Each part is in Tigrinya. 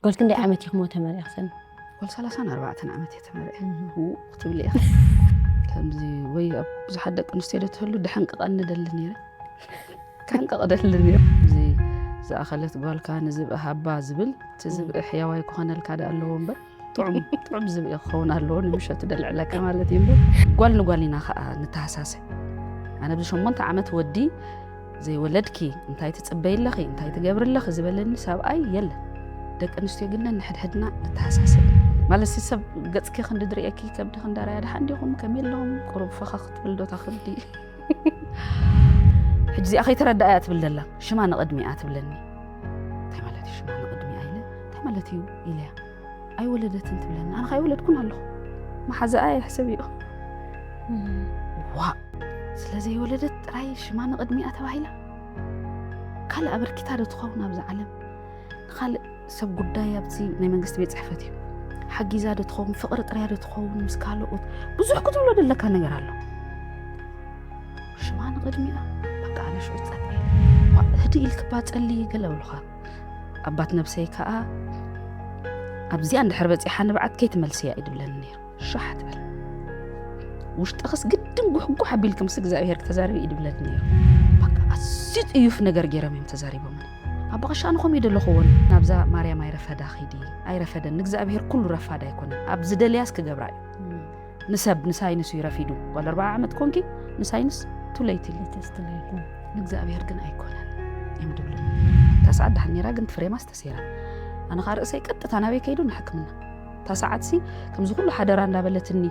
ጓል ክንደይ ዓመት ኢኹም ተመሪቕክን? ጓል ሰላሳን ኣርባዕተን ዓመት እየ ተመርዐ። ህው ክትብሊ ኢኻ። ከምዚ ወይ ኣብ ብዙሓት ደቂ ኣንስትዮ ዶ ትህሉ ድሕንቅቐኒ ደሊ ነይረ። ክሕንቅቕ ደሊ ነይረ። እዚ ዝኣኸለት ጓልካ ንዝብኢ ሃባ ዝብል እቲ ዝብኢ ሕያዋይ ክኾነልካ ዳ ኣለዎ እምበር ጥዑም ጥዑም ዝብኢ ክኸውን ኣለዎ ንምሸቱ ደልዕለካ ማለት እዩ እምበር ጓል ንጓል ኢና ከዓ ንተሃሳሰ። ኣነ ብዚ ሸሞንተ ዓመት ወዲ ዘይወለድኪ እንታይ ትፅበይ ኣለኺ እንታይ ትገብሪ ኣለኺ ዝበለኒ ሰብኣይ የለን። ደቂ ኣንስትዮ ግን ነንሕድሕድና ንተሓሳሰብ ማለት ሲ ሰብ ገፅኪ ክንዲ ድርእየኪ ከብዲ ክንዳራያ ድሓን ዲኹም ከመይ ኣለኹም ቁሩብ ፈኻ ክትብል ዶ ታኽብዲ ሕጂ እዚኣ ከይተረዳእያ ትብል ዘላ ሽማ ንቕድሚኣ ትብለኒ እንታይ ማለት እዩ ሽማ ንቕድሚኣ ኢለ እንታይ ማለት እዩ ኢለያ ኣይወለደትን ትብለኒ ኣነ ካይወለድኩን ኣለኹ መሓዛኣ ይሕስብ እዩ ዋ ስለዘይወለደት ጥራይ ሽማ ንቕድሚኣ ተባሂላ ካልእ ኣበርኪታ ዶ ትኸውን ኣብዚ ዓለም ንኻልእ ሰብ ጉዳይ ኣብቲ ናይ መንግስቲ ቤት ፅሕፈት እዩ ሓጊዛ ዶ ትኸውን ፍቕሪ ጥርያ ዶ ትኸውን ምስ ካልኦት ብዙሕ ክትብሎ ደለካ ነገር ኣሎ ሽማ ንቕድሚኣ በቃ ኣነ ሽዑ ጸጥ ህድእ ኢልክባ ጸሊ ገለ ብሉኻ ኣባት ነብሰይ ከኣ ኣብዚኣ እንድሕር በጺሓ ንብዓት ከይትመልስያ እዩ ድብለኒ ነይሩ ሻሕ ትብል ውሽጥኽስ ግድን ጉሕጉሕ ኣቢልኪ ምስ እግዚኣብሄር ክተዛርቢ እዩ ድብለኒ ነይሩ በቃ ኣዝዩ ጥዩፍ ነገር ገይሮም እዮም ተዛሪቦምኒ ኣቦ ቀሻ ንኹም እዩ ደለኹዎን ናብዛ ማርያም ኣይረፈዳ ኺዲ ኣይረፈደን ንእግዚኣብሄር ኩሉ ረፋድ ኣይኮነን ኣብ ዝደልያስ ክገብራ እዩ ንሰብ ንሳይንስ እዩ ረፊዱ ጓል ኣርባዓ ዓመት ኮንኪ ንሳይንስ ቱለይቲ ንእግዚኣብሄር ግን ኣይኮነን እዮም ድብሉ እታ ሰዓት ዳሓን ነራ ግን ትፍሬማስ ተሰይራ ኣነ ኸዓ ርእሰይ ቀጥታ ናበይ ከይዱ ንሕክምና እታ ሰዓትሲ ከምዚ ኩሉ ሓደራ እንዳበለትኒ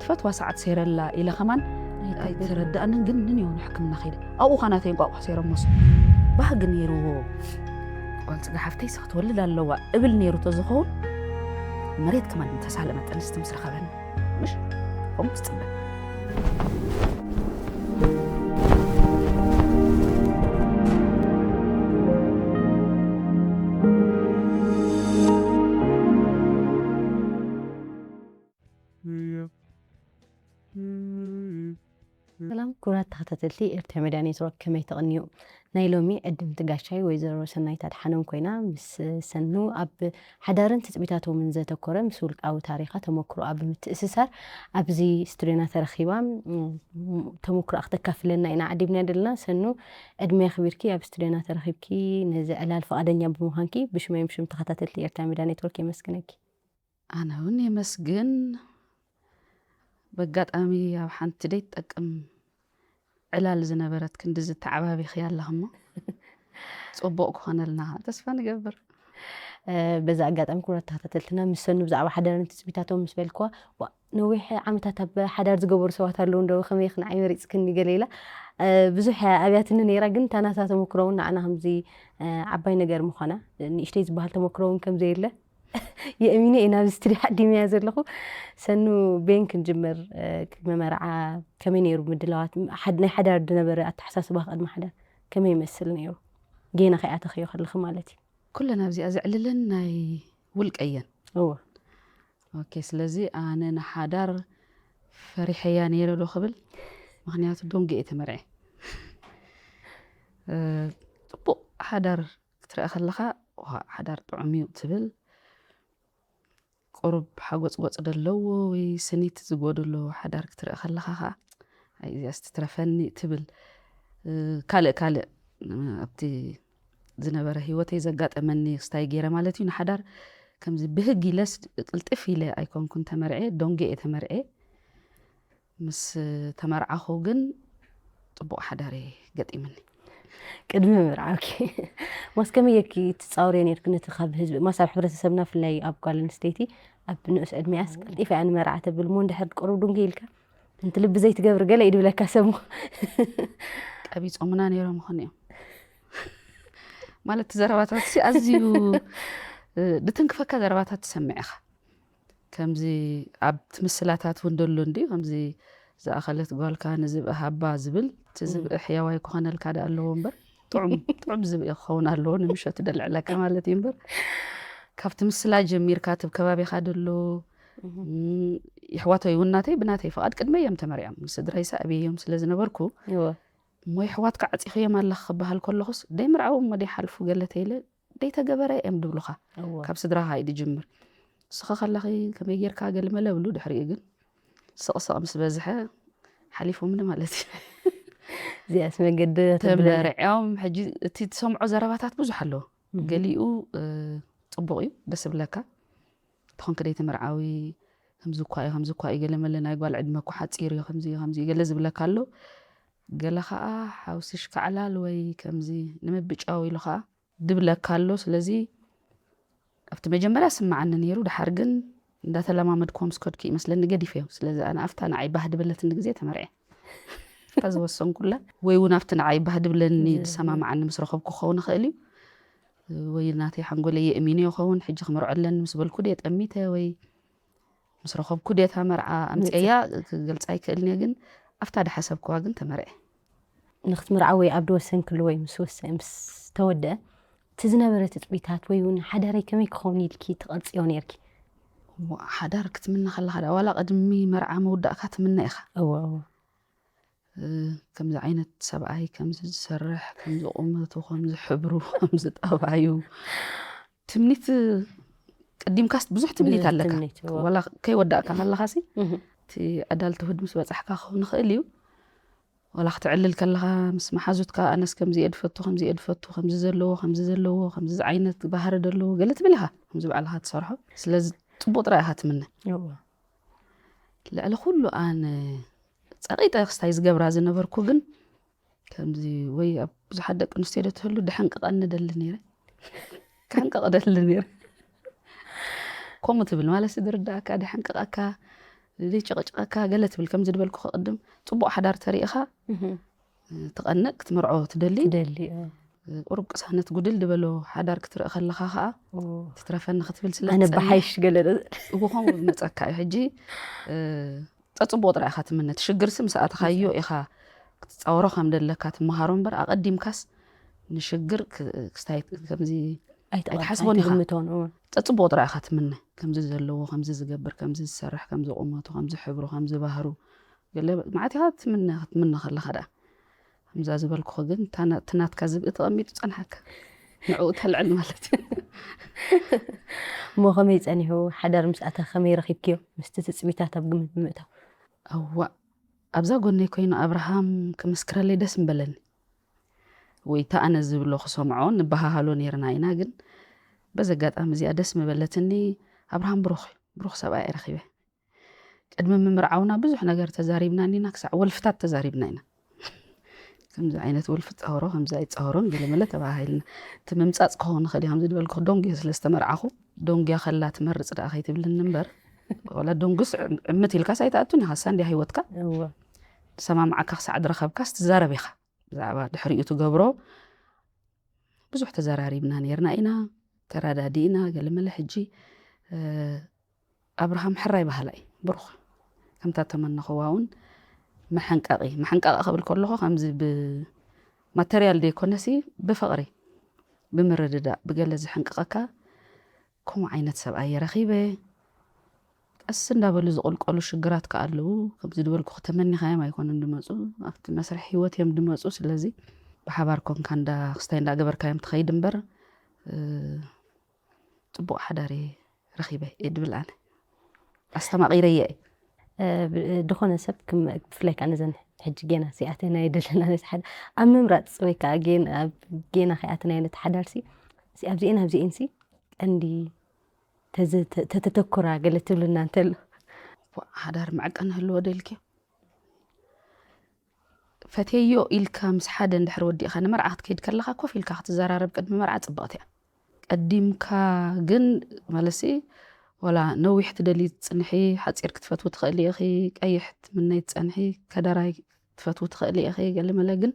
ትፈትዋ ሰዓት ሰይረላ ኢለ ከማን ኣይተረዳእንን ግን ንንየው ንሕክምና ከይደ ኣብኡ ኸ ናተይ እንቋቑሕ ሰይሮሞስ ባህጊ ነይርዎ ጓል ፅጋ ሓፍተይስ ክትወልድ ኣለዋ እብል ነይሩ ተዝኸውን መሬት ከማን ተሳለመ ጥንስቲ ምስ ረኸበኒ ምሽ ከምኡ ትፅበ ሰላም ክቡራት ተኸታተልቲ ኤርትራ ሜድያ ኔትወርክ ከመይ ተቕንዩ ናይ ሎሚ ዕድምቲ ጋሻይ ወይዘሮ ሰናይት ኣድሓኖም ኮይና ምስ ሰኑ ኣብ ሓዳርን ትፅቢታቶምን ዘተኮረ ምስ ውልቃዊ ታሪኻ ተመክሮኣ ብምትእስሳር ኣብዚ ስቱድዮና ተረኺባ ተመክሮኣ ክተካፍለና ኢና ዓዲብና ዘለና ሰኑ ዕድመ ኣኽቢርኪ ኣብ ስቱድዮና ተረኺብኪ ነዚ ዕላል ፍቓደኛ ብምዃንኪ ብሽመይ ብሽም ተኸታተልቲ ኤርትራ ሜድያ ኔትወርክ የመስግነኪ ኣነ እውን የመስግን በጋጣሚ ኣብ ሓንቲ ደይ ትጠቅም ዕላል ዝነበረት ክንዲ ዝተዓባቢኽያ ኣለኽሞ ፅቡቕ ክኾነልና ተስፋ ንገብር በዛ ኣጋጣሚ ክቡራት ተኸታተልትና ምስ ሰኑ ብዛዕባ ሓዳርን ትፅቢታቶም ምስ በልክዋ ነዊሕ ዓመታት ኣብ ሓዳር ዝገበሩ ሰባት ኣለዉ እንዶ ከመይ ክንዓይ መሪፅክኒ ገለ ኢላ ብዙሕ ኣብያትኒ ነይራ ግን እታ ናታ ተመክሮ እውን ንዓና ከምዚ ዓባይ ነገር ምዃና ንእሽተይ ዝበሃል ተመክሮ እውን ከምዘየለ የእሚነ እየ ናብዚ ስትድዮ ዓዲመያ ዘለኹ ሰኑ ቤን ክንጅምር ቅድሚ መርዓ ከመይ ነይሩ ምድላዋት ናይ ሓዳር ዝነበረ ኣተሓሳስባ ቅድሚ ሓዳር ከመይ ይመስል ነይሩ ጌና ከይኣተኽዮ ከለኺ ማለት እዩ ኩለን ኣብዚኣ ዘዕልለን ናይ ውልቀ እየን እወ ኦኬ ስለዚ ኣነ ንሓዳር ፈሪሐያ ነይረ ዶ ክብል ምክንያቱ ዶንግ እየ ተመርዐ ፅቡቅ ሓዳር ክትርኢ ከለኻ ሓዳር ጥዑም እዩ ትብል ቁሩብ ሓጎፅጎፅ ደለዎ ወይ ስኒት ዝጎድሎ ሓዳር ክትርኢ ከለኻ ከዓ ኣይ እዚኣስ ትትረፈኒ ትብል ካልእ ካልእ ኣብቲ ዝነበረ ህይወተይ ዘጋጠመኒ ክስታይ ገይረ ማለት እዩ ንሓዳር ከምዚ ብህግ ኢለስ ቅልጥፍ ኢለ ኣይኮንኩን ተመርዐ ዶንጌ እየ ተመርዐ ምስ ተመርዓኹ ግን ፅቡቕ ሓዳር እየ ገጢምኒ ቅድሚ ምርዓውኪ ማስ ከመይ ጌርኪ ትፃወርዮ ነርኪ ነቲ ካብ ህዝቢ ማስ ኣብ ሕብረተሰብና ፍላይ ኣብ ጓል ኣንስተይቲ ኣብ ንኡስ ዕድሚኣስ ቀልጢፍ እያ ንመርዓ ተብል ሞ እንድሕር ቅሩብ ዱንጌ ኢልካ እንቲ ልቢ ዘይትገብር ገለ እዩ ድብለካ ሰሙ ቀቢፆምና ነይሮም ይኾን እዮም ማለት ዘረባታት ሲ ኣዝዩ ድትንክፈካ ዘረባታት ትሰምዕ ኢኻ ከምዚ ኣብ ትምስላታት እውን ደሎ እንዲ ከምዚ ዝኣኸለት ጓልካ ንዝብኢ ሃባ ዝብል እቲ ዝብኢ ሕያዋይ ክኾነልካ ዳ ኣለዎ እምበር ጥዑም ጥዑም ዝብኢ ክኸውን ኣለዎ ንምሸቱ ደልዕለካ ማለት እዩ እምበር ካብቲ ምስላ ጀሚርካ እቲ ከባቢኻ ደሎ ይሕዋተይ እውን ናተይ ብናተይ ፍቓድ ቅድመ እዮም ተመሪዖም ንስድራይ ሳዕብየ እዮም ስለ ዝነበርኩ እሞ ይሕዋትካ ዓፂኽዮም ኣለኽ ክበሃል ከለኹስ ደይ ምርዓዎም እሞ ደይ ሓልፉ ገለ ተይለ ደይተገበረ እዮም ድብሉኻ። እወ። ካብ ስድራኻ እዩ ድጅምር። ንስኻ ከለኺ ከመይ ጌርካ ገልመለ ብሉ፣ ድሕሪኡ ግን ስቕስቕ ምስ በዝሐ ሓሊፎምኒ ማለት እዩ። እዚኣስ መገዲ ተብለና። ተመርዕዮም። ሕጂ እቲ ትሰምዖ ዘረባታት ብዙሕ ኣለዎ። እህ። ገሊኡ እ፣ ጽቡቕ እዩ፣ ደስ ብለካ። ተኾንክ ደይ ተመርዓዊ ከምዚ እኳ እዩ፣ ከምዚ እኳ እዩ፣ ገለ መለ ናይ ጓል ዕድመ እኮ ሓጺር እዩ፣ ከምዚ እዩ፣ ከምዚ እዩ፣ ገለ ዝብለካ ኣሎ። ገለ ኸኣ ሓውስሽ ካዕላል ወይ ከምዚ ንምብጫው ኢሉ ኸኣ ድብለካ ኣሎ። ስለዚ ኣብቲ መጀመርያ ስምዓኒ ነይሩ፣ ድሓር ግን እንዳተለማመድክዎ ምስ ከድኩ ይመስለኒ ገዲፈዮ። ስለዚ ኣነ ኣብታ ንዓይ ባህ ድበለትኒ ግዜ ተመርዕየ። ኣብታ ዝወሰንኩላ ወይ እውን ኣብቲ ንዓይ ባህ ድብለኒ ዝ- ዝሰማምዓኒ ምስ ረኸብኩ ክኸውን ይኽእል እዩ። ወይ ናተይ ሓንጎለይ የእሚኖ ይኸውን፣ ሕጂ ክምርዖ ኣለኒ ምስ በልኩ ድየ ጠሚተ ወይ ምስ ረኸብኩ ድየ እታ መርዓ ኣምፅኤያ ክገልፃ ኣይክእልን እየ፣ ግን ኣብታ ድሓሰብክዋ ግን ተመርዐ። ንክትምርዓ ወይ ኣብ ድወሰንክሉ ወይ ምስ ወሰ-፣ ምስ ተወደአ እቲ ዝነበረ ትፅቢታት ወይ እውን ሓዳረይ ከመይ ክኸውን ኢልኪ ትቐርፅዮ ነይርኪ? እሞ ሓዳር ክትምነ ከለኻ ዳ ዋላ ቅድሚ መርዓ ምውዳእካ ትምነ ኢኻ። እወ፣ እወ። እ፣ ከምዚ ዓይነት ሰብኣይ፣ ከምዚ ዝሰርሕ፣ ከምዚ ቁመቱ፣ ከምዚ ሕብሩ፣ ከምዚ ጠባዩ፣ ትምኒት ቀዲምካስ ብዙሕ ትምኒት ብዙሕ ኣለካ። ትምኒት፣ እወ። ዋላ ከይወዳእካ ከለኻሲ እህ። እቲ ኣዳልትሁድ ምስ በጻሕካ ክኸውን ይኽእል እዩ። ዋላ ክትዕልል ከለኻ ምስ መሓዙትካ፣ ኣነስ ከምዚ እየ ድፈቱ፣ ከምዚ እየ ድፈቱ፣ ከምዚ ዘለዎ፣ ከምዚ ዘለዎ፣ ከምዚ ዓይነት ባህሪ ዘለዎ ገለ ትብል ኢኻ፣ ከምዚ ባዕልኻ ትሰርሖ። ስለዚ ጽቡቕ ጥራይ ኢኻ ትምነ። እወ። ልዕሊ ኩሉ ኣነ ጸቒጠ ክስታይ ዝገብራ ዝነበርኩ ግን ከምዚ ወይ ኣብ ብዙሓት ደቂ ኣንስትዮ ዶ ትህሉ ድሕንቅቐኒ ደሊ ነይረ። ክሕንቅቕ ደሊ ነይረ። ከምኡ ትብል ማለት ድርዳእካ፣ ድሕንቅቐካ፣ ድጭቕጭቐካ ገለ ትብል። ከምዚ ድበልኩ ቅድም ጽቡቕ ሓዳር ተሪእኻ እህ። ትቐንእ፣ ክትምርዖ ትደሊ። ትደሊ፣ እወ። ቁሩብ ቅሳነት ጉድል ድበሎ ሓዳር ክትርኢ ከለኻ ኸኣ እወ። ትትረፈኒ ክትብል ስለ ኣነ ትጸንሕ ብሓይሽ ገለ ዶ-፣ እዎ ከምኡ ዝመጸካ እዩ። ሕጂ እ፣ ጠጽቦ ጥራይ ኢኻ ትምነ። እቲ ሽግርሲ ምስ ኣተኻዮ ኢኻ ክትጻወሮ ከም ደለካ ትመሃሮ እምበር ኣቐዲምካስ ንሽግር ክ-፣ ክስታይ ከምዚ ኣይትቐ-፣ ኣይትሓስቦን ኢኻ። ኣይትግምቶን፣ እወ። ጠጽቦ ጥራይ ኢኻ ትምነ። ከምዚ ዘለዎ፣ ከምዚ ዝገብር፣ ከምዚ ዝሰርሕ፣ ከምዚ ቁመቱ፣ ከምዚ ሕብሩ፣ ከምዚ ባህሩ። ገለ መዓት ኢኻ ትምነ፣ ክትምነ ከለኻ ደኣ። ከምዛ ዝበልኩኺ ግን እታ ና-፣ እቲ ናትካ ዝብኢ ተቐሚጡ ጸንሓካ። ንዕኡ ተልዕል ማለት እዩ። እሞ ከመይ ጸኒሑ? ሓዳር ምስ ኣተኺ ከመይ ረኺብክዮ? ምስቲ ትጽቢታት ኣብ ግምት ብምእታው። እዋእ፣ ኣብዛ ጎነይ ኮይኑ ኣብርሃም ክምስክረለይ ደስ ምበለኒ። ወይ እታ ኣነ ዝብሎ ክሰምዖ ንበሃሃሎ ነይርና ኢና፣ ግን በዚ ኣጋጣሚ እዚኣ ደስ ምበለትኒ። ኣብርሃም ብሩኽ እዩ፣ ብሩኽ ሰብኣይ እየ ረኺበ። ቅድሚ ምምርዓውና ብዙሕ ነገር ተዛሪብና እኒና፣ ክሳዕ ወልፍታት ተዛሪብና ኢና። ከምዚ ዓይነት ወልፊ ጻወሮ፣ ከምዚ ኣይጻወሮን ገለ መለ ተባሃሂልና። እቲ ምምጻጽ ክኸውን ይኽእል እዩ፣ ከምዚ ዝበልኩ ዶንግዮ ስለ ዝተመርዓኹ፣ ዶንግያ ከላ ትመርጽ ደኣ ከይትብልኒ እምበር፣ ዋላ ዶንጉስ ዕም-፣ ዕምት ኢልካስ ኣይትኣቱን ኢኻ፣ እሳ እንድያ ህይወትካ። እወ። ዝሰማምዓካ ክሳዕ ዝረኸብካስ ትዛረብ ኢኻ። ብዛዕባ ድሕሪኡ ትገብሮ ብዙሕ ተዘራሪብና ነይርና ኢና፣ ተረዳዲእና፣ ገለ መለ። ሕጂ፣ እ፣ ኣብርሃም ሕራይ በሃላይ፣ ብሩኽ፣ ከምታ ተመነኽዋ እውን መሐንቀቒ፣ መሐንቀቒ ክብል ከለኹ ከምዚ ብማተርያል ዘይኮነሲ ብፍቕሪ፣ ብምርድዳእ፣ ብገለ ዝሕንቅቐካ ከምኡ ዓይነት ሰብኣይ እየ ረኺበ። ቀስ እንዳበሉ ዝቕልቀሉ ሽግራት ከኣ ኣለዉ። ከምዚ ዝበልኩ ተመኒኻዮም ኣይኮኑን ድመጹ፣ ኣብቲ መስርሕ ህይወት እዮም ድመጹ። ስለዚ ብሓባር ኮንካ እንዳ ክስታይ እንዳገበርካዮም ትኸይድ እምበር፣ እ፣ ጽቡቕ ሓዳር እየ ረኺበ እየ ድብል ኣነ። ኣስተማቒረየ እየ። እ፣ ብ-፣ ድኾነ ሰብ ክም-፣ ብፍላይ ከኣ ነዘን ሕጂ ጌና ሲኣተና የደለና ነቲ ሓደ ኣብ ምምራጽ ወይ ከኣ ጌን-፣ ኣብ ጌና ከይኣተናዮ ነቲ ሓዳርሲ፣ ሲ-፣ ኣብዚኤን ኣብዚኤንሲ ቀንዲ ተዘ-፣ ተ-፣ ተተተኩራ ገለ ትብልና እንተሎ። ዋ፣ ሓዳር መዐቀኒ ህልዎ ደልክዮ? ፈትየዮ ኢልካ ምስ ሓደ እንድሕር ወዲእኻ ንመርዓ ክትከይድ ከለኻ ኮፍ ኢልካ ክትዘራረብ ቅድሚ መርዓ ጽብቕቲ እያ። ቀዲምካ ግን ማለትሲ ዋላ ነዊሕ ትደሊ ትጽንሒ፣ ሓጺር ክትፈትዊ ትኽእሊ ኢኺ፣ ቀይሕ ትምነይ ትጸንሒ፣ ከደራይ ትፈትዊ ትኽእሊ ኢኺ፣ ገለ መለ ግን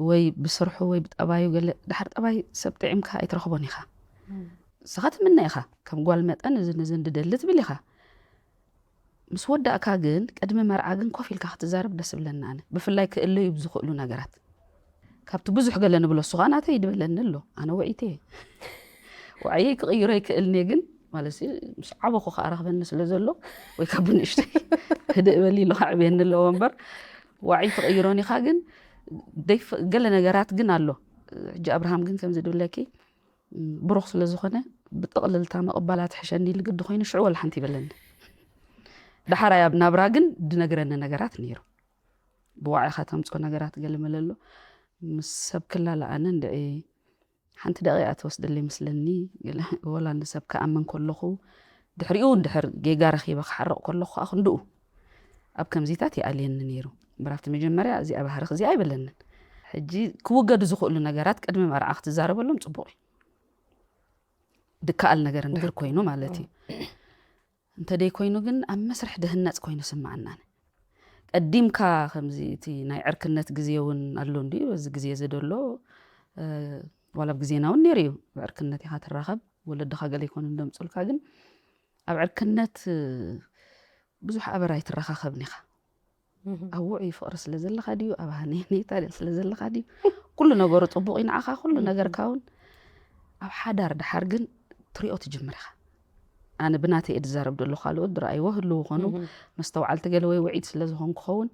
ወይ ብስርሑ ወይ ብጠባዩ ገለ፣ ድሓር ጠባይ ሰብ ጥዒምካ ኣይትረኽቦን ኢኻ። ንስኻ ትምነ ኢኻ፣ ከም ጓል መጠን እዚ ንዚ እንድደሊ ትብል ኢኻ። ምስ ወዳእካ ግን ቅድሚ መርዓ ግን ኮፍ ኢልካ ክትዛረብ ደስ ብለኒ ኣነ። ብፍላይ ክእለዩ ብዝኽእሉ ነገራት። ካብቲ ብዙሕ ገለ ንብሎ እሱ ኸኣ ናተይ ድበለኒ ኣሎ። ኣነ ውዕይቲ እየ። ዋዕየይ ክቕይሮ ይክእልኒ እየ ግን፣ ማለት ሲ፣ ምስ ዓበኹ ኸኣ ረኽበኒ ስለ ዘሎ፣ ወይ ካብ ብንእሽተይ ህድእ በሊ ኢሉ ከዕብየኒ ኣለዎ እምበር፣ ዋዕይ ትቕይሮን ኢኻ ግን፣ ደይፍ-፣ ገለ ነገራት ግን ኣሎ። ሕጂ ኣብርሃም ግን ከምዚ ድብለኪ፣ ብሩኽ ስለ ዝኾነ ብጥቕልልታ ምቕባላ ትሕሸኒ ኢሉ ግዲ ኮይኑ ሽዑ ወላ ሓንቲ ይበለኒ። ዳሕራይ ኣብ ናብራ ግን ድነግረኒ ነገራት ነይሩ። ብዋዕኻ ተምፅኦ ነገራት ገለ መለ ኣሎ። ምስ ሰብ ክላለ ኣነ እንድዒ ሓንቲ ደቂቃ ትወስደለይ ይመስለኒ። ገለ ወላ ንሰብ ክኣምን ከለኹ ድሕሪኡ እንድሕር ጌጋ ረኺበ ክሓርቕ ከለኹ ከዓ ክንድኡ ኣብ ከምዚታት ይኣልየኒ ነይሩ። እምበር ኣብቲ መጀመርያ እዚኣ ባህርኽ እዚኣ ኣይበለንን። ሕጂ ክውገዱ ዝኽእሉ ነገራት ቅድሚ መርዓ ክትዛረበሎም ፅቡቕ እዩ። ድከኣል ነገር እንድሕር ኮይኑ ማለት እዩ። እንተደይ ኮይኑ ግን ኣብ መስርሕ ድህነፅ ኮይኑ ስምዓናኒ። ቀዲምካ ከምዚ እቲ ናይ ዕርክነት ግዜ እውን ኣሎ እንድዩ። በዚ ግዜ እዚ ደሎ ዋላ ኣብ ግዜና እውን ነይሩ እዩ። ብዕርክነት ኢኻ ትራኸብ፣ ወለድኻ ገለ ይኮኑ እንደምፅልካ፣ ግን ኣብ ዕርክነት ብዙሕ ኣበር ኣይትረኻኸብን ኢኻ። ኣብ ውዑይ ፍቕሪ ስለ ዘለኻ ድዩ፣ ኣብ ሃነይታ ስለ ዘለኻ ድዩ፣ ኩሉ ነገሩ ፅቡቕ እዩ ንዓኻ፣ ኩሉ ነገርካ እውን ኣብ ሓዳር። ደሓር ግን ትሪኦ ትጅምር ኢኻ። ኣነ ብናተይ እየ ዝዛረብ ዘለኹ፣ ካልኦት ዝረኣይዎ ህልው ይኾኑ፣ መስተውዓልቲ ገለ ወይ ውዒት ስለ ዝኾንኩ ክኸውን።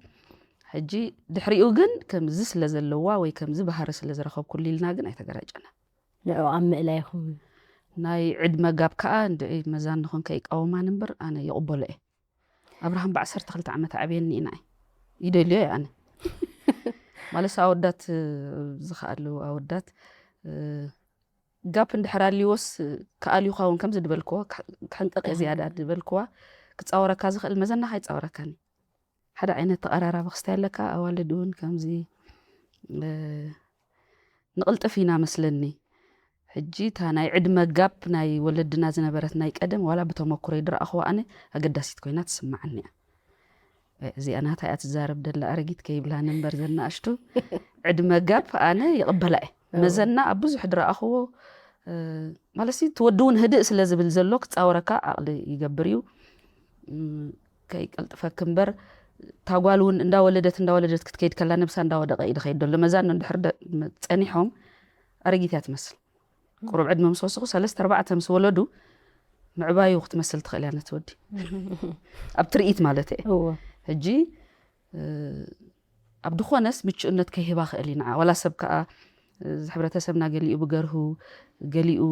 ሕጂ ድሕሪኡ ግን ከምዚ ስለ ዘለዋ ወይ ከምዚ ባህሪ ስለ ዝረኸብኩሉ ኢልና ግን ኣይተገራጨና። ንዕኡ ኣብ ምእላይኹም ናይ ዕድመ ጋብ ከዓ እንድዒ መዛን ንኹን ከይቃወማን እምበር ኣነ ይቕበሎ እየ። ኣብርሃም ብዓሰርተ ክልተ ዓመት ዓብየኒ ኢና ይደልዮ እየ ኣነ። ማለት ኣወዳት ዝኸኣሉ ኣወዳት ጋፕ እንድሕር ኣልዎስ ክኣልዩኻ እውን ከምዚ ድበልክዎ ክሕንቀቅ እየ ዝያዳ ድበልክዋ። ክፃወረካ ዝኽእል መዘና ካይፃወረካኒ ሓደ ዓይነት ተቐራራቢ ክስታይ ኣለካ። ኣዋልድ እውን ከምዚ ንቕልጥፍ ኢና መስለኒ። ሕጂ እታ ናይ ዕድመ ጋፕ ናይ ወለድና ዝነበረት ናይ ቀደም ዋላ ብተመኩሮ ይድረኣኽዋ ኣነ ኣገዳሲት ኮይና ትስምዓኒ እያ። እዚኣ ናታ እያ ትዛረብ ደላ ኣረጊት ከይብላኒ እምበር ዘናእሽቱ ዕድመ ጋፕ ኣነ ይቕበላ እየ። መዘና ኣብ ብዙሕ ድረኣኽዎ ማለት እቲ ወዲ እውን ህድእ ስለ ዝብል ዘሎ ክፃወረካ ዓቕሊ ይገብር እዩ። ከይቀልጥፈክ እምበር እታ ጓል እውን እንዳወለደት እንዳወለደት ክትከይድ ከላ ነብሳ እንዳወደቀ እዩ ዝኸይድ ዘሎ። መዛን እንድሕር ጸኒሖም ኣረጊት እያ ትመስል። ቁሩብ ዕድመ ምስ ወሰኹ ሰለስተ ኣርባዕተ ምስ ወለዱ ምዕባዩ ክትመስል ትኽእል እያ ነቲ ወዲ። ኣብ ትርኢት ማለት እየ። ሕጂ ኣብ ድኾነስ ምቹእነት ከይህባ ክእል እዩ ንዓ። ዋላ ሰብ ከዓ እዚ ሕብረተሰብና ገሊኡ ብገርሁ ገሊኡ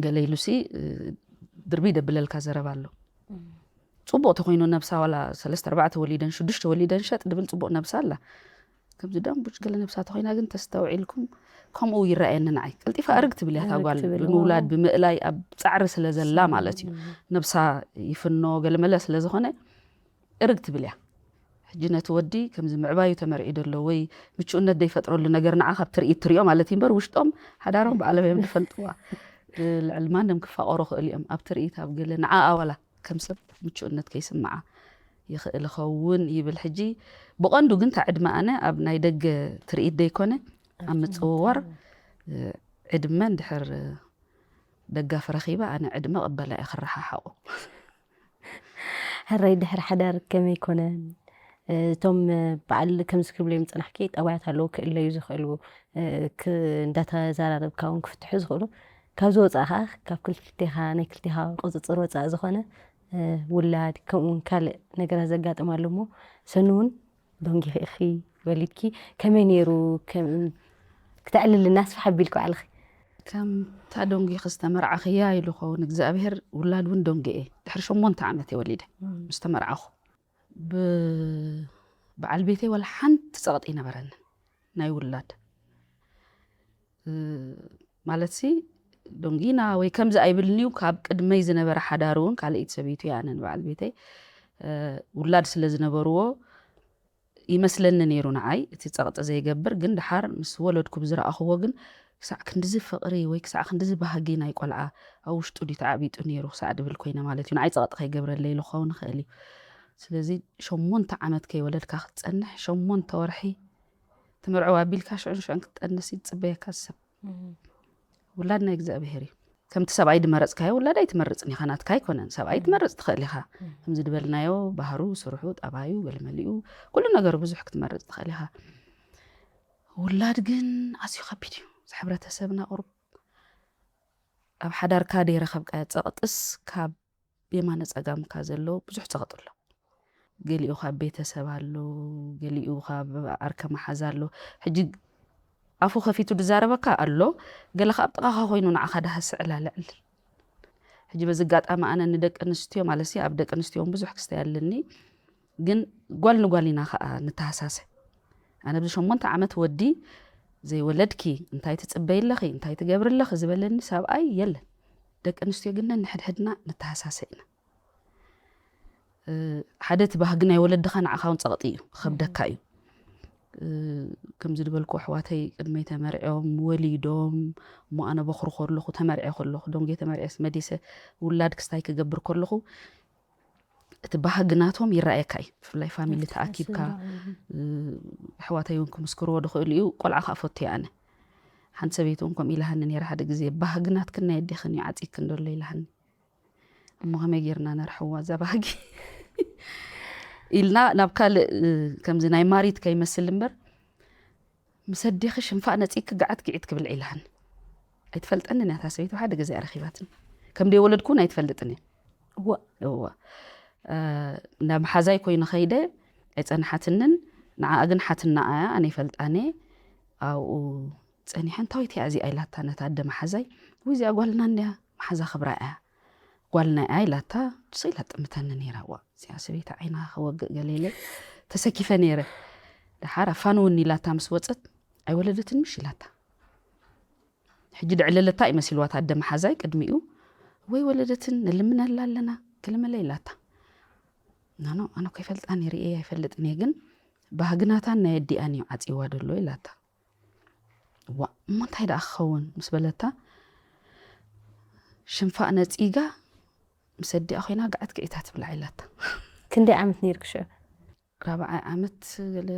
ገለ ኢሉሲ ድርቢ ደብለልካ ዘረባ ኣሎ። ፅቡቅ ተኮይኑ ነብሳ ዋላ ሰለስተ ኣርባዕተ ወሊደን ሽዱሽተ ወሊደን ሸጥ ድብል ፅቡቅ ነብሳ ኣላ። ከምዚ ዳምቡጭ ገለ ነብሳ ተኮይና ግን ተስተውዒልኩም ከምኡ ይረኣየኒ ንዓይ። ቀልጢፋ እርግ ትብል እያ እታ ጓል ብምውላድ ብምእላይ ኣብ ፃዕሪ ስለ ዘላ ማለት እዩ። ነብሳ ይፍኖ ገለመለ ስለ ዝኾነ እርግ ትብል እያ። ሕጂ ነቲ ወዲ ከምዚ ምዕባዩ ተመርዒ ደሎ ወይ ምቹእነት ዘይፈጥረሉ ነገር ንዓ ካብ ትርኢት ትሪኦ ማለት እዩ እምበር ውሽጦም ሓዳሮም ብዓለበዮም ዝፈልጥዋ ልዕሊ ማንም ክፋቀሩ ክእል እዮም ኣብ ትርኢት ኣብ ገለ ንዓ ኣዋላ ከም ሰብ ምቹእነት ከይስምዓ ይኽእል ኸውን ይብል። ሕጂ ብቐንዱ ግን እታ ዕድመ ኣነ ኣብ ናይ ደገ ትርኢት ደይኮነ ኣብ ምፅውዋር ዕድመ እንድሕር ደጋፍ ረኺበ ኣነ ዕድመ ቅበላ እየ ክረሓሓቑ። ሕራይ ድሕሪ ሓዳር ከመይ ኮነ? እቶም በዓል ከምዚ ክብሉ እዮም ዝፅናሕኪ ጠባያት ኣለዉ ክእለዩ ዝኽእሉ እንዳተዘራረብካ እውን ክፍትሑ ዝኽእሉ ካብዚ ወፃእ ከዓ ካብ ክልቴኻ ናይ ክልቴኻ ቁፅፅር ወፃእ ዝኾነ ውላድ ከምኡውን ካልእ ነገራት ዘጋጥም ኣሎ እሞ ሰኑ እውን ዶንጊ ኢኺ ወሊድኪ ከመይ ነይሩ? ክተዕልልና ኣስፍሕ ኣቢልኪ ባዕልኺ። ከምታ ዶንጊ ዝተመርዓኽያ ኢሉ ኸውን እግዚኣብሔር ውላድ እውን ዶንጊ እየ ድሕሪ ሸሞንተ ዓመት እየ ወሊደ ምስ ተመርዓኹ። ብበዓል ቤተይ ዋላ ሓንቲ ፀቕጢ ይነበረንን ናይ ውላድ ማለትሲ ዶንጊና ወይ ከምዚ ኣይብልን እዩ። ካብ ቅድመይ ዝነበረ ሓዳር እውን ካልኣይቲ ሰበይቱ እያ ኣነ ንበዓል ቤተይ ውላድ ስለ ዝነበርዎ ይመስለኒ ነይሩ ንዓይ እቲ ፀቕጢ ዘይገብር ግን ደሓር ምስ ወለድኩ ብዝረኣኽዎ ግን ክሳዕ ክንድዚ ፍቕሪ ወይ ክሳዕ ክንድዚ ባህጊ ናይ ቆልዓ ኣብ ውሽጡ ድዩ ተዓቢጡ ነይሩ ክሳዕ ድብል ኮይነ ማለት እዩ ንዓይ ፀቕጢ ከይገብረለይ ኢሉ ክኸውን ይኽእል እዩ። ስለዚ ሸሞንተ ዓመት ከይወለድካ ክትፀንሕ ሸሞንተ ወርሒ ትምርዕዋ ኣቢልካ ሽዑን ሽዑን ክትጠንስ እዩ ዝፅበየካ ሰብ። ውላድ ናይ እግዚኣብሄር እዩ። ከምቲ ሰብኣይ ድመረፅካዮ ውላድ ኣይትመርፅን ኢኻ ናትካ ኣይኮነን። ሰብኣይ ትመርፅ ትኽእል ኢኻ። ከምዚ ድበልናዮ ባህሩ፣ ስርሑ፣ ጠባዩ፣ ገለመሊኡ ኩሉ ነገሩ ብዙሕ ክትመርፅ ትኽእል ኢኻ። ውላድ ግን ኣዝዩ ከቢድ እዩ። እዚ ሕብረተሰብና ቁሩብ ኣብ ሓዳርካ ደይረኸብካዮ ፀቕጥስ ካብ የማነ ፀጋምካ ዘሎ ብዙሕ ፀቕጢ ኣሎ። ገሊኡ ካብ ቤተሰብ ኣሎ፣ ገሊኡ ካብ ዓርከ መሓዛ ኣሎ። ሕጂ ኣፉ ከፊቱ ዝዛረበካ ኣሎ፣ ገለ ከኣ ኣብ ጥቓኻ ኮይኑ ንዓኻ ድሃስዕ ላለዕል። ሕጂ በዚ ኣጋጣሚ ኣነ ንደቂ ኣንስትዮ ማለት ሲ ኣብ ደቂ ኣንስትዮ እውን ብዙሕ ክስታይ ኣለኒ፣ ግን ጓል ንጓል ኢና ከኣ ንተሃሳሰ። ኣነ ኣብዚ ሸሞንተ ዓመት ወዲ ዘይወለድኪ እንታይ ትጽበይ ኣለኺ እንታይ ትገብሪ ኣለኺ ዝበለኒ ሰብኣይ የለን። ደቂ ኣንስትዮ ግን ነንሕድሕድና ንተሃሳሰ ኢና። ሓደ እቲ ባህጊ ናይ ወለድኻ ንዓኻ እውን ጸቕጢ እዩ፣ ክኸብደካ እዩ። ከምዚ ዝበልኩ ኣሕዋተይ ቅድመይ ተመርዕዮም ወሊዶም፣ እሞ ኣነ በኹሪ ከለኹ ተመርዕየ ከለኹ ደንጎየ ተመርዕየስ መዲሰ ውላድ ክስታይ ክገብር ከለኹ እቲ ባህጊ ናቶም ይረኣየካ እዩ። ብፍላይ ፋሚሊ ተኣኪብካ ኣሕዋተይ እውን ክምስክርዎ ድኽእሉ እዩ። ቆልዓ ከዓ ፈቱ እየ ኣነ። ሓንቲ ሰበይቲ እውን ከምኡ ኢላሃኒ ነይራ ሓደ ግዜ፣ ባህጊ ናትክን ናይ ኣዴኽን እዩ ዓፂክን ደሎ ኢላሃኒ። እሞ ከመይ ጌርና ነርሕዋ እዛ ባህጊ ኢልና ናብ ካልእ ከምዚ ናይ ማሪት ከይመስል እምበር ምስ ኣዴኺ ሽንፋእ ነፂኪ ገዓት ግዒት ክብል ኢላሃኒ። ኣይትፈልጠንን እያ እታ ሰበይቲ፣ ሓደ ግዜ እያ ረኺባትኒ። ከም ደይወለድኩ እውን ኣይትፈልጥን እያ። እዋ እዋ ናብ ሓዛይ ኮይኑ ኸይደ ኣይፀንሓትንን። ንዓኣ ግን ሓትና ኣያ ኣነ ይፈልጣን እየ። ኣብኡ ፀኒሐ እንታወይቲ እያ እዚኣ ኢላታ ነታ ኣደ መሓዛይ። ውይ እዚኣ ጓልና እንድያ መሓዛ ክብራ እያ ጓልና እያ ኢላታ። ስኢላ ጥምተኒ ነይራ። ዋ እዚኣ ሰበይቲ ዓይና ከወግእ ገለ ኢለ ተሰኪፈ ነይረ። ደሓር ኣፋንውኒ ኢላታ ምስ ወፀት ኣይወለደትን ምሽ ኢላታ። ሕጂ ደዕለለታ እዩ መሲልዋ እታ ኣደ መሓዛይ ቅድሚኡ። ወይ ወለደትን ንልምነላ ኣለና ገለመለ ኢላታ። ናኖ ኣነ እኮ ይፈልጣን እየ ርእየ ኣይፈልጥን እየ ግን ባህግናታን ናይ ኣዲኣን እዩ ዓፂዋ ደሎ ኢላታ። ዋ እሞ እንታይ ደኣ ክኸውን ምስ በለታ ሽንፋእ ነፂጋ ምስ ኣዲኣ ኮይና ገዓት ግዒታ ትብላ ኢላታ። ክንደይ ዓመት ነይርኪ ሽዑ? ራብዓይ ዓመት ገለ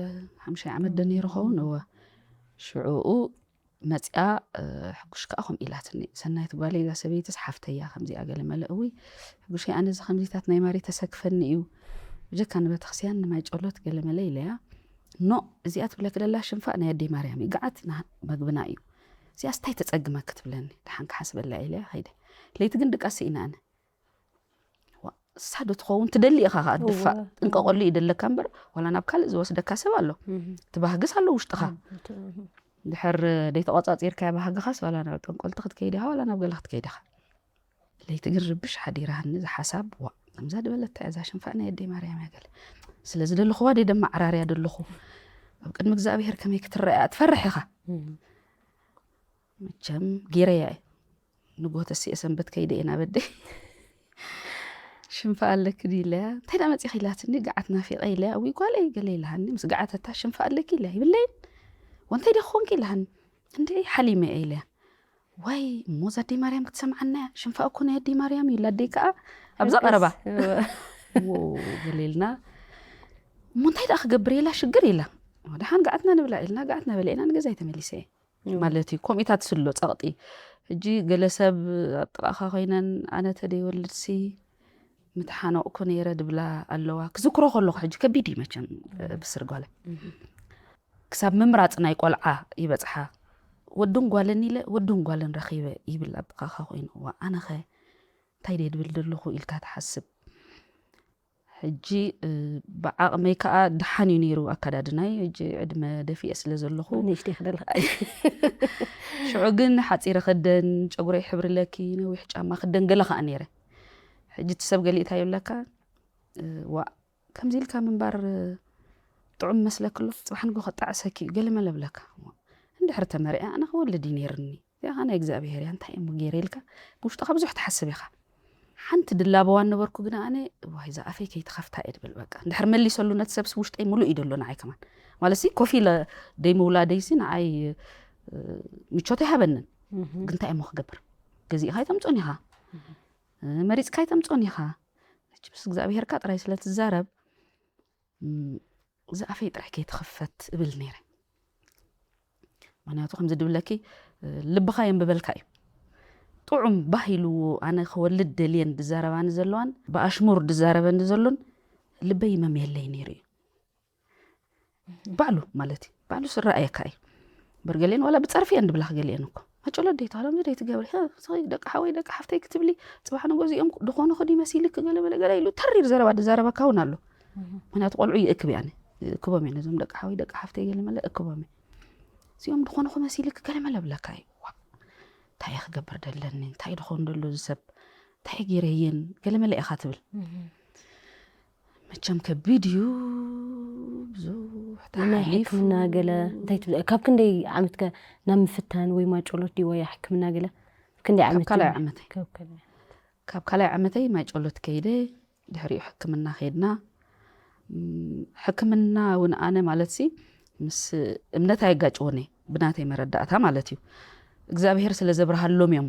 ሓምሻይ ዓመት ዶ ነይሩ ኸውን እወ። ሽዑኡ መፂኣ ሕጉሽ ከዓ ከምኡ ኢላትኒ። ሰናይት ጓለይ እዛ ሰበይትስ ሓፍተያ ከምዚኣ ገለ መለ እውይ ሕጉሸይ ኣነ እዚ ከምዚታት ናይ ማሪ ተሰክፈኒ እዩ። ብጀካ ንበተክስያን ንማይ ጨሎት ገለ መለ ኢለያ። ኖ እዚኣ ትብለክ ደላ ሽንፋእ ናይ ኣደይ ማርያም እዩ። ገዓት መግብና እዩ። እዚኣስ እንታይ ተፀግመክ ትብለኒ። ደሓን ክሓስበላ ኢለያ ኸይደ። ለይቲ ግን ድቃስ ስኢነ ኣነ። እሳ ዶ ትኸውን ትደሊ ኢኻ ከዓ ድፋእ ጥንቀቐሉ እዩ ደለካ እምበር ዋላ ናብ ካልእ ዝወስደካ ሰብ ኣሎ። እቲ ባህግስ ኣሎ ውሽጥኻ። ድሕር ደይተቆፃፂርካዮ ባህግኻስ ዋላ ናብ ጠንቆልቲ ክትከይድ ኢኻ ዋላ ናብ ገለ ክትከይድ ኢኻ። ለይቲ ግን ርብሽ ሓዲራኒ እዛ ሓሳብ። ዋ ከምዛ ድበለታ እያ እዛ ሽንፋእ ናይ ኣደይ ማርያም እያ ገለ። ስለ ዝደለኹዋ ደይ ደማ ዓራርያ ደለኹ። ኣብ ቅድሚ እግዚኣብሄር ከመይ ክትረአ ትፈርሕ ኢኻ። መቸም ገይረያ እየ። ንጎ ተሲኤ ሰንበት ከይደ እየ ናብ ኣደይ። ሽንፋ ኣለኪ ድዩ ኢለያ። እንታይ ዳ መፂኺ ኢላትኒ። ገዓት ናፊቐ ኢለያ። እውይ ጓለይ ገለ ኢላሃኒ። ምስ ገዓተታ ሽንፋ ኣለኪ ኢለያ። ይብለይን ወንታይ ደ ክኾንኪ ኢላሃኒ። እንደ ሓሊመ እየ ኢለያ። ዋይ እሞ እዛ ኣደይ ማርያም ክትሰምዓና እያ። ሽንፋ እኮ ናይ ኣደይ ማርያም እዩ ኢላ ኣደይ ከዓ ኣብዛ ቀረባ። ገለ ኢልና እሞ እንታይ ደኣ ክገብር ኢላ ሽግር ኢላ። ደሓን ገዓትና ንብላ ኢልና ገዓትና በሊዕና ንገዛይ ተመሊሰ እየ። ማለት እዩ። ከምኡታት ስሎ ጸቕጢ። ሕጂ ገለ ሰብ ኣብ ጥቓኻ ኮይነን ኣነ ተደይወልድሲ ምተሓነቕኩ ነይረ ድብላ ኣለዋ። ክዝክሮ ከለኹ ሕጂ ከቢድ እዩ መቸም ብስር ጓለ። ክሳብ ምምራጽ ናይ ቆልዓ ይበጽሓ። ወድን ጓልን ኢለ ወድን ጓልን ረኺበ ይብል ኣብ ጥቓኻ ኮይኑ። እዋ ኣነኸ እንታይ ደይ ድብል ዘለኹ ኢልካ ትሓስብ። ሕጂ ብዓቕመይ ከዓ ደሓን እዩ ነይሩ ኣካዳድናይ። ሕጂ ዕድመ ደፊኤ ስለ ዘለኹ ንእሽተይ ክደልካ። ሽዑ ግን ሓፂረ ክደን፣ ጨጉረይ ሕብሪ ለኪ፣ ነዊሕ ጫማ ክደን ገለ ከዓ ነይረ። ሕጂ እቲ ሰብ ገሊእታ ይብለካ ዋ ከምዚ ኢልካ ምንባር ጥዑም መስለክሎ ፅባሕ ንጎ ከጣዕሰኪ እዩ ገለ መለ ብለካ። እንድሕር ተመሪዐ ኣነ ክወልድ እዩ ነይርኒ። እዚኣ ናይ እግዚኣብሄር እያ እንታይ እሞ ገይረ ኢልካ ብውሽጥኻ ብዙሕ ትሓስብ ኢኻ። ሓንቲ ድላበዋ ነበርኩ ግና ኣነ ዋይ እዛ ኣፈይ ከይትኸፍታ እየ ድብል በቃ እንድሕር መሊሰሉ ነቲ ሰብሲ ውሽጠይ ሙሉእ እዩ ደሎ ንዓይ ከማን። ማለት ሲ ኮፍ ኢለ ደይ ምውላደይ ሲ ንዓይ ምቾት ኣይሃበንን። ግን እንታይ እሞ ክገብር ገዚእኻ ኣይተምፅኦን ኢኻ። መሪፅካ ኣይተምፅኦን ኢኻ። መችምስ እግዚኣብሄርካ ጥራይ ስለ ትዛረብ እዚ ኣፈይ ጥራሕ ከይትኽፈት እብል ነይረ። ምክንያቱ ከምዚ ድብለኪ ልብኻ የንብበልካ እዩ። ጥዑም ባህ ኢልዎ ኣነ ክወልድ ደልየን ድዛረባኒ ዘለዋን ብኣሽሙር ድዛረበኒ ዘሎን ልበይ ይመምየለይ ነይሩ እዩ። ባዕሉ ማለት እዩ ባዕሉ ስረኣየካ እዩ። እምበር ገሊአን ዋላ ብፀርፊ እየን ድብላኽ ገሊአን እኮ መጨሎ ደይ ተባህሎም ደይ ትገብሪ ደቂ ሓወይ ደቂ ሓፍተይ ክትብሊ ፅባሕ ንጎ እዚኦም ድኾኑ ኸዲ መሲልክ ገለ መለ ገለ ኢሉ ተሪር ዘረባ ድዛረበካ እውን ኣሎ። ምክንያቱ ቆልዑ ይእክብ ያነ እክቦም እየ ነዞም ደቂ ሓወይ ደቂ ሓፍተይ ገለ መለ እክቦም እየ። እዚኦም ዝኾንኹ መሲልክ ገለመለ ብለካ እዩ። ዋ፣ እንታይ እየ ክገብር ደለኒ? እንታይ ድኾን ደሎ እዚ ሰብ? እንታይ ገይረየን? ገለመለ ኢኻ ትብል። መቸም ከቢድ እዩ። ብዙሕ ናይ ተሓሊፉ። ሕክምና ገለ እንታይ ትብል? ካብ ክንደይ ዓመት ከ ናብ ምፍታን ወይ ማጮሎት ድዩ ወይ ሕክምና ገለ? ክንደይ ካብ ዓመት ካልኣይ እዩ? ዓመተይ። ካብ ካልኣይ ዓመት። ካብ ካልኣይ ዓመተይ ማይ ጨሎት ከይደ፣ ድሕሪኡ ሕክምና ከይድና። ም፣ ሕክምና እውን ኣነ ማለት ሲ ምስ እምነት ኣይጋጭዎን እየ፣ ብናተይ መረዳእታ ማለት እዩ። እግዚኣብሔር ስለ ዘብርሃሎም እዮም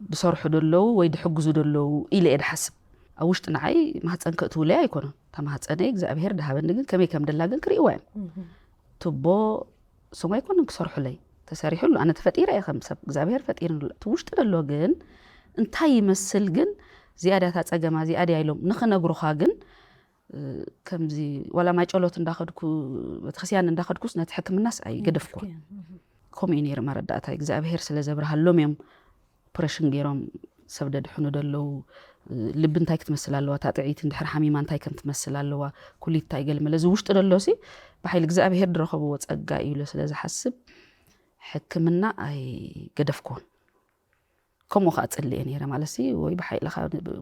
ዝሰርሑ ደለዉ ወይ ድሕግዙ ደለዉ ኢለ እየ ድሓስብ። ኣብ ውሽጢ ንዓይ ማህፀን ከእትውለይ ኣይኮነን። እታ ማህፀነይ እግዚኣብሔር ድሃበኒ ግን ከመይ ከም ደላ ግን ክርእይዋ እዮም። ቱቦ እሶም ኣይኮኑን ክሰርሑለይ፣ ተሰሪሑሉ። ኣነ ተፈጢረ እየ ከም ሰብ፣ እግዚኣብሔር ፈጢርሉ። እቲ ውሽጢ ደሎ ግን እንታይ ይመስል ግን ዝያዳ እታ ፀገማ እዚኣ ድያ ኢሎም ንኽነግሩኻ ግን፣ እ፣ ከምዚ ዋላ ማይ ጨሎት እንዳኸድኩ፣ ቤተክርስትያን እንዳኸድኩስ ነቲ ሕክምናስ ኣይገደፍኩ። ከምኡ እዩ ነይሩ መረዳእታ። እግዚኣብሔር ስለ ዘብርሃሎም እዮም ኦፕሬሽን ገይሮም ሰብ ደድሕኑ ደለዉ። እ፣ ልቢ እንታይ ክትመስል ኣለዋ፣ እታ ጥዕይቲ እንድሕር ሓሚማ እንታይ ከም ትመስል ኣለዋ፣ ኩሊት እንታይ ገለ መለ፣ እዚ ውሽጢ ደሎ ሲ ብሓይሊ እግዚኣብሔር ድረኸብዎ ጸጋ እዩ ኢለ ስለ ዝሓስብ ሕክምና ኣይገደፍኩዎን። ከምኡ ከኣ ጽሊ እየ ነይረ ማለት ሲ፣ ወይ ብሓይልኻ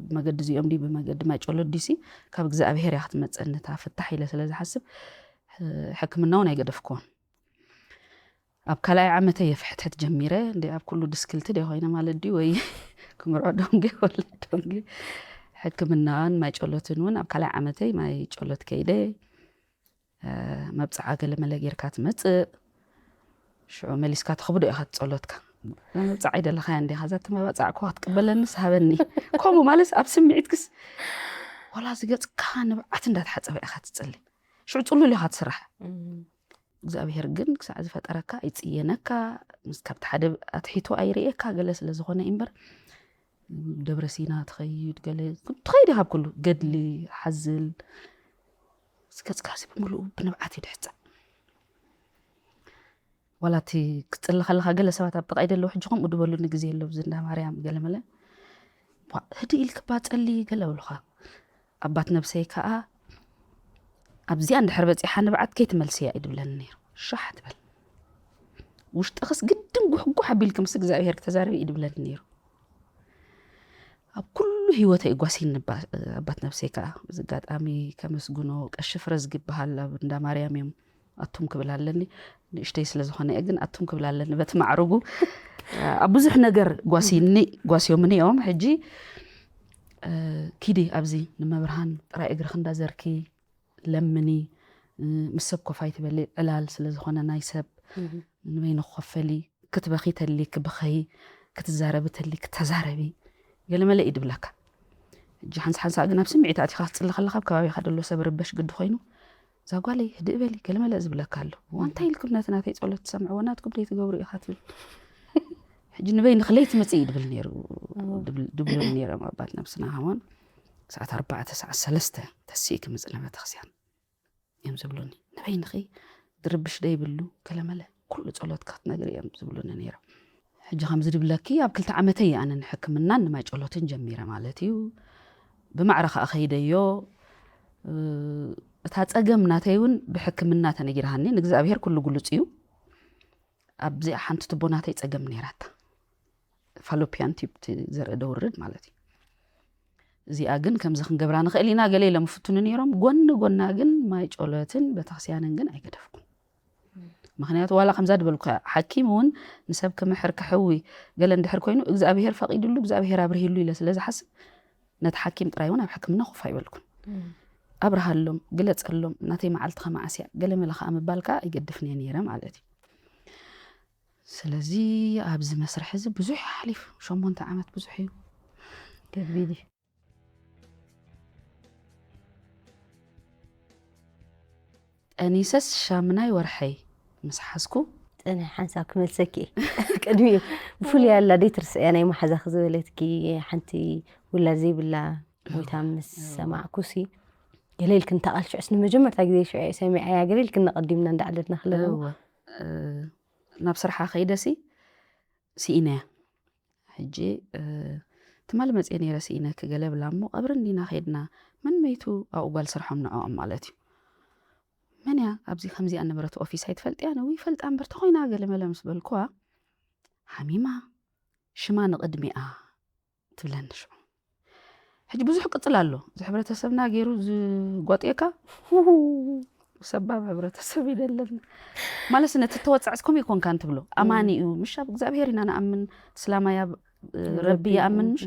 ብመገዲ እዚኦም ድዩ ብመገዲ ማይ ጨሎት ድዩ ሲ፣ ካብ እግዚኣብሔር እያ ክትመጸኒ እታ ፍታሕ ኢለ ስለ ዝሓስብ፣ እ፣ ሕክምና እውን ኣይገደፍኩዎን። ኣብ ካልኣይ ዓመተይ እየ ፍሕትሕት ጀሚረ። እንደ ኣብ ኩሉ ድስክልቲ ደ ኮይነ ማለት ድዩ ወይ ክምርዖ ዶንጌ ወለድ ዶንጌ። ሕክምናን ማይ ጨሎትን እውን ኣብ ካልኣይ ዓመተይ ማይ ጨሎት ከይደ፣ እ፣ መብጽዓ ገለ መለ ጌርካ ትመጽእ። ሽዑ መሊስካ ተኽብዶ ኢኻ ትጸሎትካ። መብጽዓ ኣይደለኻያ እንዲኻ፣ እዛ ተመባጻዕኩ ክትቅበለንስ ሃበኒ። ከምኡ ማለት ኣብ ስምዒትክስ ዋላ ዝገጽካ ንብዓት እንዳተሓጸበ ኢኻ ትጽሊ። ሽዑ ጽሉል ኢኻ ትስራሕ። እግዚኣብሔር ግን ክሳዕ ዝፈጠረካ ኣይጽየነካ፣ ምስ ካብቲ ሓደ ኣትሒቱ ኣይርእየካ ገለ ስለ ዝኾነ እዩ እምበር፣ ደብረ ሲና ትኸይድ ገለ ትኸይድ ኢኻ፣ ኣብ ኩሉ ገድሊ ሓዝል፣ እዚ ገጽካ እዚ ብምሉኡ ብንብዓት እዩ ድሕጸብ። ዋላ እቲ ክትጽሊ ከለኻ ገለ ሰባት ኣብ ጥቓይ ደለዉ ሕጂ ከምኡ ድበሉኒ ግዜ ኣሎ፣ ብዚ እንዳ ማርያም ገለ መለ። ዋ፣ ህድእ ኢልክባ ጸሊ ገለ በሉኻ። ኣባት ነብሰይ ከኣ ኣብዚኣ እንድሕር በጺሓ ንብዓት ከይትመልስያ እዩ ድብለኒ ነይሩ። ሻሕ ትበል። ውሽጥኽስ ግድን ጉሕጉሕ ኣቢልኪ ምስ እግዚኣብሔር ክተዛረቢ እዩ ድብለኒ ነይሩ። ኣብ ኩሉ ህይወተይ ጓሲኒ ባ-፣ ኣባት ነብሰይ ከኣ። በዚ ኣጋጣሚ ከመስግኖ ቀሺ ፍረዝጊ ይበሃል፣ ኣብ እንዳ ማርያም እዮም ኣቱም ክብል ኣለኒ። ንእሽተይ ስለ ዝኾነ እየ ግን ኣቱም ክብል ኣለኒ በቲ ማዕርጉ። ኣብ ብዙሕ ነገር ጓሲኒ፣ ጓስዮምኒ እዮም። ሕጂ፣ እ፣ ኪዲ ኣብዚ ንመብርሃን ጥራይ እግርኺ እንዳዘርኪ ለምኒ፣ እ፣ ምስ ሰብ ኮፍ ኣይትበሊ፣ ዕላል ስለ ዝኾነ ናይ ሰብ፣ ንበይንኺ ኮፍ በሊ፣ ክትበኺ ተሊ ክብኸይ፣ ክትዛረቢ ተሊ ክተዛረቢ፣ ገለመለ እዩ ድብለካ። ሕጂ ሓንሳ ሓንሳ ግን ኣብ ስምዒት ኣቲኻ ክትጽሊ ከለኻ ኣብ ከባቢኻ ደሎ ሰብ ርበሽ ግዲ ኮይኑ፣ "እዛ ጓለይ ህድእ በሊ፣ ገለመለ" ዝብለካ ኣሎ። "እዋ እንታይ ኢልኩም ነቲ ናተይ ጸሎት ትሰምዕዎ፣ ናትኩም ደይ ትገብሩ ኢኻ" ትብል። ሕጂ ንበይንኺ ለይቲ መጽእ እዩ ድብል ነይሩ፣ ድብል-፣ ድብሉኒ ነይሮም ኣባት ነብስና። ከማን ሰዓት ኣርባዕተ፣ ሰዓት ሰለስተ ተሲእኪ ምጽእ ንቤተክርስትያን እዮም ዝብሉኒ። ንበይንኺ ድርብሽ ደይብሉ ገለመለ ኩሉ ጸሎትካ ክትነግሪ እዮም ዝብሉኒ ነይሮም። ሕጂ ከምዚ ድብለኪ ኣብ ክልተ ዓመተይ ኣነ ንሕክምናን ንማይ ጸሎትን ጀሚረ ማለት እዩ። ብማዕረ ከኣ ከይደዮ፣ እ፣ እታ ጸገም ናተይ እውን ብሕክምና ተነጊርሃኒ። ንእግዚኣብሔር ኩሉ ግሉጽ እዩ። ኣብዚኣ ሓንቲ ቱቦ ናተይ ጸገም ነይራታ። ፋሎፒያን ቲዩብ እቲ ዘርኢ ደውርድ ማለት እዩ። እዚኣ ግን ከምዚ ክንገብራ ንኽእል ኢና ገለ ኢሎም ይፍትኑ ነይሮም። ጎኒ ጎና ግን ማይ ጸሎትን ቤተክርስትያንን ግን ኣይገደፍኩን። ምኽንያቱ ዋላ ከምዛ ድበልኩ ሓኪም እውን ንሰብ ክምሕር ክሕዊ ገለ እንድሕር ኮይኑ እግዚኣብሔር ፈቒድሉ እግዚኣብሔር ኣብርሂሉ ኢለ ስለ ዝሓስብ ነቲ ሓኪም ጥራይ እውን ኣብ ሕክምና ኮፍ ኣይበልኩን። ኣብርሃሎም፣ ግለጸሎም፣ ናተይ መዓልቲ ከመዓስ እያ፣ ገለ መለ ከኣ ምባል ከኣ ኣይገድፍን እየ ነይረ ማለት እዩ። ስለዚ ኣብዚ መስርሕ እዚ ብዙሕ እዩ ሓሊፉ፣ ሸሞንተ ዓመት ብዙሕ እዩ። ከቢድ እዩ። ጠኒሰስ ሻምናይ ወርሐይ ምስ ሓዝኩ፣ ጽንሒ ሓንሳብ ክመልሰኪ እየ። ቅድሚኡ ብፍሉይ ኣላ ደይ ትርስእያ ናይ መሓዛኺ ዝበለትኪ ሓንቲ ውላድ ዘይብላ ሞይታ ምስ ሰማዕኩሲ ገለ ኢልክን እታ ቃል ሽዑስ ንመጀመርታ ግዜ ሽዑ እየ ሰሚዐያ ገለ ኢልክን ቀዲምና እንዳዕለትና ከለና እወ፣ እ፣ ናብ ስርሓ ከይደሲ ስኢነያ። ሕጂ፣ እ፣ ትማሊ መጽየ ነይረ ስኢነኪ ገለ ብላ እሞ ቀብሪ እንዲና ከይድና መን መይቱ ኣብኡ ጓል ስርሖም ንዕኦም ማለት እዩ። መን እያ ኣብዚ ከምዚኣ ነበረት ኦፊስ ኣይትፈልጥያ? ነዊ ይፈልጣ እምበር ተኾይና ገለ መለ ምስ በልኩዋ፣ ሓሚማ ሽማ ንቕድሚኣ ትብለኒ ሽዑ። ሕጂ ብዙሕ ቅጽል ኣሎ። እዚ ሕብረተሰብና ገይሩ ዝጓጥየካ፣ ሰባብ ሕብረተሰብ ይደለና። ማለት ነቲ ተወጻዕስ ከምኡ ይኮንካን ትብሎ። ኣማኒ እዩ፣ ምሽ ኣብ እግዚኣብሔር ኢና ንኣምን፣ ስላማያ ረቢ ይኣምን፣ ምሽ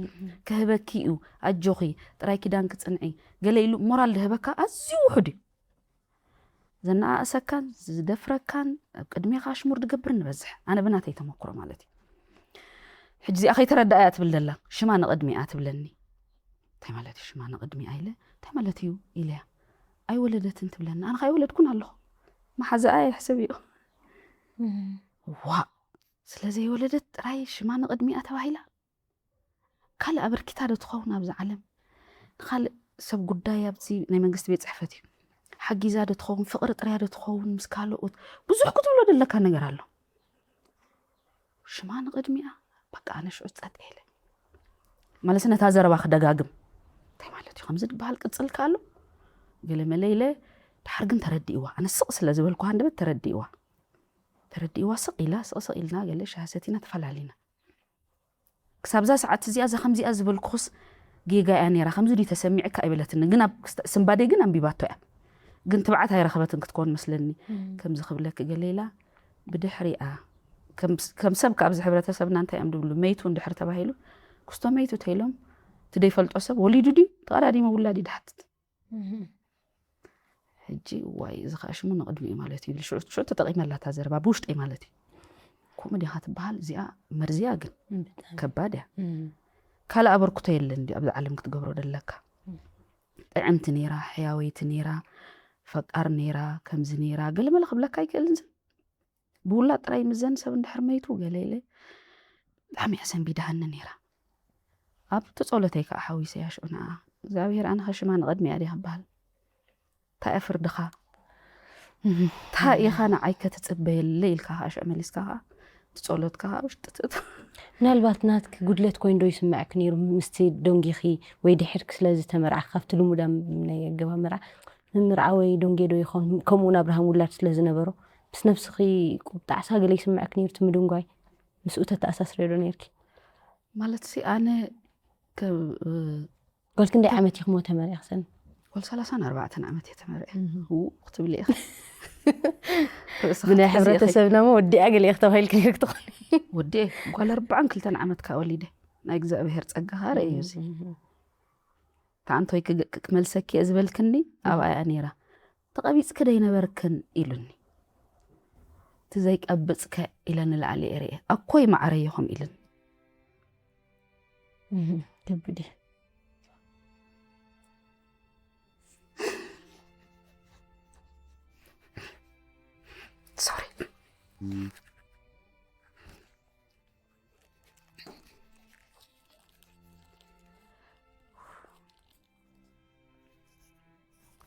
ክህበኪ እዩ፣ ኣጆኺ፣ ጥራይ ኪዳን ክጽንዒ፣ ገለ ኢሉ ሞራል ዝህበካ ኣዝዩ ውሑድ እዩ። ዘነኣእሰካን ዝደፍረካን ኣብ ቅድሜኻ ኣሽሙር ዝገብር ንበዝሕ። ኣነ ብናተይ ተመክሮ ማለት እዩ። ሕጂ እዚኣ ከይተረዳእያ ትብል ዘላ፣ ሽማ ንቕድሚኣ ትብለኒ። እንታይ ማለት እዩ ሽማ ንቕድሚኣ ኢለ፣ እንታይ ማለት እዩ ኢለያ። ኣይወለደትን ትብለኒ። ኣነ ከ ኣይወለድኩን ኣለኹ። መሓዛኣ የሕስብ እዩ። ዋ፣ ስለ ዘይወለደት ጥራይ ሽማ ንቕድሚኣ ተባሂላ? ካልእ ኣበርኪታ ዶ ትኸውን ኣብዚ ዓለም? ንኻልእ ሰብ ጉዳይ ኣብዚ ናይ መንግስቲ ቤት ጽሕፈት እዩ። ሓጊዛ ዶ ትኸውን? ፍቕሪ ጥርያ ዶ ትኸውን? ምስ ካልኦት ብዙሕ ክትብሎ ዘለካ ነገር ኣሎ። ሽማ ንቕድሚኣ፣ በቃ ኣነ ሽዑ ጸጥ ኢለ። ማለት ነታ ዘረባ ክደጋግም። እንታይ ማለት እዩ? ከምዚ ዝበሃል ቅጽል ከ ኣሎ? ገለ መለ ኢለ፣ ድሓር ግን ተረዲእዋ። ኣነ ስቕ ስለ ዝበልኩ ሃንደበት ተረዲእዋ። ተረዲእዋ ስቕ ኢላ፣ ስቕ ስቕ ኢልና ገለ ሻሂ ሰቲና ተፈላሊና። ክሳብዛ ሰዓት እዚኣ፣ እዛ ከምዚኣ ዝበልኩኽስ ጌጋ እያ ነይራ፣ ከምዚ ድዩ ተሰሚዕካ ኣይበለትኒ። ግን ኣብ ክስተ-፣ ስንባደይ ግን ኣንቢባቶ እያ። ግን ትብዓት ኣይረኸበትን ክትኮን መስለኒ። ከምዚ ክብለኪ ገለ ኢላ፣ ብድሕሪኣ፣ ከም፣ ከም ሰብ ከ ኣብዚ ሕብረተሰብና እንታይ እዮም ድብሉ? መይቱ እንድሕር ተባሂሉ፣ ክስቶ መይቱ ተይሎም፣ እቲ ደይፈልጦ ሰብ ወሊዱ ድዩ? ተቐዳዲሙ ውላድ እዩ ድሓትት። ሕጂ ዋይ፣ እዚ ኸኣ ሽሙ ንቕድሚኡ ማለት እዩ። ሽዑ፣ ሽዑ ተጠቒመላ እታ ዘረባ ብውሽጠይ ማለት እዩ። ከምኡ ዲኻ ትበሃል? እዚኣ መርዝያ ግን እም፣ ብጣዕሚ። ከባድ እያ። እም። ካልእ ኣበርክቶ የለን ድዩ ኣብዚ ዓለም ክትገብሮ ደለካ? እም። ጥዕምቲ ነይራ፣ ሕያወይቲ ነይራ፣ ፈቃር ነይራ፣ ከምዚ ነይራ፣ ገለ መለ ክብለካ ኣይክእልን። ብውላድ ጥራይ ምዘን ሰብ እንድሕር መይቱ ገለ ኢለ ብጣዕሚ እያ ሰንቢዳሃኒ ነይራ። ኣብቲ ጸሎተይ ከኣ ሓዊሰያ ሽዑ ንዓ እግዚኣብሔር ኣነ ኸ ሽማ ንቕድሚያ ድየ ክበሃል? እንታይ እያ ፍርድኻ? እንታይ ኢኻ ንዓይ ከ ትጽበየለይ ኢልካ ከኣ ሽዑ መሊስካ ከኣ እቲ ጸሎትካ ከኣ ውሽጢ ትእቱ። ምናልባት ናትኪ ጉድለት ኮይኑ ዶ ይስምዐኪ ነይሩ? ምስቲ ደንጊኺ ወይ ድሕርኪ ስለ ዝተመርዓኺ ካብቲ ልሙድ ናይ ኣገባብ መርዓ ምምርዓወይ ደንጌ ዶ ይኾን? ከምኡውን ኣብርሃም ውላድ ስለ ዝነበሮ ምስ ነብስኺ ቁጣዕሳ ገለ ይስምዐኪ ነይሩ እቲ ምድንጓይ? ምስኡ ተተኣሳስርዮ ዶ ነይርኪ? ማለትሲ ኣነ ከ-፣ ጓል ክንደይ ዓመት ኢኺ ሞ ተመሪዕኺ ሰኒ? ጓል ሰላሳን ኣርባዕተን ዓመት እየ ተመሪዐ። እህ። ው ክትብሊ ኢኺ። ርእስኺ ብናይ ክትገዝኢ ኢኺ። ሕብረተሰብና ሞ ወዲኣ ገለ ኢኺ ተባሂልኪ ነይርኪ ትኾኒ። ወዲኤ ጓል ኣርባዓን ክልተን ዓመት ከኣ ወሊደ። ናይ እግዚኣብሔር ጸጋ ከኣ ርእዩ እዚ። እህ። እታ ኣንቶይ ክግ-፣ ክመልሰኪ እየ ዝበልክኒ ኣብኣ እያ ነይራ። ተቐቢጽኪ ዶ ኣይነበርክን ኢሉኒ። እቲ ዘይቀብጽከ ኢለ ንላዕሊ እየ ርእየ። ኣኮይ መዓረዮ ከም ኢሉኒ። እህ፣ ከቢድ እዩ። ሶሪ።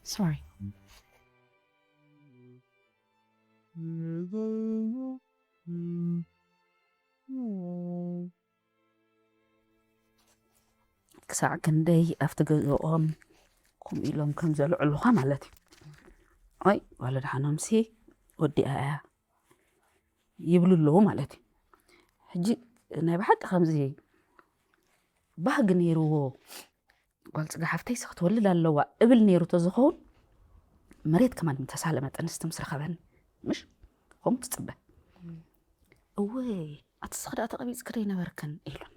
ሶሪ። ክሳዕ ክንደይ ኣብቲ ገዝኦም ከምኡ ኢሎም ከም ዘልዕሉኻ ማለት እዩ። ኣይ፣ ጓል ደሓኖምሲ ወዲኣ እያ ይብሉ ኣለዉ ማለት እዩ። ሕጂ ናይ ብሓቂ ከምዚ ባህጊ ነይርዎ፣ ጓል ጽጋ ሓፍተይሲ ክትወልድ ኣለዋ እብል ነይሩ ተዝኸውን፣ መሬት ከማን ምተሳለመት ኣንስቲ ምስ ረኸበኒ፣ ምሽ? ከምኡ ትጽበ። እወ፣ ኣቲ ስኽ ደኣ ተቐቢጽኪ ዶ ኣይነበርክን? ኢሉኒ።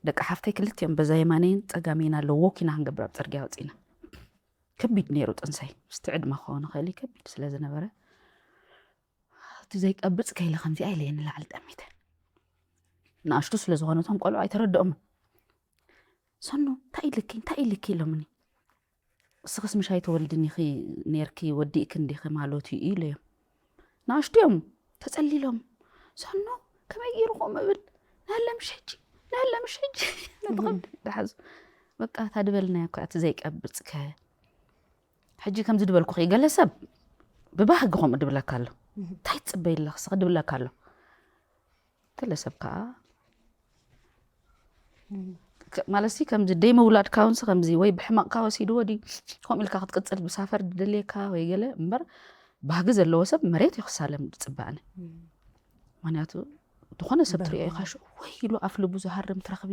ደቂ ሓፍተይ ክልቲኦም በዛ የማነይን ጸጋመይን ኣለዉ፣ ዎክ ኢና ክንገብር ኣብ ጽርግያ ወጺና። ከቢድ ነይሩ ጥንሰይ፣ ምስቲ ዕድመ ክኸውን ይኽእል እዩ፣ ከቢድ ስለ ዝነበረ፣ እቲ ዘይቀብጽ ከይለ ከምዚኣ ኢለ እየ ንላዕሊ ጠሚተ። ንኣሽቱ ስለ ዝኾኑ እቶም ቆልዑ ኣይተረድኦምን። ሰኑ፣ እንታይ ኢልኪ፣ እንታይ ኢልኪ ኢሎምኒ። እስኽስ ምሽ ኣይትወልድን ኢኺ ነይርኪ፣ ወዲእኪ እንዲኺ ማለቱ እዩ ኢለዮም። ንኣሽቱ እዮም ተጸሊሎም። ሰኑ፣ ከመይ ገይሩ ከምኡ እብል? ንህለ ምሽ ሕጂ፣ ንህለ ምሽ ሕጂ። ነቲ ከብዲ ደሓዙ። በቃ፣ እታ ድበልናያ እኮ፣ እቲ ዘይቀብጽ ከ። ሕጂ ከምዚ ድበልኩኺ፣ ገለ ሰብ ብባህጊ ከምኡ ድብለካ ኣሎ። እህ። እንታይ ትጽበይ ኣለኽስ ክድብለካ ኣሎ። ገለ ሰብ ከኣ እህ። ከ- ማለትሲ ከምዚ ደይ ምውላድካ እውን ከምዚ ወይ ብሕማቕካ ወሲድዎ ድዩ ከምኡ ኢልካ ክትቅፅል ብሳፈር ድደልየካ ወይ ገለ እምበር፣ ባህጊ ዘለዎ ሰብ መሬት እዩ ክሳለም ዝፅበኣኒ። ምክንያቱ ዝኾነ ሰብ ትሪኦ ኢኻ ሽዑ ወይ ኢሉ ኣፍ ልቡ ዝሃርም ትረኽቢ፣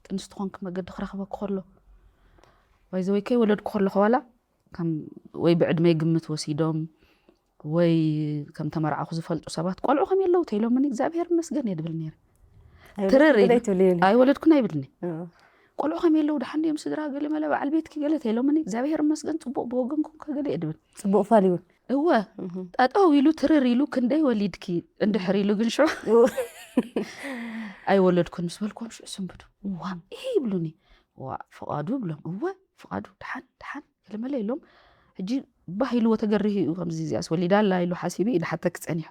ጥንስቲ ኮንክ መገዲ ክረኽበኪ ከሎ ወይ ዘወይ ከይወለድኩ ከለኹ ዋላ ከም ወይ ብዕድመይ ግምት ወሲዶም ወይ ከም ተመርዓኹ ዝፈልጡ ሰባት ቆልዑ ከም የለው ተይሎምኒ እግዚኣብሔር ይመስገን እየ ድብል ነይረ። ትርር ኢሉ፣ ኣይወለድኩን ኣይብልኒ። ቆልዑ ከም የለው ደሓን ድዮም ስድራ ገለ መለ በዓል ቤትኪ ገለ ተይሎምኒ እግዚኣብሔር ይመስገን ፅቡቅ ብወገንኩም ከገለ እየ ድብል። ፅቡቅ ፋል ይውን እወ ጠጠው ኢሉ ትርር ኢሉ ክንደይ ወሊድኪ እንድሕር ኢሉ ግን ሽዑ ኣይወለድኩን ምስ በልኩም ሽዑ ስንብዱ ዋ ይሄ ይብሉኒ። ዋ ፍቃዱ ብሎም እወ ፍቃዱ ደሓን ደሓን ገለመለ ኢሎም ሕጂ ባህ ኢልዎ ተገሪሁ እዩ ከምዚ እዚኣስ ወሊዳ ኣላ ኢሉ ሓሲቡ እዩ ድሓተኪ ፀኒሑ።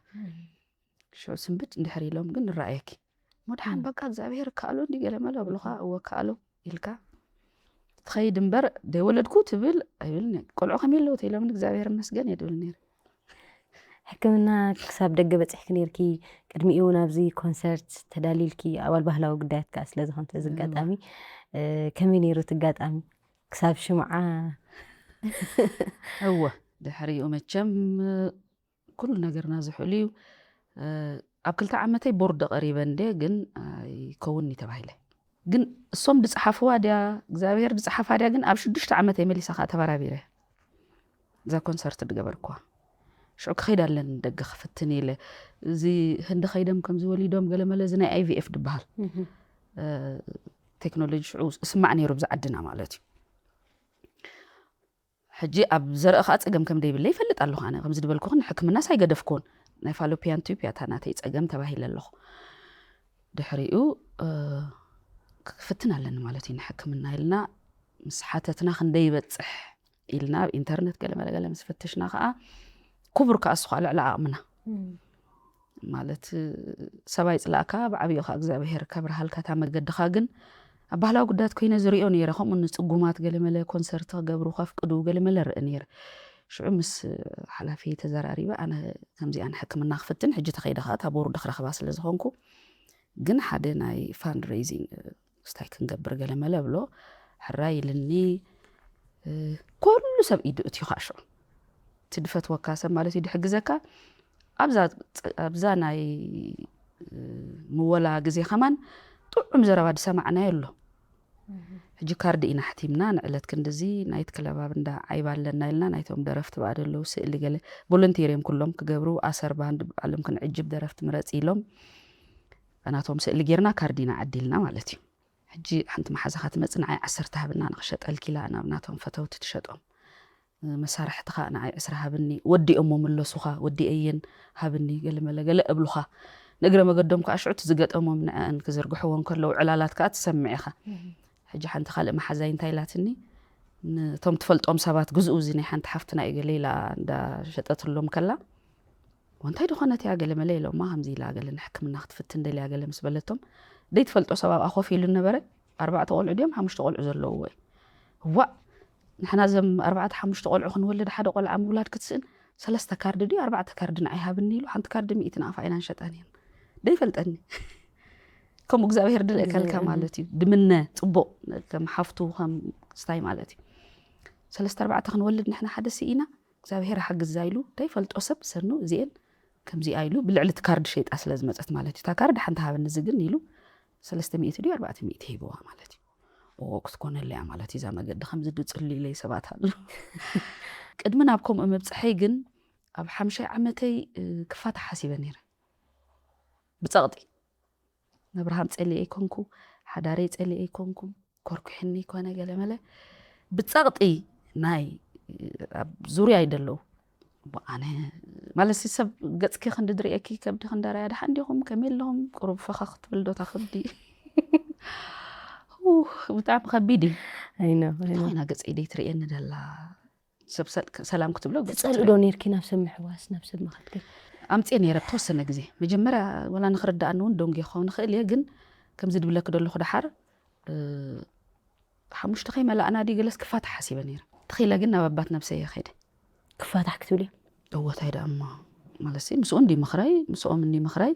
ሽዑ ስንብድ እንድሕር ኢሎም ግን ንረኣየኪ እሞ ደሓን በቃ እግዚኣብሔር እከኣሎ እንዲ ገለመለ ኣብሉኻ እወ እከኣሎ ኢልካ ትኸይድ እምበር ደይወለድኩ ትብል ኣይብልን እየ። ቆልዑ ከመይ ኣለዉ ተኢሎምኒ እግዚኣብሔር ይመስገን እየ ድብል ነይረ። ሕክምና ክሳብ ደገ በፂሕኪ ነርኪ። ቅድሚኡ ናብዚ ኮንሰርት ተዳሊልኪ ኣባል ባህላዊ ጉዳያት ከዓ ስለዝኾንት እዚ ኣጋጣሚ ከመይ ነይሩ እቲ ኣጋጣሚ ክሳብ ሽምዓ? እወ ድሕሪኡ መቸም ኩሉ ነገርና ዝሕሉ እዩ። ኣብ ክልተ ዓመተይ ቦርድ ቀሪበ እንደ ግን ኣይከውን ተባሂለ። ግን እሶም ድፀሓፍዋ ድያ እግዚኣብሔር ድፀሓፋ ድያ ግን ኣብ ሽዱሽተ ዓመተይ መሊሳ ከዓ ተበራቢረ እዛ ኮንሰርት ድገበርኩዋ። ሽዑ ክኸይድ ኣለኒ ደገ ክፍትን ኢለ እዚ ህንዲ ከይዶም ከምዚ ወሊዶም ገለመለ እዚ ናይ ኣይቪኤፍ ድበሃል ቴክኖሎጂ ሽዑ እስማዕ ነይሩ ብዚ ዓድና ማለት እዩ። ሕጂ ኣብ ዘርኢ ከዓ ፀገም ከም ደይብለ ይፈልጥ ኣለኹ ኣነ ከምዚ ዝበልኩኽን ሕክምናስ ኣይገደፍኩን ናይ ፋሎፒያን ቱፕ ያታ ናተይ ፀገም ተባሂለ ኣለኹ። ድሕሪኡ ክፍትን ኣለኒ ማለት እዩ ንሕክምና ኢልና ምስ ሓተትና ክንደይ ይበፅሕ ኢልና ኣብ ኢንተርነት ገለ መለገለ ምስ ፈተሽና ከዓ ክቡር ከዓ እሱ ከዓ ልዕሊ ዓቕምና ማለት ሰብኣይ ፅላእካ ብዓብዩ ከዓ እግዚኣብሔር ከብርሃልካ እታ መገድኻ ግን ኣብ ባህላዊ ጉዳያት ኮይነ ዝሪኦ ነይረ ከምኡ ንፅጉማት ገለመለ ኮንሰርት ክገብሩ ከፍቅዱ ገለመለ ርኢ ነይረ። ሽዑ ምስ ሓላፊ ተዘራሪበ ኣነ ከምዚኣ ንሕክምና ክፍትን ሕጂ ተኸይደ ከዓ እታ ቦርድ ክረኽባ ስለ ዝኾንኩ ግን ሓደ ናይ ፋንድ ሬይዚንግ ስታይ ክንገብር ገለመለ ብሎ ሕራይ ኢልኒ። ኩሉ ሰብ ኢዱ እትዩ ከዓ ሽዑ እቲ ድፈትወካ ሰብ ማለት እዩ ድሕግዘካ ኣብዛ ናይ ምወላ ግዜ ከማን ጥዑም ዘረባ ዝሰማዕናዮ ኣሎ። ሕጂ ካርዲ ኢና ሕቲምና ንዕለት ክንድዚ ናይት ክለብ ኣብ እንዳ ዓይባ ኣለና ኢልና ናይቶም ደረፍቲ ብኣ ደለዉ ስእሊ ገለ ቮለንቲር እዮም ኩሎም ክገብሩ ኣሰር ባንድ ባዕሎም ክንዕጅብ ደረፍቲ ምረፂ ኢሎም ናቶም ስእሊ ጌርና ካርዲ ኢና ዓዲልና ማለት እዩ። ሕጂ ሓንቲ መሓዛኻ ትመፅእ ንዓይ ዓሰርተ ሃብና ንክሸጠልኪ ኢላ ናብ ናቶም ፈተውቲ ትሸጦም መሳርሕትኻ ንዓይ ዕስራ ሃብኒ ወዲኦሞ ምለሱኻ ወዲአየን ሃብኒ ገለመለ ገለ እብሉኻ ንእግረ መገዶም ከዓ ሽዑ ዝገጠሞም ንዕአን ክዝርግሕዎ እንከለዉ ዕላላት ከዓ ትሰምዕ ኢኻ። ሕጂ ሓንቲ ካልእ መሓዛይ እንታይ ኢላትኒ ነቶም ትፈልጦም ሰባት ግዝኡ እዚ ናይ ሓንቲ ሓፍትና እዩ ገለ ኢላ እንዳሸጠትሎም ከላ እንታይ ድኾነት እያ ገለ መለ ኢሎማ ከምዚ ኢላ ገለ ንሕክምና ክትፍትን ደልያ ገለ ምስ በለቶም ደይትፈልጦ ሰብ ኣብኣ ኮፍ ኢሉ ነበረ። ኣርባዕተ ቆልዑ ድዮም ሓሙሽተ ቆልዑ ዘለውዎ እዩ። ዋእ ንሕና ዘም ኣርባዕተ ሓሙሽተ ቆልዑ ክንወልድ ሓደ ቆልዓ ምውላድ ክትስእን ሰለስተ ካርዲ ድዩ ኣርባዕተ ካርዲ ንዓይ ሃብኒ ኢሉ ሓንቲ ካርዲ ሚእቲ ንኣፋ ኢና ንሸጣ ነርና። ደይፈልጠኒ ከምኡ እግዚኣብሔር ድልእከልካ ማለት እዩ ድምነ ፅቡቅ ከም ሓፍቱ ከም ስታይ ማለት እዩ። ሰለስተ ኣርባዕተ ክንወልድ ንሕና ሓደ ስኢና እግዚኣብሔር ሓግዛ ኢሉ ደይፈልጦ ሰብ ሰኑ እዚኤን ከምዚኣ ኢሉ ብልዕሊ እቲ ካርድ ሸይጣ ስለ ዝመፀት ማለት እዩ እታ ካርድ ሓንቲ ሃበኒ እዚ ግን ኢሉ ሰለስተ ሚእቲ ድዩ ኣርባዕተ ሚእቲ ሂብዋ ማለት እዩ። ኦ ክትኮነለያ ማለት እዩ እዛ መገዲ ከምዚ ድፅሉ ኢለይ ሰባት ኣሎ። ቅድሚ ናብ ከምኡ ምብፅሐይ ግን ኣብ ሓምሻይ ዓመተይ ክፋታ ሓሲበ ነይረ። ብፀቕጢ ነብርሃም ፀሊኤ ኣይኮንኩ ሓዳረይ ፀሊኤ ኣይኮንኩም ኮርኩሕኒ ኮነ ገለመለ ብፀቕጢ ናይ ኣብ ዙርያ ይደለዉ ኣነ ማለት ሰብ ገፅኪ ክንዲ ድርእየኪ ከብዲ ክንዳራያ ድሓን ዲኹም ከመይ ኣለኹም ቁሩብ ፈኸኽ ትብል ዶ ታኽብዲ ብጣዕሚ ከቢድ እዩ። ኣይነ ኮይና ገፀይ ደይ ትርእየኒ ደላ ሰብ ሰላም ክትብሎ ትፀልእ ዶ ነርኪ ናብ ሰብ ምሕዋስ ናብ ሰብ ምኸትክል? ኣምፅየ ነይረ ተወሰነ ግዜ መጀመርያ ወላ ንክርዳኣኒ እውን ደንጉየ ክኸውን ይኽእል እየ ግን ከምዚ ድብለኪ ደለኹ ደሓር ሓሙሽተ ከይመላእና ድዩ ገለስ ክፋታ ሓሲበ ነይረ። ተኺለ ግን ናብ ኣባት ነብሰይ እየ ከይደ። ክፋታሕ ክትብሊ? እወታይ ደኣ እሞ ማለት ምስኡ እንዲ ምኽረይ ምስኦም እንዲ ምኽረይ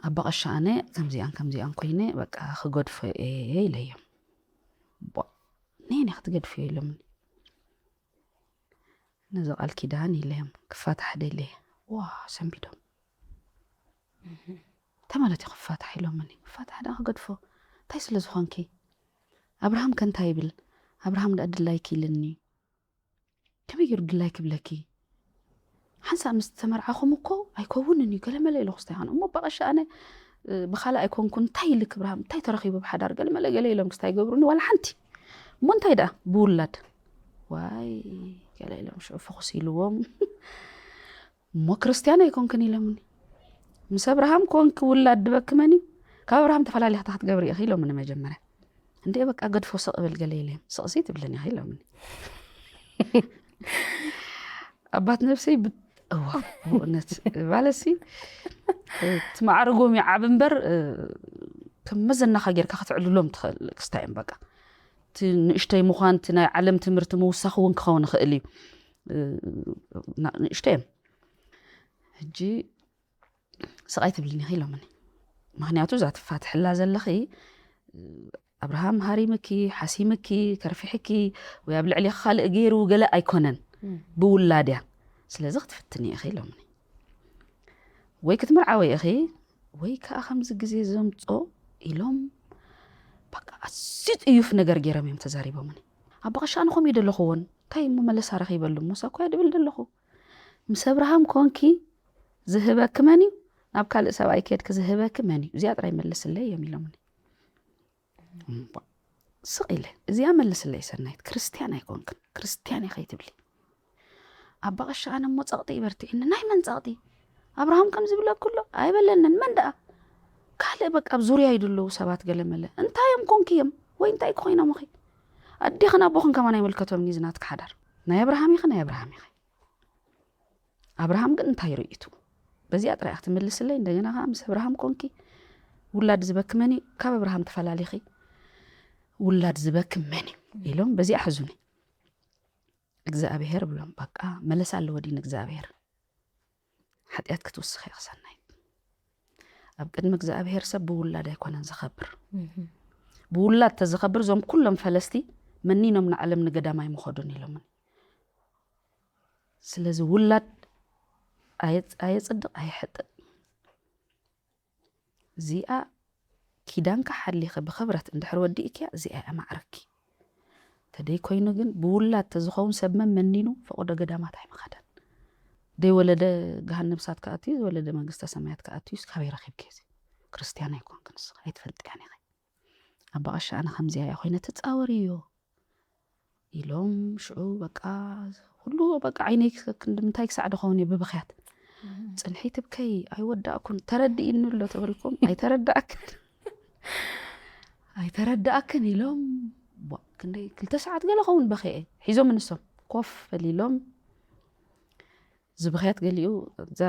ኣባ ቀሻ ኣነ ከምዚኣን ከምዚኣን ኮይነ በቃ ክገድፎ እየ ኢለዮም። ነየን ክትገድፍዮ ኢሎምኒ። ነዚ ቃል ኪዳን ኢለዮም ክፋታሕ ደልየ። ዋ ሰንቢዶም። እንታይ ማለት እዩ ክፋታሕ ኢሎምኒ? ክፋታሕ ደኣ ክገድፎ እንታይ ስለ ዝኾንኪ? ኣብርሃም ከ እንታይ ይብል? ኣብርሃም ደኣ ድላይኪ ኢልኒ። ከመይ ገይሩ ድላይኪ ይብለኪ? ሓንሳእ ምስ ተመርዓኹም እኮ ኣይከውንን እዩ ገለመለ ኢለ ክስታይ ኾነ እሞ በቐሻ ኣነ ብኻልእ ኣይኮንኩን እንታይ ኢልክ ኣብርሃም እንታይ ተረኺቡ ብሓዳር ገለመለ ገለ ኢሎም ክስታይ ይገብሩኒ ዋላ ሓንቲ እሞ እንታይ ደኣ ብውላድ ዋይ ገለ ኢሎም ሽዑ ፈኹስ ኢልዎም እሞ ክርስትያን ኣይኮንክን ኢሎምኒ ምስ ኣብርሃም ኮንክ ውላድ ድበክመን እዩ ካብ ኣብርሃም ተፈላሊኽታ ክትገብሪ ኢኺ ኢሎምኒ መጀመርያ እንዴ በቃ ገድፎ ስቕ ብል ገለ ኢለ ስቕሲ ትብልን ኢኺ ኢሎምኒ ኣባት ነብሰይ ብእዋ ብእውነት ማለሲ ትማዕርጎም ይዓብ እምበር ከም መዘናኻ ጌርካ ክትዕልሎም ትኽእል ክስታ እዮም በቃ እቲ ንእሽተይ ምዃን እቲ ናይ ዓለም ትምህርቲ ምውሳኽ እውን ክኸውን ይኽእል እዩ ንእሽተይ እዮም ሕጂ ስቕ ኣይትብልን ኢኺ ኢሎምኒ ምኽንያቱ እዛ ትፋትሕላ ዘለኺ ኣብርሃም ሃሪምኪ ሓሲምኪ ከርፊሕኪ ወይ ኣብ ልዕሊኺ ካልእ ገይሩ ገለ ኣይኮነን ብውላድ እያ ስለዚ ክትፍትኒ ኢኺ ኢሎምኒ ወይ ክትምርዓወ ኢኺ ወይ ከዓ ከምዚ ግዜ ዘምፆ ኢሎም በቃ ኣዝዩ ጥዩፍ ነገር ገይሮም እዮም ተዛሪቦምኒ ኣብ በቐሻ ኣነ ከምኡ እዩ ደለኹዎን እንታይ እሞ መለሳ ረኺበሉ እሞ ሳኳ ድብል ደለኹ ምስ ኣብርሃም ኮንኪ ዝህበኪ መን እዩ ናብ ካልእ ሰብኣይ ከድኪ ዝህበኪ መን እዩ እዚኣ ጥራይ መልስለይ እዮም ኢሎምኒ ስቕ ኢለ እዚኣ መልስለይ ሰናይት ክርስትያን ኣይኮንክን ክርስትያን እየ ከይትብሊ ኣባ ቀሺ ኣነ እሞ ጸቕጢ ይበርትዕኒ ናይ መን ጸቕጢ ኣብርሃም ከም ዝብለኩ ኣሎ ኣይበለንን መን ደኣ ካልእ በቃ ኣብ ዙርያ ይድለዉ ሰባት ገለመለ እንታይ እዮም ኮንክዮም ወይ እንታይ ኮይኖም ኺ ኣዴኽን ኣቦኽን ከማን ኣይምልከቶም እዩ ዝናትኪ ሓዳር ናይ ኣብርሃም ኢኺ ናይ ኣብርሃም ኢኺ ኣብርሃም ግን እንታይ ርእይቱ በዚኣ ጥራይ ክትምልስለይ እንደገና ከዓ ምስ ኣብርሃም ኮንኪ ውላድ ዝበኪ መን እዩ ካብ ኣብርሃም ተፈላሊኺ ውላድ ዝበኪ መን እዩ ኢሎም በዚኣ ሕዙኒ እግዚኣብሔር ብሎም በቃ መለስ ኣለዎ ዲን እግዚኣብሔር ሓጢኣት ክትውስኽ ኢኺ ሰናይት ኣብ ቅድሚ እግዚኣብሔር ሰብ ብውላድ ኣይኮነን ዝኸብር ብውላድ ተዝኸብር እዞም ኩሎም ፈለስቲ መኒኖም ንዓለም ንገዳም ኣይምኸዱን ኢሎምን ስለዚ ውላድ ኣየጽድቕ ኣየሕጥእ እዚኣ ኪዳንካ ሓሊኸ ብኽብረት እንድሕር ወዲእክያ እዚኣ እያ ማዕረኪ ተደይ ኮይኑ ግን ብውላድ ተዝኸውን ሰብ መን መኒኑ ፈቐዶ ገዳማት ኣይምኸደን ደይ ወለደ ገሃነብ እሳት ክኣቱ እዩ ዝወለደ መንግስተ ሰማያት ክኣቱ እዩ ካበይ ረኺብኪ እዚ ክርስትያን ኣይኮንክን ንስኺ ኣይትፈልጥያን ኢኺ ኣባ ቀሺ ኣነ ከምዚኣ እያ ኮይነ ተፃወርዮ ኢሎም ሽዑ በቃ ኩሉ በቃ ዓይነይ ክንዲ ምንታይ ክሳዕ ድኸውን እየ ብብኽያት ፅንሒ ትብከይ ኣይወዳእኩን ተረድእኒ ኣሎ ተበልኩም ኣይተረዳእክን ኣይተረዳእክን ኢሎም ክንደይ ክልተ ሰዓት ገለ ኸውን በኸየ ሒዞም ንሶም ኮፍ በሊሎም ዝብኽያት ገሊኡ እዛ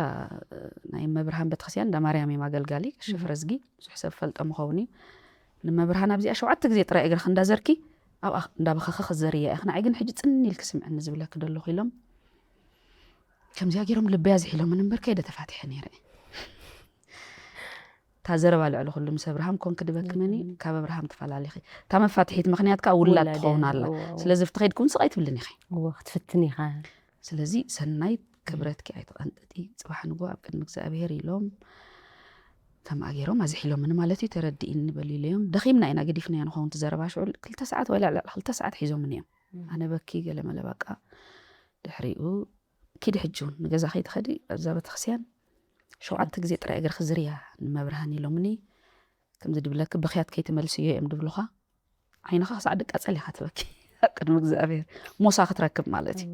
ናይ መብርሃን ቤተክርስትያን እንዳ ማርያም እዮም ኣገልጋሊ ቀሺ ፍረዝጊ ብዙሕ ሰብ ፈልጦም ይኸውን እዩ ንመብርሃን ኣብዚኣ ሸውዓተ ግዜ ጥራይ እግርኺ እንዳዘርኪ ኣብኣ እንዳበኸኺ ክዘርያ ኢኺ ንዓይ ግን ሕጂ ፅን ኢልኪ ስምዕኒ ዝብለኪ ደለኹ ኢሎም ከምዚኣ ገይሮም ልበይ ኣዝሒሎምን እምበር ከይደ ተፋቲሐ ነይረ እታ ዘረባ ልዕሊ ኩሉ ምስ ኣብርሃም ኮንኪ ድበክመኒ ካብ ኣብርሃም ትፈላሊኺ እታ መፋትሒት ምኽንያት ከዓ ውላድ ትኸውን ኣላ ስለዚ ፍቲ ከይድኪ እውን ስቕ ኣይትብልን ኢኺ ክትፍትን ኢኻ ስለዚ ሰናይት ክብረትኪ ኣይትቐንጥጢ፣ ጽባሕ ንግሆ ኣብ ቅድሚ እግዚኣብሄር ኢሎም ከምኣ ገይሮም ኣዝሒሎምኒ ማለት እዩ፣ ተረድኢኒ በሉ ኢለዮም። ደኺምና ኢና ገዲፍናዮ ንኸውን እቲ ዘረባ ሽዑ ክልተ ሰዓት ወይ ልዕሊ ክልተ ሰዓት ሒዞምኒ እዮም። ኣነ በኪ ገለ መለ በቃ ድሕሪኡ ኪዲ ሕጂ እውን ንገዛ ከይትኸዲ ኣብዛ ቤተክርስትያን ሸውዓተ ግዜ ጥራይ እግርኺ ዝርያ ንመብርሃን ኢሎምኒ ከምዚ ድብለኪ ብኽያት ከይትመልስዮ እዮም ድብሉኻ ዓይንኻ ክሳዕ ድቃጸል ኢኻ ትበኪ ኣብ ቅድሚ እግዚኣብሔር ሞሳ ክትረክብ ማለት እዩ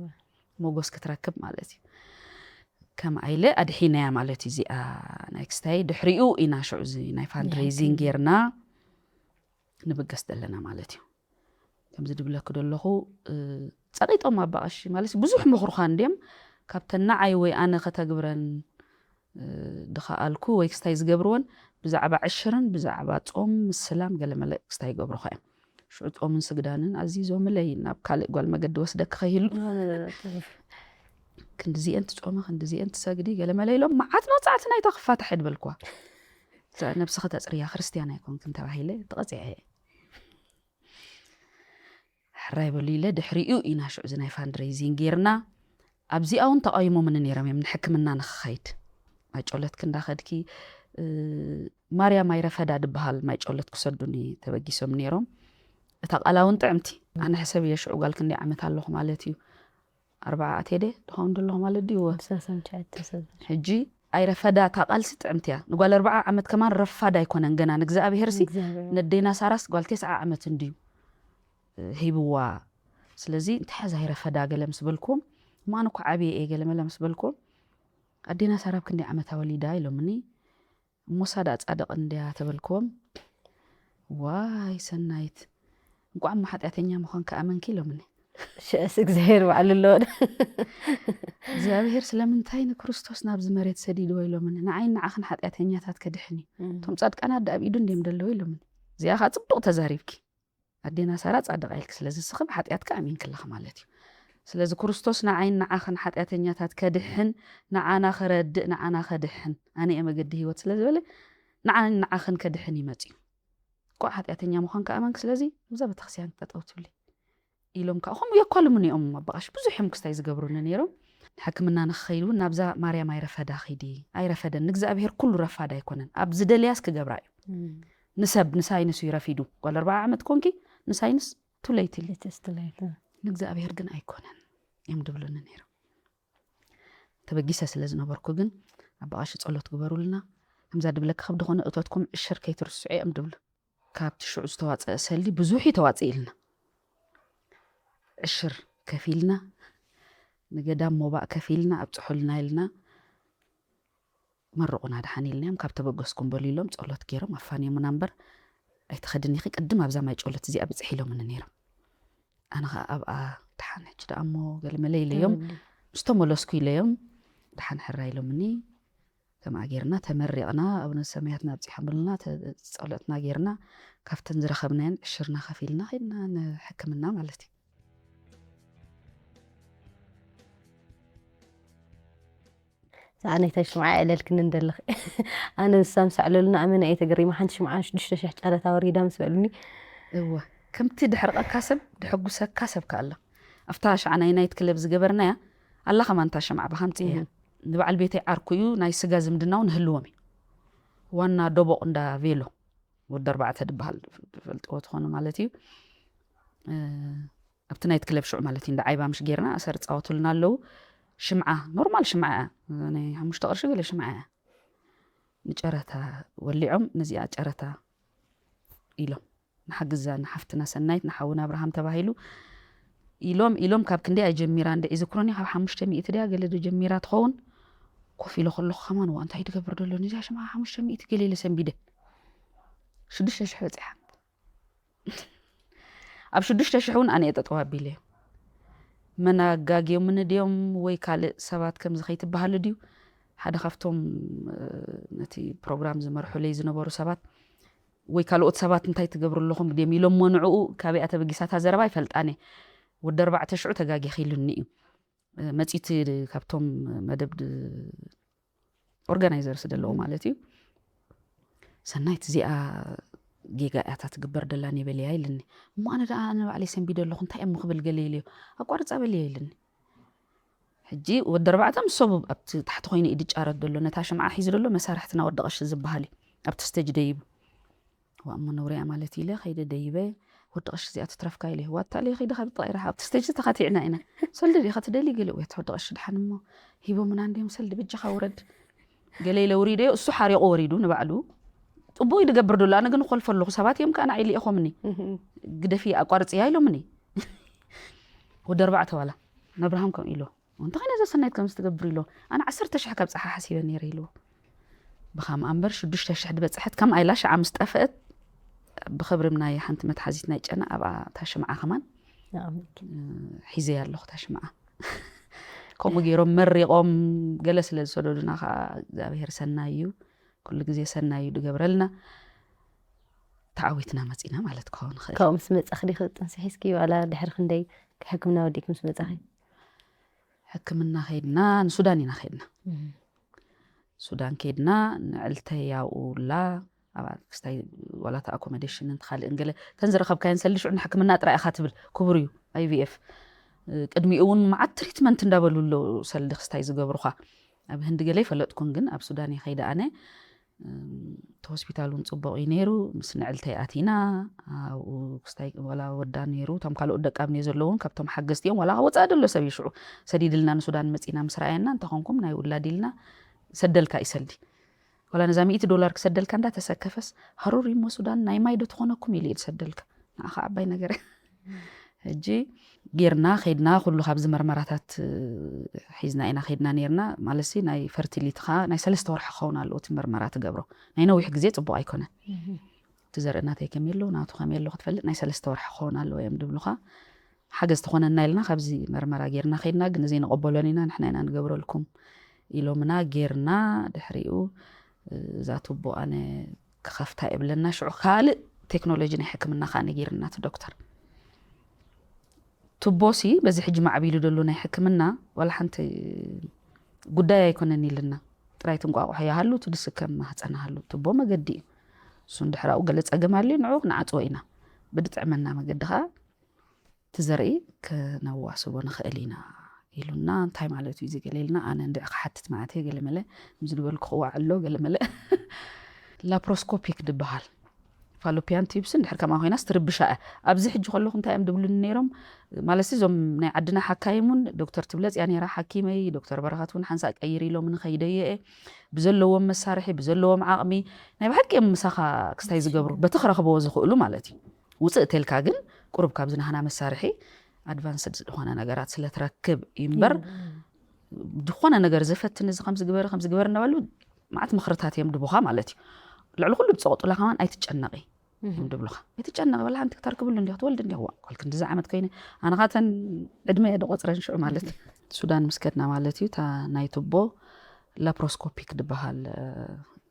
ሞጎስ ክትረክብ ማለት እዩ ከምኣ ኢለ ኣድሒናያ ማለት እዩ እዚኣ ናይ ክስታይ ድሕሪኡ ኢና ሽዑ እዚ ናይ ፋንድሬዚንግ ጌርና ንብገስ ዘለና ማለት እዩ ከምዚ ድብለኪ ደለኹ ጸቂጦም ኣባቐሺ ማለት ብዙሕ ምኽሩኻ እንድዮም ካብተን ንዓይ ወይ ኣነ ከተግብረን ድኸኣልኩ ወይ ክስታይ ዝገብርወን ብዛዕባ ዕሽርን ብዛዕባ ጾም ምስላም ገለ መለ ክስታይ ይገብሩኻ እዮም ሽዑ ጾምን ስግዳንን ኣዚዞምለይ ናብ ካልእ ጓል መገዲ ወስደኪ ከይህሉ ክንዲዚኤን ትጾሚ ክንዲዚኤን ትሰግዲ ገለ መለ ኢሎም መዓት መቕጻዕቲ ናይታ ክፋታሕ እየ ድበልክዋ ነብስኺ ተጽርያ ክርስትያን ኣይኮንክን ተባሂለ ተቐጺዐ እየ ጥራይ በሉ ኢለ ድሕሪኡ ኢና ሽዑ እዚ ናይ fundraising ጌርና። ኣብዚኣ እውን ተቃይሞምኒ ነይሮም እዮም ንሕክምና ንክኸይድ። ማይ ጨሎትኪ እንዳኸድኪ ማርያም ኣይረፈዳ ድበሃል ማይ ጨሎት ክሰዱኒ ተበጊሶም ነይሮም። እታ ቃላ እውን ጥዕምቲ። ኣነ ሕሰብ እየ ሽዑ ጓል ክንደይ ዓመት ኣለኹ ማለት እዩ። ኣርባዓ ኣቴደ ድኸውን ደለኹ ማለት ድዩ? ሕጂ ኣይረፈዳ እታ ቃልሲ ጥዕምቲ እያ። ንጓል ኣርባዓ ዓመት ከማን ረፋድ ኣይኮነን ገና ንእግዚኣብሔር ሲ። ነደይና ሳራስ ጓል ተስዓ ዓመት እንድዩ ሂብዋ። ስለዚ እንታይ እዛ ኣይረፈዳ ገለ ምስ በልኩም፣ እሞ ኣነ እኮ ዓብየ እየ ገለ መለ ምስ በልኩም፣ ኣዴና ሳራ ኣብ ክንደይ ዓመታ ወሊዳ ኢሎምኒ። እሞሳ ደኣ ጻድቕ እንድያ ተበልክዎም። ዋይ ሰናይት፣ እንቋዕ እሞ ሓጢኣተኛ ምዃን ከኣመንኪ ኢሎምኒ። ሽዕስ እግዚኣብሔር ባዕሉ ኣሎ። እግዚኣብሔር ስለምንታይ ንክርስቶስ ናብዚ መሬት ሰዲድዎ ኢሎምኒ። ንዓይን ንዓኽን ሓጢኣተኛታት ከድሕን እዩ። እቶም ጻድቃናት ደኣ ኣብ ኢዱ እንድዮም ደለዉ ኢሎምኒ። እዚኣ ኸዓ ጽቡቕ ተዛሪብኪ። ኣዴና ሳራ ጻድቕ ኢልኪ ስለ ዝስኽብ ሓጢኣትካ ኣሚንክለኺ ማለት እዩ። ስለዚ ክርስቶስ ንዓይን ንዓኽን ሓጢኣተኛታት ከድሕን፣ ንዓና ከረድእ፣ ንዓና ከድሕን፣ ኣነ እየ መገዲ ህይወት ስለ ዝበለ ንዓይን ንዓኽን ከድሕን ይመጽ እዩ። እኳ ሓጢኣተኛ ምዃን ከኣመንክ ስለዚ እዛ ቤተክርስትያን ጠጠው ትብሊ ኢሎም ከዓ ከምኡ የኳልሙኒ እዮም። ኣባቃሽ ብዙሕ እዮም ክስታይ ዝገብሩኒ ነይሮም። ንሕክምና ንክኸይድ እውን ናብዛ ማርያም ኣይረፈዳ ኺዲ። ኣይረፈደን። ንእግዚኣብሔር ኩሉ ረፋድ ኣይኮነን። ኣብ ዝደልያስ ክገብራ እዩ። ንሰብ ንሳይንስ እዩ ረፊዱ። ጓል ኣርባዓ ዓመት ኮንኪ ንሳይንስ ቱለይቲ ኢሉ። ንእግዚኣብሔር ግን ኣይኮነን እዮም ድብሉኒ ነይሮም። ተበጊሰ ስለ ዝነበርኩ ግን ኣባቃሽ ጸሎት ግበሩልና። ከምዛ ድብለካ ካብ ድኾነ እቶትኩም ዕሽር ከይትርስዑ እዮም ድብሉ። ካብቲ ሽዑ ዝተዋፀአ ሰልዲ ብዙሕ እዩ ተዋፅእ ኢልና። ዕሽር ከፊልና፣ ንገዳም ሞባእ ከፊልና፣ ኣብፅሑልና ኢልና፣ መርቑና ደሓን ኢልናዮም። ካብ ተበገስኩም በሉ ኢሎም ፀሎት ገይሮም ኣፋንዮምና እምበር ኣይትኸድን ኢኺ ቅድም ኣብዛ ማይ ጨሎት እዚኣ ብፅሒ ኢሎምኒ ነይሮም። ኣነ ኸዓ ኣብኣ ደሓን ሕጂ ደኣ እሞ ገለመለ ኢለዮም። ምስ ተመለስኩ ኢለዮም ደሓን ሕራ ኢሎምኒ። ከምኣ ጌርና ተመሪቕና፣ ኣቡነ ሰማያትና ኣብጺሖምልና፣ ጸሎትና ጌርና፣ ካብተን ዝረኸብናየን ዕሽርና ከፊልና ኸድና ንሕክምና ማለት እዩ። ሰዓነይታይ ሽምዓ የዕለልክኒ እንደለኺ። ኣነ ንሳ ምስ ኣዕለሉና ኣመና እየ ተገሪመ። ሓንቲ ሽምዓ ሽዱሽተ ሽሕ ጨረታ ወሪዳ ምስ በሉኒ። እወ፣ ከምቲ ድሕርቐካ ሰብ ድሕጉሰካ ሰብ ከኣላ። ኣብታ ሻዕናይ ናይት ክለብ ዝገበርናያ ኣላ ከማን እታ ሽምዓ ብሃምጽ እያ። ንበዓል ቤተይ ዓርኩ እዩ፣ ናይ ስጋ ዝምድና እውን ህልዎም እዩ። ዋና ዶቦቕ እንዳ ቬሎ ወዲ ኣርባዕተ ድበሃል ትፈልጥዎ ትኾኑ ማለት እዩ። ኣብቲ ናይት ክለብ ሽዑ ማለት እዩ እንዳ ዓይባ ምሽ ጌርና ኣሰር ጻወቱልና ኣለዉ። ሽምዓ ኖርማል ሽምዓ እያ፣ ናይ ሓሙሽተ ቅርሺ ገለ ሽምዓ እያ። ንጨረታ ወሊዖም ነዚኣ ጨረታ ኢሎም ንሓግዛ ንሓፍትና ሰናይት ንሓውና ኣብርሃም ተባሂሉ ኢሎም ኢሎም ካብ ክንደይ ኣይ ጀሚራ እንደ ይዝክሮኒ ካብ ሓሙሽተ ሚእቲ ድያ ገለ ዶ ጀሚራ ትኸውን። ኮፍ ኢለ ከለኹ ከማን ዋ እንታይ ትገብር ደሎ ነዚኣ ሽምዓ ሓሙሽተ ሚእቲ ገለ ኢለ ሰንቢደ። ሽዱሽተ ሽሕ በፂሓ። ኣብ ሽዱሽተ ሽሕ እውን ኣነ እየ ጠጠው ኣቢለ። መን ኣጋግዮምኒ ድዮም ወይ ካልእ ሰባት ከምዚ ከይትበሃሉ ድዩ ሓደ ካብቶም ነቲ ፕሮግራም ዝመርሑለይ ዝነበሩ ሰባት ወይ ካልኦት ሰባት እንታይ ትገብሩ ኣለኹም ድዮም ኢሎሞ ንዕኡ ካበይ ተበጊሳታ ዘረባ ይፈልጣነ። ወዲ ኣርባዕተ ሽዑ ተጋጊኺ ኢሉኒ እዩ መፂቲ ካብቶም መደብ ኦርጋናይዘርስ ደለዎ ማለት እዩ። ሰናይት እዚኣ ጌጋ እያታ ትግበር ደላ ኔበልያ ኢልኒ። እሞ ኣነ ደኣ ኣነ ባዕለይ ሰንቢደ ኣለኹ እንታይ እሞ ክብል ገለ ኢለዮ ኣቋርፃ በልያ ኢልኒ። ሕጂ ወዲ ኣርባዕተ ምስ ሰቡ ኣብቲ ታሕቲ ኮይኑ እዩ ድጫረት ደሎ ነታ ሽምዓ ሒዙ ደሎ መሳርሕትና ወዲ ቀሺ ዝበሃል እዩ ኣብቲ ስቴጅ ደይቡ። ዋ እሞ ነውሪያ ማለት ኢለ ከይደ ደይበ ወዲ ቀሺ እዚኣ ትትረፍካ ኢለ ዋታ ኢለ ከይደ ካብ ጥራይ ረሓ ኣብቲ ስቴጅ ተኻቲዕና ኢና። ሰልዲ ዲኻ ትደሊ ገለ ወይ ወዲ ቀሺ ድሓን እሞ ሂቦምና እንዲዮም ሰልዲ ብጃኻ ውረድ ገለ ኢለ ውሪደዮ እሱ ሓሪቑ ወሪዱ ንባዕሉ። ጥቡቕ እዩ ድገብር ደሎ ኣነ ግን ኾልፈ ኣለኹ ሰባት እዮም ከዓ ንዓይ ልኢኾምኒ። ግደፊ ኣቋርፅያ ኢሎምኒ። ወዲ ኣርባዕተ ዋላ ንኣብርሃም ከምኡ ኢሎ እንታይ ኮይነ እዛ ሰናይት ከምዚ ትገብር ኢሎ ኣነ ዓሰርተ ሽሕ ከብፅሓ ሓሲበ ነይረ ኢልዎ። ብኸምኣ እምበር ሽዱሽተ ሽሕ ዝበፅሐት ከምኣ ኢላ ሽዓ ምስ ጠፍአት ብኽብሪ ናይ ሓንቲ መትሓዚት ናይ ጨና ኣብኣ እታ ሽምዓ ከማን ሒዘያ ኣለኹ እታ ሽምዓ። ከምኡ ገይሮም መሪቖም ገለ ስለ ዝሰደዱና ከዓ እግዚኣብሔር ሰናይ እዩ። ኩሉ ግዜ ሰናይ እዩ ድገብረልና። ተዓዊትና መፂና ማለት ክኸውን ይኽእል። ካብኡ ምስ መፃኺ ዲኺ ጥንሲ ሒዝኪ ዋላ ድሕሪ ክንደይ ሕክምና ወዲእኪ ምስ መፃኺ? ሕክምና ከይድና ንሱዳን ኢና ከይድና። ሱዳን ከይድና ንዕልተይ ኣብኡ ላ ኣብኣ ክስታይ ዋላ እቲ ኣኮመዴሽን እንተ ካልእ እንገለ ተን ዝረኸብካየን ሰልዲ ሽዑ ንሕክምና ጥራይ ኢኻ ትብል ክቡር እዩ። ኣይቪኤፍ። ቅድሚኡ እውን መዓት ትሪትመንት እንዳበሉ ኣለዉ ሰልዲ ክስታይ ዝገብሩኻ። ኣብ ህንዲ ገለ ይፈለጥኩን፣ ግን ኣብ ሱዳን እየ ከይደ ኣነ። እም፣ እቲ ሆስፒታል እውን ጽቡቕ እዩ ነይሩ። ምስ ንዕልተይ ኣቲና፣ ኣብኡ ክስታይ ዋላ ወዳ ነይሩ። እቶም ካልኦት ደቂ ኣብነይ ዘለዉ እውን ካብቶም ሓገዝቲ እዮም። ዋላ ወጻኢ ደሎ ሰብ እዩ ሽዑ ሰዲድልና ንሱዳን መጺና ምስ ረኣየና፣ እንተኾንኩም ናይ ውላድ ኢልና ሰደልካ እዩ ሰልዲ። ዋላ ነዛ ሚእቲ ዶላር ክሰደልካ እንዳተሰከፈስ፣ ሃሩር እሞ ሱዳን ናይ ማይ ዶ ትኾነኩም ኢሉ እዩ ዝሰደልካ። ንዓኻ ዓባይ ነገር። ሕጂ ጌርና ከይድና፣ ኩሉ ካብዚ መርመራታት ሒዝና ኢና ከይድና ነይርና። ማለትሲ ናይ ፈርቲሊቲኻ ናይ ሰለስተ ወርሒ ክኸውን ኣለዎ እቲ መርመራ ትገብሮ። ናይ ነዊሕ ግዜ ጽቡቕ ኣይኮነን። እቲ ዘርኢ ናተይ ከመይ ኣሎ፣ ናቱ ከመይ ኣሎ ክትፈልጥ ናይ ሰለስተ ወርሒ ክኸውን ኣለዎ እዮም ድብሉኻ። ሓገዝ ትኾነና ኢልና ካብዚ መርመራ ጌርና ከይድና፣ ግን እዚ ንቐበሎን ኢና፣ ንሕና ኢና ንገብረልኩም ኢሎምና። ጌርና ድሕሪኡ እዛ ቱቦ ኣነ ክኸፍታ እየ ብለና። ሽዑ ካልእ ቴክኖሎጂ ናይ ሕክምና ከዓ ነጊርና እቲ ዶክተር። ቱቦሲ በዚ ሕጂ ማዕቢሉ ደሎ ናይ ሕክምና ዋላ ሓንቲ ጉዳይ ኣይኮነን ኢልና። ጥራይ ትንቋቑሖ ይሃሉ፣ ትድስከም ማህፀን ሃሉ። ቱቦ መገዲ እዩ። እሱ እንድሕር ኣብኡ ገለ ጸገም ኣልዩ ንዑ ክንዓጽዎ ኢና። ብድጥዕመና መገዲ ከዓ እቲ ዘርኢ ከነዋስቦ ንኽእል ኢና ኢሉና። እንታይ ማለት እዩ እዚ ገለ ኢልና፣ ኣነ እንድዒ ክሓትት ማለት እየ። ገለ መለ ምስ ዝበልኩ ክዋዕ ኣሎ፣ ገለ መለ ላፕሮስኮፒክ ድበሃል። ፋሎፒያን ቲዩብስ እንድሕር ከምኣ ኮይናስ ትርብሻ እያ። ኣብዚ ሕጂ ከለኹ እንታይ እዮም ድብሉኒ ነይሮም? ማለትሲ እዞም ናይ ዓድና ሓካይም እውን፣ ዶክተር ትብለጽ እያ ነይራ ሓኪመይ፣ ዶክተር በረኸት እውን ሓንሳእ ቀይር ኢሎምኒ ከይደየ እየ። ብዘለዎም መሳርሒ፣ ብዘለዎም ዓቕሚ ናይ ብሓቂ እዮም ምሳኻ ክስታይ ዝገብሩ፣ በቲ ክረኽብዎ ዝኽእሉ ማለት እዩ። ውፅእ ተልካ ግን ቁሩብ ካብዚ ናህና መሳርሒ ኣድቫንስድ ዝኾነ ነገራት ስለ ትረክብ እዩ እምበር፣ ዝኾነ ነገር ዘፈትን እዚ ከምዚ ግበሪ፣ ከምዚ ግበሪ እናበሉ መዓት ምኽርታት እዮም ድቡኻ ማለት እዩ። ልዕሊ ኩሉ ብፀቕጡላ ከማን ኣይትጨነቒ እዮም ድብሉኻ። ኣይትጨነቒ፣ በላ ሓንቲ ክተርክብሉ እንዲኹ፣ ትወልድ እንዲኹ። ዋ፣ ኳል ክንድዚ ዓመት ኮይነ፣ ኣነ ኻተን ዕድመ እየ ድቆፅረን ሽዑ ማለት እዩ። ሱዳን ምስ ከድና ማለት እዩ፣ እታ ናይ ቱቦ ላፕሮስኮፒክ ድበሃል፣ እ፣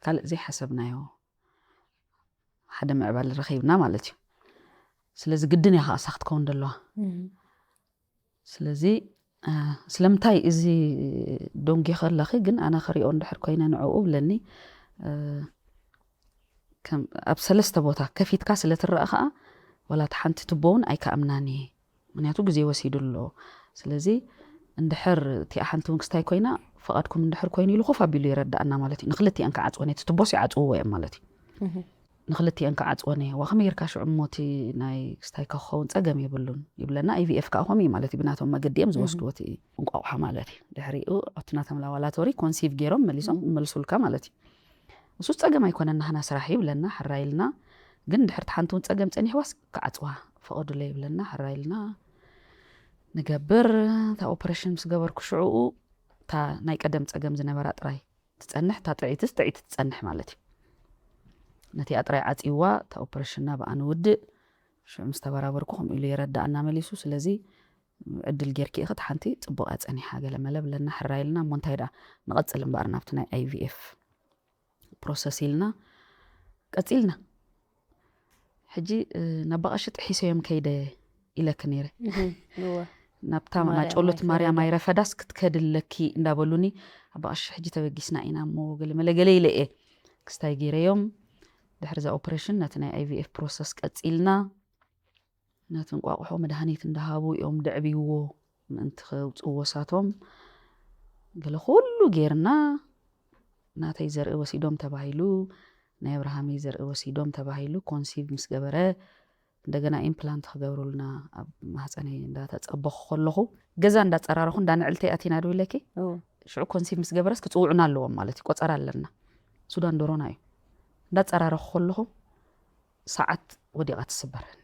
ካልእ ዘይሓሰብናዮ ሓደ ምዕባለ ረኺብና ማለት እዩ። ስለዚ ግድን እያ ኸዓ እሳ ክትከውን ደለዋ። ስለዚ፣ እ፣ ስለምንታይ እዚ ደንጉ ከለኺ ግን ኣነ ክሪኦ እንድሕር ኮይነ ንዕኡ ብለኒ፣ እ፣ ከም ኣብ ሰለስተ ቦታ ከፊትካ ስለ ትረአ ኸዓ፣ ዋላ እቲ ሓንቲ ቱቦ እውን ኣይከኣምናን እየ። ምክንያቱ ግዜ ወሲዱ ኣሎ። ስለዚ እንድሕር እቲኣ ሓንቲ እውን ክስታይ ኮይና፣ ፍቓድኩም እንድሕር ኮይኑ ኢሉ ኮፍ ኣቢሉ የረድኣና ማለት እዩ። ንክልቲኣን ክዓጽወን እየ፣ እቲ ቱቦስ ይዓጽውዎ እዮም ማለት እዩ። ንክልቲአን ክዓጽወን እየ። ዋ፣ ከመይ ጌርካ ሽዑ እሞ እቲ ናይ ክስታይ ክኸውን ጸገም የብሉን ይብለና። ኣይቪኤፍ ከኣ ከምኡ እዩ ማለት እዩ። ብናቶም መገዲ እዮም ዝወስድዎ እቲ እንቋቑሖ ማለት እዩ። ድሕሪኡ ኣብቲ ናቶም ላባላቶሪ ኮንሲቭ ገይሮም መሊሶም ይመልሱልካ ማለት እዩ። እሱስ ጸገም ኣይኮነን፣ ናህና ስራሕ እዩ ይብለና፣ ሕራይ ኢልና። ግን ድሕርቲ ሓንቲ እውን ጸገም ጸኒሕዋስ ክዓጽዋ ፍቐዱለይ ይብለና፣ ሕራይ ኢልና። ንገብር። እታ ኦፐሬሽን ምስ ገበርኩ ሽዑኡ እታ ናይ ቀደም ጸገም ዝነበራ ጥራይ ትጸንሕ፣ እታ ጥዕይትስ ጥዕይቲ ትጸንሕ ማለት እዩ። ነቲኣ ጥራይ ዓጽይዋ፣ እታ ኦፐሬሽንና ብኣ ንውድእ። ሽዑ ምስ ተበራበርኩ ከምኡ ኢሉ የረድኣና መሊሱ። ስለዚ ዕድል ጌርኪ ኢኺ፣ እታ ሓንቲ ጽቡቕ እያ ጸኒሓ፣ ገለ መለ ብለና፣ ሕራይ ኢልና። እሞ እንታይ ደኣ ንቐጽል እምበኣር ናብቲ ናይ ኣይቪኤፍ ፕሮሰስ ኢልና ቀጺልና። ሕጂ፣ እ፣ ናብ ኣባቐሺ ጥሒሰዮም ከይደ ኢለኪ ነይረ። እህ፣ እወ። ናብታ ማርያም ማጨሎት ማርያም ኣይፈረደ። ኣይረፈዳስ ክትከዲ ኣለኪ እንዳበሉኒ፣ ኣባቐሺ ሕጂ ተበጊስና ኢና እሞ ገለ መለ ገለ ኢለ እየ። ክስታይ ገይረዮም። ድሕሪ እዛ ኦፕሬሽን ነቲ ናይ ኣይቪኤፍ ፕሮሰስ ቀጺልና። ነቲ እንቋቑሖ መድሃኒት እንዳሃቡ እዮም ደዕብይዎ ምእንቲ ከውጽእዎ ሳቶም። ገለ ኩሉ ጌርና፣ ናተይ ዘርኢ ወሲዶም ተባሂሉ፣ ናይ ኣብርሃመይ ዘርኢ ወሲዶም ተባሂሉ፣ ኮንሲቭ ምስ ገበረ፣ እንደገና ኢምፕላንት ክገብሩልና ኣብ ማህፀነይ እንዳተጸበኹ ከለኹ፣ ገዛ እንዳጸራረኹ፣ እንዳ ንዕልተይ ኣቲና ዶ ኢለኪ? እዎ። ሽዑ ኮንሲቭ ምስ ገበረስ ክጽውዑና ኣለዎም ማለት እዩ፣ ቆጸራ ኣለና። ሱዳን ዶሮና እዩ። እንዳጸራረኹ ከለኹ፣ ሰዓት ወዲቓ ትስበረኒ።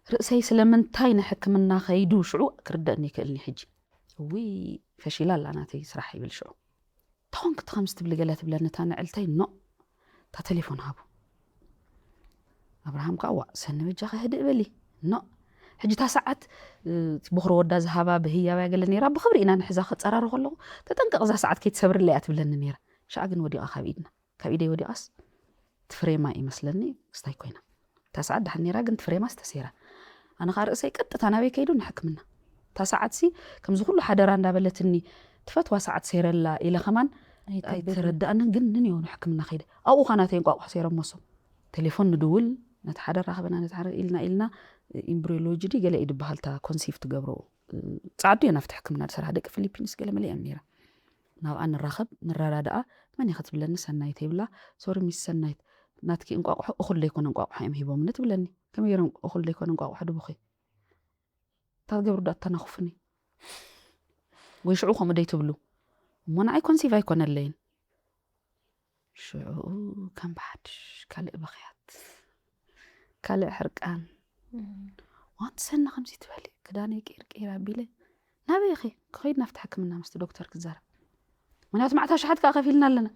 ርእሰይ ስለምንታይ ንሕክምና ከይዱ ሽዑ ክርደእኒ ይክእልኒ ሕጂ። እውይ፣ ፈሺላ ኣላ ናተይ ስራሕ ይብል ሽዑ። ተኾንክ እቲ ከምዚ ትብሊ ገለ ትብለኒ እታ ንዕልተይ፣ ኖ፣ እታ ቴሌፎን ሃቡ። ኣብርሃም ከኣ፣ ዋእ፣ ሰኒ በጃኺ ህድእ በሊ፣ ኖ። ሕጂ እታ ሰዓት፣ እ፣ እቲ ቦኽሪ ወዳ ዝሃባ ብህያብ እያ ገለ ነይራ፣ ብኽብሪ ኢና ንሕዛ ክጸራሩ ከለኹ፣ ተጠንቀቕ እዛ ሰዓት ከይትሰብርለይ እያ ትብለኒ ነይራ። ሽዓ ግን ወዲቓ ካብ ኢድና። ካብ ኢደይ ወዲቓስ እቲ ፍሬማ ይመስለኒ ክስታይ ኮይና። እታ ሰዓት ደሓን ነይራ፣ ግን እቲ ፍሬማስ ተሰይራ። ኣነ ኸኣ ርእሰይ ቀጥታ ናበይ ከይዱ? ንሕክምና። እታ ሰዓትሲ ከምዚ ኩሉ ሓደራ እንዳበለትኒ፣ ትፈትዋ ሰዓት ሰይረላ ኢለ ከማን ኣይተረድኣንን፣ ግን ንንየው ንሕክምና ከይደ። ኣብኡ ኸኣ ናተይ እንቋቑሖ ሰይሮም መሶም። ቴሌፎን ንድውል፣ ነቲ ሓደ ራኸበና ነቲ ሓደ ኢልና ኢልና ኢምብሪዮሎጂ ዲ ገለ እዩ ዝበሃል እታ ኮንሲቭ ትገብሮ እ፣ ጻዕዱ እየ ናብቲ ሕክምና ዝሰርሓ ደቂ ፊሊፒንስ ገለ መለ እዮም ነይራ ናብኣ ንራኸብ ንረዳድኣ መን እየ ክትብለኒ ሰናይት ይብላ ሶሪ ሚስ ሰናይት ናትኪ እንቋቑሖ እኹል ዘይኮነ እንቋቑሖ እዮም ሂቦምኒ ትብለኒ ከመይ ገይሮም እኹል ዘይኮነ እንቋቑሖ ድቡኺ እንታይ ትገብሩ ዶ ኣተናኹፍኒ ወይ ሽዑ ከምኡ ደይ ትብሉ እሞ ንዓይ ኮንሲቭ ኣይኮነለይን ሽዑ ከም ብሓድሽ ካልእ በኽያት ካልእ ሕርቃን ዋንቲ ሰና ከምዚ ትበሊ ክዳነይ ቀይር ቀይር ኣቢለ ናበይ ኢኺ ክኸይድ ናብቲ ሕክምና ምስቲ ዶክተር ክዛረብ ምክንያቱ ማዕት ኣሽሓት ከዓ ከፊልና ኣለና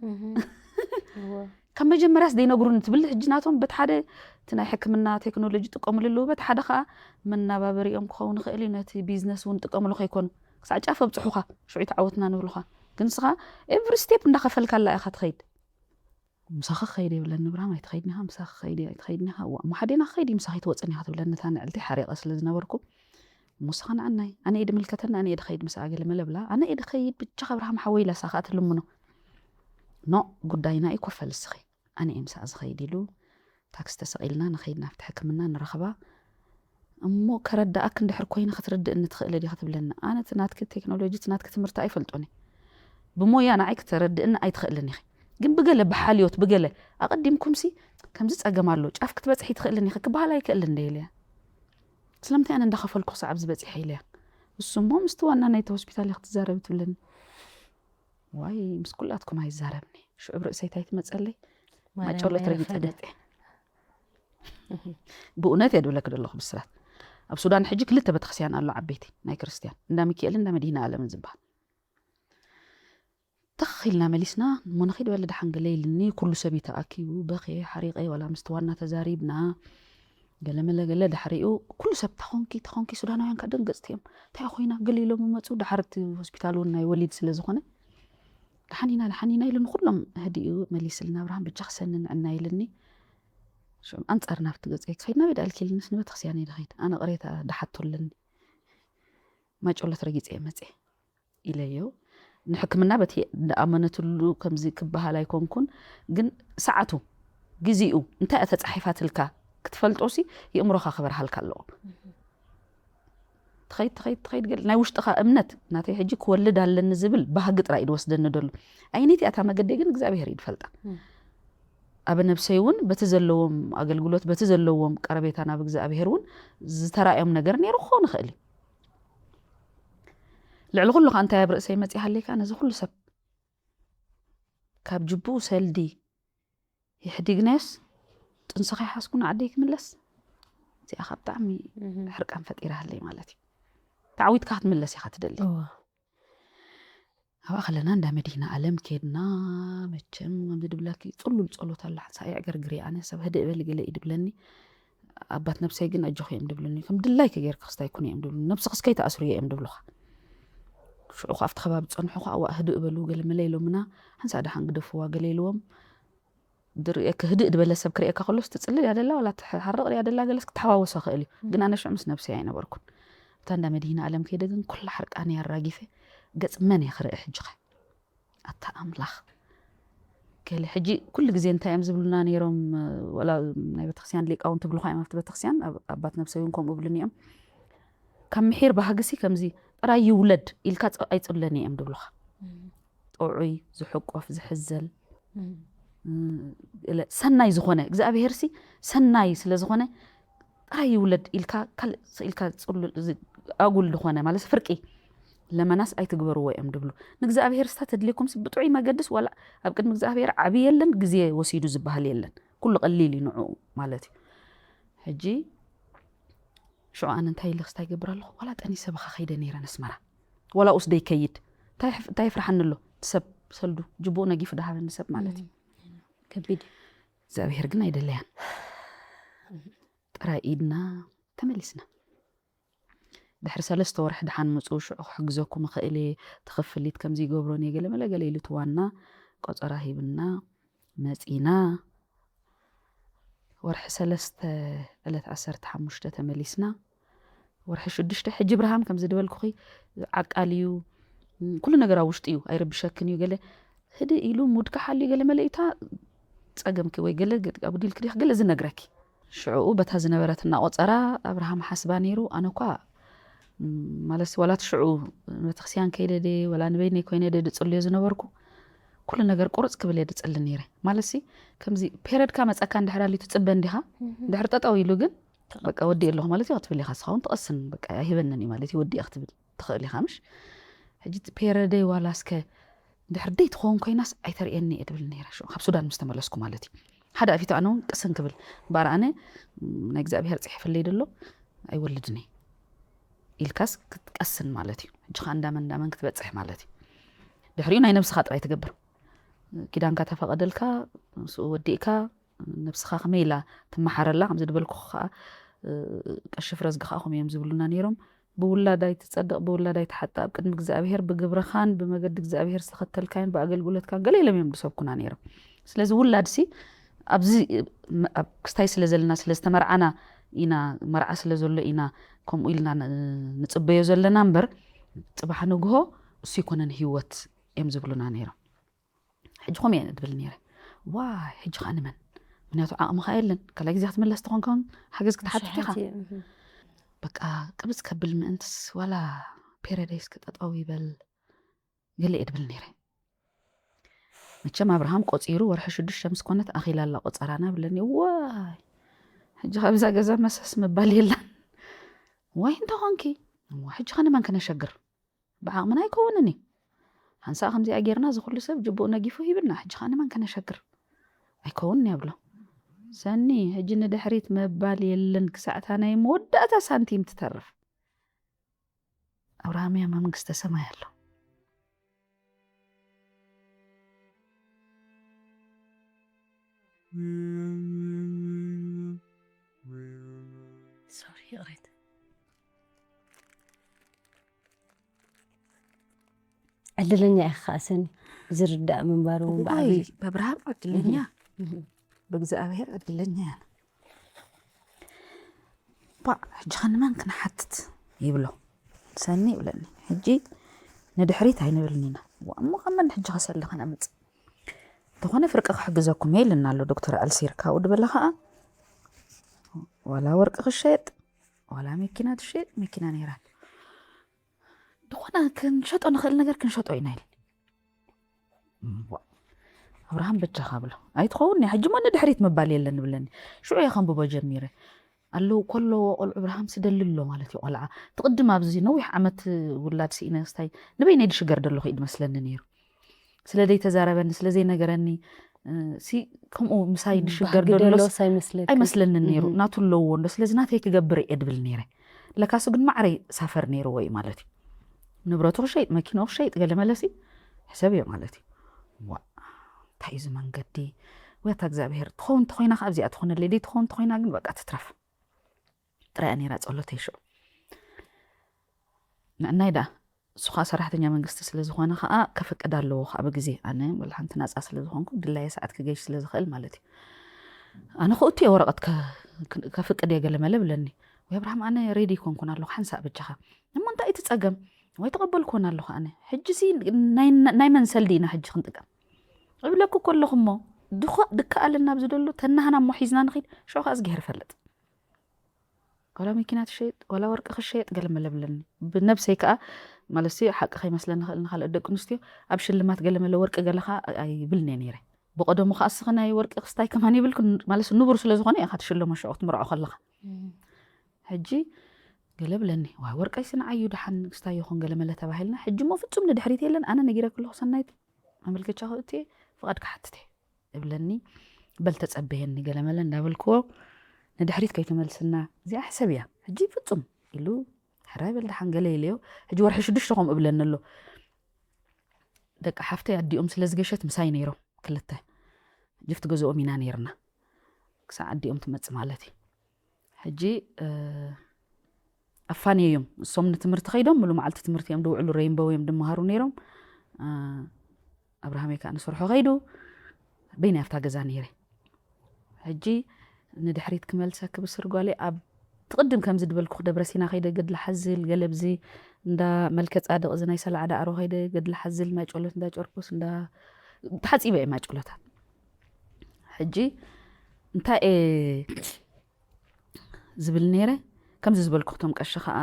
ካብ መጀመርያስ ዘይነግሩኒ ትብል ሕጂ ናቶም በቲ ሓደ እቲ ናይ ሕክምና ቴክኖሎጂ ይጥቀምሉ ኣለዉ በቲ ሓደ ከዓ መናባበሪኦም ክኸውን ይኽእል እዩ ነቲ ቢዝነስ እውን ጥቀምሉ ከይኮኑ ክሳዕ ጫፍ ኣብፅሑኻ ሽዑ ተዓወትና ንብሉኻ ግን ንስኻ ኤቭሪ ስቴፕ እንዳኸፈልካላ ኢኻ ትኸይድ ምሳኺ ክኸይድ የብለኒ ብርሃም ኣይትኸይድኒ ኢኻ ምሳኺ ክኸይድ ኣይትኸይድኒ ኢኻ እሞ ሓዴና ክኸይድ እዩ ምሳኺ ትወፅን ኢኻ ትብለኒ እታ ንዕልቲ ሓሪቐ ስለ ዝነበርኩ እሞ ንስኻ ንዓናይ ኣነ እየ ድምልከተኒ ኣነ እየ ድኸይድ ምስኣ ገለ መለ ብላ ኣነ እየ ድኸይድ ብቻኻ ብርሃም ሓወይ ኢላ እሳ ከዓ ትልምኖ ኖ ጉዳይና እዩ ኮፈል እስኺ ኣነ እየ ምስኣ ዝኸይድ ኢሉ ታክሲ ተሰቒልና ንኸይድ ናብቲ ሕክምና ንረኽባ እሞ ከረዳኣክ እንድሕር ኮይነ ክትርድእኒ ትኽእሊ ዲኺ ትብለኒ ኣነ እቲ ናትኪ ቴክኖሎጂ እቲ ናትኪ ትምህርቲ ኣይፈልጦን እየ ብሞያ ንዓይ ክተረድእኒ ኣይትኽእልን ኢኺ ግን ብገለ ብሓልዮት ብገለ ኣቐዲምኩምሲ ከምዚ ጸገም ኣሎ ጫፍ ክትበጽሒ ትኽእልን ኢኺ ክበሃል ኣይክእልን እንደ ኢለያ ስለምንታይ ኣነ እንዳኸፈልኩ ክሳዕ ኣብዚ በጺሐ ኢለያ እሱ እሞ ምስቲ ዋና ናይቲ ሆስፒታል እያ ክትዛረብ ትብለኒ ዋይ ምስ ኩላትኩም ኣይዛረብኒ ሽዑ ብ ርእሰይ እንታይ ትመጸለይ ማጨሎት ረጊጸ ገጸ ብእውነት እየ ድብለክ ዘለኹ ብስራት ኣብ ሱዳን ሕጂ ክልተ ቤተክርስትያን ኣሎ ዓበይቲ ናይ ክርስትያን እንዳ ሚካኤልን እንዳ መድህና ኣለምን ዝበሃል ተኺልና መሊስና እሞ ንኺድ በሊ ደሓን ገለ ኢልኒ ኩሉ ሰብ ተኣኪቡ በኸየ ሓሪቐ ዋላ ምስቲ ዋና ተዛሪብና ገለ መለ ገለ ድሕሪኡ ኩሉ ሰብ ተኾንኪ ተኾንኪ ሱዳናውያን ከደንገፅቲ እዮም እንታይ ኮይና ገለ ኢሎም ይመፁ ድሓር እቲ ሆስፒታል እውን ናይ ወሊድ ስለ ዝኾነ ደሓን ኢና ደሓን ኢና ኢሉኒ ኩሎም ህዲኡ መሊስልና ብርሃን ብጃ ክሰኒ ንዕና ኢልኒ ሽዑ ኣንፃር ናብቲ ገፀይ ክኸይድ ናበይ ዳልኪ ኢልንስ ንቤተክርስትያን እየ ድኸይድ ኣነ ቅሬታ ድሓቶ ኣለኒ ማጨሎት ረጊፀ እየ መፅየ ኢለዮ ንሕክምና በቲ ደኣመነትሉ ከምዚ ክበሃል ኣይኮንኩን ግን ሰዓቱ ግዜኡ እንታይ እያ ተፃሒፋትልካ ክትፈልጦ ሲ የእምሮኻ ክበርሃልካ ኣለዎ ትኸይድ ትኸይድ ትኸይድ ገለ ናይ ውሽጥኻ እምነት ናተይ ሕጂ ክወልድ ኣለኒ ዝብል ባህጊ ጥራይ እዩ ዝወስደኒ ደሎ ኣይነይቲ እያ እታ መገደይ ግን እግዚኣብሔር እዩ ዝፈልጣ ኣብ ነብሰይ እውን በቲ ዘለዎም ኣገልግሎት በቲ ዘለዎም ቀረቤታ ናብ እግዚኣብሔር እውን ዝተራእዮም ነገር ነይሩ ክኸውን ይኽእል እዩ ልዕሊ ኩሉ ከዓ እንታይ ኣብ ርእሰይ መፂእ ሃለይካ ነዚ ኩሉ ሰብ ካብ ጅቡኡ ሰልዲ ይሕዲግናዮስ ጥንስኻ ይሓዝኩ ንዓደይ ክምለስ እዚኣ ከዓ ብጣዕሚ ሕርቃን ፈጢራ ሃለይ ማለት እዩ ተዓዊትካ ክትምለስ ኢኻ ትደሊ ኣብኣ ከለና እንዳ መዲና ኣለም ኬድና መቸም ከምዚ ድብለኪ ፅሉል ፀሎት ኣላ ሓንሳ የዕገርግር ኣነ ሰብ ህድእ በሊ ገለ እዩ ድብለኒ ኣባት ነብሰይ ግን ኣጆኺ እዮም ድብሉኒ ከም ድላይኪ ጌርኪ ክስታይ ኩኒ እዮም ድብሉኒ ነብስኺ እስከይ ተኣስርዮ እዮም ድብሉኻ ሽዑ ኣብቲ ከባቢ ዝፀንሑ ከዓ ዋእ ህድእ በሉ ገለ መለ ኢሎምና ሓንሳ ደሓን ግደፍዋ ገለ ኢልዎም ድርእየኪ ህድእ ዝበለ ሰብ ክርእየካ ከሎስ ትፅልል እያ ደላ ዋላ ትሓርቕ እያ ደላ ገለስ ክትሓዋወሶ ክእል እዩ ግን ኣነ ሽዑ ምስ ነብሰይ ኣይነበርኩን እታ እንዳ መድሂና ኣለም ከይደ ግን ኩላ ሓርቃነይ ኣራጊፈ ገፅ መን እየ ክርኢ ሕጂ ኸ ኣታ ኣምላኽ ገለ ሕጂ ኩሉ ግዜ እንታይ እዮም ዝብሉና ነይሮም ወላ ናይ ቤተክርስትያን ሊቃውን ትብልኳ እዮም ኣብቲ ቤተክርስትያን ኣባት ነብሰይ እውን ከምኡ ብሉኒ እዮም ካብ ምሒር ባህግሲ ከምዚ ጥራይ ይውለድ ኢልካ ኣይፅለኒ እዮም ድብሉኻ ጥዑይ ዝሕቆፍ ዝሕዘል ሰናይ ዝኾነ እግዚኣብሄርሲ ሰናይ ስለ ዝኾነ ጥራይ ይውለድ ኢልካ ካልእ ኢልካ ፅሉል ኣጉል ዝኾነ ማለት ፍርቂ ለመናስ ኣይትግበርዎ እዮም ድብሉ ንእግዚኣብሄር ስታ ተድልየኩም ብጥዑይ መገድስ ዋላ ኣብ ቅድሚ እግዚኣብሄር ዓብዪ የለን ግዜ ወሲዱ ዝበሃል የለን ኩሉ ቀሊል እዩ ንዑ ማለት እዩ ሕጂ ሽዑ ኣነ እንታይ ኢለ ክስታይ ይገብር ኣለኹ ዋላ ጠኒሰ ብኻ ከይደ ነይረ ነስመራ ዋላ ኡስ ደይከይድ እንታይ የፍርሓኒ ኣሎ ሰብ ሰልዱ ጅቡኡ ነጊፉ ዳሃበኒ ሰብ ማለት እዩ ከቢድ እግዚኣብሄር ግን ኣይደለያን ጥራይ ኢድና ተመሊስና ድሕሪ ሰለስተ ወርሒ ድሓን ምፁ ሽዑ ክሕግዘኩም እኽእል እየ ትኽፍሊት ከምዚ ይገብሮን እየ ገለ መለ ገለ ኢሉ እቲ ዋና ቆፀራ ሂብና መፂና ወርሒ ሰለስተ ዕለት ዓሰርተ ሓሙሽተ ተመሊስና ወርሒ ሽዱሽተ ሕጂ ብርሃም ከም ዝደበልኩኺ ዓቃል እዩ ኩሉ ነገር ኣብ ውሽጢ እዩ ኣይረብሸክን እዩ ገለ ህድእ ኢሉ ሙድካ ሓልዩ ገለ መለ እታ ፀገምኪ ወይ ገለ ኣጉዲልኪ ዲኺ ገለ ዝነግረኪ ሽዕኡ በታ ዝነበረትና ቆጸራ ኣብርሃም ሓስባ ነይሩ። ኣነ እኳ፣ ም፣ ማለት ዋላ እቲ ሽዑ ቤተክርስትያን ከይደ ድየ፣ ዋላ ንበይነይ ኮይነ ድየ ድጽልዮ ዝነበርኩ፣ ኩሉ ነገር ቁርጽ ክብል እየ ድጽሊ ነይረ። ማለት ሲ፣ ከምዚ ፔረድካ መጸካ እንድሕር ኣልዩ ትጽበ እንዲኻ፣ እንድሕር ጠጠው ኢሉ ግን፣ በቃ ወዲእ ኣለኹ ማለት እዩ ክትብል ኢኻ። ንስኻ እውን ትቐስን፣ በቃ ኣይህበንን እዩ ማለት እዩ፣ ወዲእ ክትብል ትኽእል ኢኻ፣ ምሽ? ሕጂ እቲ ፔረደይ ዋላ እስከ እንድሕር ደይ ትኸውን ኮይናስ ኣይተርእየኒ እየ ድብል ነይረ። ሽዑ ካብ ሱዳን ምስ ተመለስኩ ማለት እዩ። ሓደ ኣፊቱ ኣነ እውን ቅስን ክብል፣ እምበኣር ኣነ፣ ም፣ ናይ እግዚኣብሔር ጽሒፍለይ ደሎ ኣይወልድን እየ ኢልካስ ክትቀስን ማለት እዩ። ሕጂ ኸኣ እንዳመን እንዳመን ክትበጽሕ ማለት እዩ። ድሕሪኡ ናይ ነብስኻ ጥራይ ትገብር። ኪዳንካ ተፈቐደልካ፣ ምስኡ ወዲእካ፣ ነብስኻ ከመይ ኢላ ትመሓረላ፣ ከምዚ ድበልኩ ኸኣ፣ እ፣ ቀሺ ፍረዝጊ ኸኣ ከምኡ እዮም ዝብሉና ነይሮም። ብውላድ ኣይትጸድቕ፣ ብውላድ ኣይትሓጣ፣ ኣብ ቅድሚ እግዚኣብሔር ብግብርኻን ብመገዲ እግዚኣብሔር ዝተኸተልካዮን ብኣገልግሎትካን ገለ ኢሎም እዮም ዝሰብኩና ነይሮም። ስለዚ ውላድሲ ኣብዚ፣ ም፣ ኣብ ክስታይ ስለ ዘለና፣ ስለ ዝተመርዓና ኢና፣ መርዓ ስለ ዘሎ ኢና ከምኡ ኢልና ን-፣ ንጽበዮ ዘለና እምበር፣ ጽባሕ ንግሆ እሱ ይኮነን ህይወት እዮም ዝብሉና ነይሮም። ሕጂ ከምኡ እየ ድብል ነይረ። ዋይ፣ ሕጂ ኸኣ ንመን? ምክንያቱ ዓቕሚ ኸኣ የለን። ካልኣይ ግዜ ክትምለስ ተኾንካ እውን ሓገዝ ክትሓትት ኢኻ። ሓንቲ፣ እህ። በቃ ቅብጽ ከብል ምእንትስ ዋላ ፔረደይስ ክጠጠው ይበል ገለ እየ ድብል ነይረ። መቸም ኣብርሃም ቆጺሩ ወርሒ ሽዱሽተ ምስ ኮነት ኣኺላ ኣላ ቆጸራና ብለኒ። ዋይ፣ ሕጂ ኸኣ ብዛ ገዛ መሰስ ምባል የላን። ዋይ እንተኾንኪ፣ እሞ ሕጂ ኸ ንመን ክነሸግር? ብዓቕምና ኣይከውንን እዩ። ሓንሳእ ከምዚኣ ጌርና፣ እዚ ኩሉ ሰብ ጅቡኡ ነጊፉ ሂብና፣ ሕጂ ኸኣ ንመን ከነሸግር? ኣይከውንን እየ ብሎ። ሰኒ፣ ሕጂ ንድሕሪት ምባል የለን፣ ክሳዕ እታ ናይ መወዳእታ ሳንቲም ትተርፍ። ኣብርሃም እያ መንግስተ ሰማይ ኣሎ። ሶሪ፣ ይቕሬታ። ዕድለኛ ኢኻ ከኣ ሰኒ፣ ዝርዳእ ምንባሩ እውን ብዓቢ። እዋይ፣ ብኣብርሃም ዕድለኛ። እህ። ብእግዚኣብሔር ዕድለኛ እያ። ባዕ፣ ሕጂ ኸ ንመን ክንሓትት ይብሎ። ሰኒ ይብለኒ፣ ሕጂ ንድሕሪት ኣይንብልን ኢና። ዋ፣ እሞ ካብ መን ሕጂ ኸ ሰሊ ከነምጽእ? እንተኾነ ፍርቂ ክሕግዘኩም እየ ኢልና ኣሎ ዶክተር ኣልሲር። ካብኡ ድበለ ኸኣ፣ ዋላ ወርቂ ክሸጥ፣ ዋላ መኪና ትሸጥ፣ መኪና ነይራ። ዝኾነ ክንሸጦ ንኽእል ነገር ክንሸጦ ኢና ኢልኒ። እዋ፣ ኣብርሃም በጃኻ ብሎ። ኣይትኸውን እያ፣ ሕጂ እሞ ንድሕሪት ምባል የለን ብለኒ። ሽዑ እየ ከንብቦ ጀሚረ። ኣለዉ ከለዎ ቆልዑ ኣብርሃም ስደሊ ኣሎ ማለት እዩ ቆልዓ። ትቕድም ኣብዚ ነዊሕ ዓመት ውላድ ስኢነ ክስታይ ንበይነይ ድሽገር ደለኹ እዩ ድመስለኒ ነይሩ። ስለ ዘይተዛረበኒ፣ ስለ ዘይነገረኒ፣ እ፣ ሲ ከምኡ ምሳይ ድሽገር ባህጊ ደሎስ ደሎስ ኣይመስለክን? ኣይመስለንን ነይሩ። እህ። ናቱ ኣለዎ እንዶ፣ ስለዚ ናተይ ክገብር እየ ድብል ነይረ። ለካሱ ግን ማዕረይ ሳፈር ነይርዎ እዩ ማለት እዩ። ንብረቱ ክሸይጥ፣ መኪንኡ ክሸይጥ፣ ገለ መለሲ ሕሰብ እዮ ማለት እዩ። ዋ፣ እንታይ እዩ እዚ መንገዲ? ወይ ኣታ እግዚኣብሔር፣ ትኸውን እንተኾይና ከኣ ኣብዚኣ ትኾነለይ፣ ደይ ትኸውን እንተኾይና ግን በቃ ትትረፍ። ጥራይ እያ ነይራ ጸሎተይ ሽዑ። ንዕናይ ደኣ፣ እሱ ኸኣ ሰራሕተኛ መንግስቲ ስለ ዝኾነ ኸኣ ከፍቅድ ኣለዎ ኸኣ ብግዜ። ኣነ ወላ ሓንቲ ናጻ ስለ ዝኾንኩ፣ ድላየ ሰዓት ክገይሽ ስለ ዝኽእል ማለት እዩ። ኣነ ክእቱ እየ ወረቐት ከ-፣ ከ-፣ ከፍቅድ እየ ገለ መለ ብለኒ። ወይ ኣብርሃም፣ ኣነ ሬዲ ኣይኮንኩን ኣለኹ፣ ሓንሳእ በጃኻ። እሞ እንታይ እቲ ጸገም? ወይ ተቐበልኩዎን ኣለኹ ኣነ። ሕጂሲ ናይ፣ ናይ መን ሰልዲ ኢና ሕጂ ክንጥቀም? እብለኩ እኮ ኣለኹ እሞ፣ ድኾ-፣ ድከኣለና ኣብዚ ደሎ ተናህና እሞ ሒዝና ንኺድ፣ ሽዑ ኸኣ እዝግሄር ይፈልጥ። ዋላ መኪና ትሸየጥ፣ ዋላ ወርቂ ክሸየጥ ገለ መለ ብለኒ። ብነብሰይ ከኣ፣ ማለትሲ ሓቂ ከይመስለኒ ክእል ንኻልኦት ደቂ ኣንስትዮ፣ ኣብ ሽልማት ገለ መለ ወርቂ ገለ ከኣ ኣይብልን እየ ነይረ። ብቐደሙ ከኣ እስኺ ናይ ወርቂ ክስታይ ከማን ይብልኩ፣ ማለትሲ ንቡር ስለ ዝኾነ ኢኻ ትሽለሞ ሽዑ ክትምርዖ ከለኻ። እም። ሕጂ ገለ ብለኒ፣ ዋይ ወርቀይሲ ንዓዩ ደሓን ክስታይ ይኹን ገለ መለ ተባሂልና፣ ሕጂ እሞ ፍጹም ንድሕሪት የለን፣ ኣነ ነጊረኪ ኣለኹ ሰናይት፣ ማመልከቻ ከእቱ እየ፣ ፍቓድ ክሓትት እየ እብለኒ፣ በል ተጸበየኒ ገለ መለ እንዳበልክዎ፣ ንድሕሪት ከይተመልስና፣ እዚኣ ሕሰብ እያ፣ ሕጂ ፍጹም ኢሉ፣ ሕራይ በል ደሓን ገለ ኢለዮ፣ ሕጂ ወርሒ ሽዱሽተ ከምኡ እብለኒ ኣሎ። ደቂ ሓፍተይ ኣዲኦም ስለ ዝገሸት ምሳይ ነይሮም፣ ክልተ። ሕጂ ኣብቲ ገዝኦም ኢና ነይርና። ክሳዕ ኣዲኦም ትመጽእ ማለት እዩ። ሕጂ፣ እ፣ ኣፋንየዮም። እሶም ንትምህርቲ ከይዶም፣ ሙሉ መዓልቲ ትምህርቲ እዮም ድውዕሉ፣ ሬይንቦው እዮም ድመሃሩ ነይሮም። እ፣ ኣብርሃመይ ከኣ ንስርሖ ከይዱ፣ በይነይ ኣብታ ገዛ ነይረ። ሕጂ ንድሕሪት ክመልሰኪ ብስር ጓለይ፣ ኣብ ትቕድም ከምዚ ድበልኩ ደብረ ሲና ከይደ ገድሊ ሓዝል፣ ገለ ኣብዚ እንዳ መልከ ጻድቕ፣ እዚ ናይ ሰላዓ ዳዕሮ ከይደ ገድሊ ሓዝል፣ ማይ ጨሎት እንዳ ጨርቆስ፣ እንዳ ተሓጺበ እየ ማይ ጨሎታት። ሕጂ እንታይ እየ ዝብል ነይረ። ከምዚ ዝበልኩ ክቶም ቀሺ ከዓ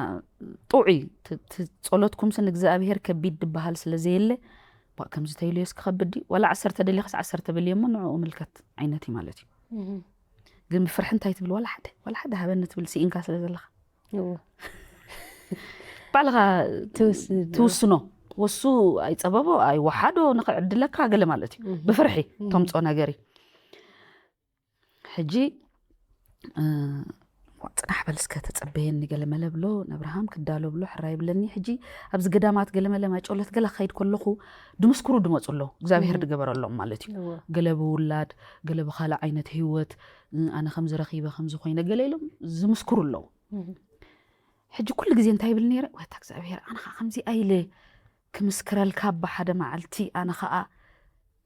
ጥዑይ ት- ት- ጸሎትኩምሲ ንእግዚኣብሔር ከቢድ ድበሃል ስለ ዘየለ፣ ባ- ከምዚ ተይሉዮስ ክኸብድ ድዩ? ዋላ ዓሰርተ ደሊኻስ ዓሰርተ በልዮ እሞ ንዕኡ ምልከት ዓይነት እዩ ማለት እዩ። ግን ብፍርሒ እንታይ ትብል? ዋላ ሓደ ዋላ ሓደ ሃበኒ ትብል ስኢንካ ስለ ዘለኻ። ባዕልኻ ትውስኖ። ወሱ ኣይጸበቦ ኣይወሓዶ ንኽዕድለካ ገለ ማለት እዩ። ብፍርሒ ተምጾ ነገር እዩ። ሕጂ ጽናሕ በል እስከ ተጸበየኒ ገለ መለ ብሎ፣ ንኣብርሃም ክዳሎ ብሎ ሕራይ ብለኒ። ሕጂ ኣብዚ ገዳማት ገለ መለ ማይጨውለት ገለ ክኸይድ ከለኹ ድምስክሩ ድመጹ ኣለዉ፣ እግዚኣብሔር ድገበረሎም ማለት እዩ። ገለ ብውላድ፣ ገለ ብኻልእ ዓይነት ህይወት፣ ኣነ ከምዚ ረኺበ ከምዚ ኮይነ ገለ ኢሎም ዝምስክሩ ኣለዉ። ሕጂ ኩሉ ግዜ እንታይ ይብል ነይረ? ወታ እግዚኣብሔር ኣነ ከዓ ከምዚ ኣይለ ክምስክረልካ ብሓደ መዓልቲ ኣነ ከዓ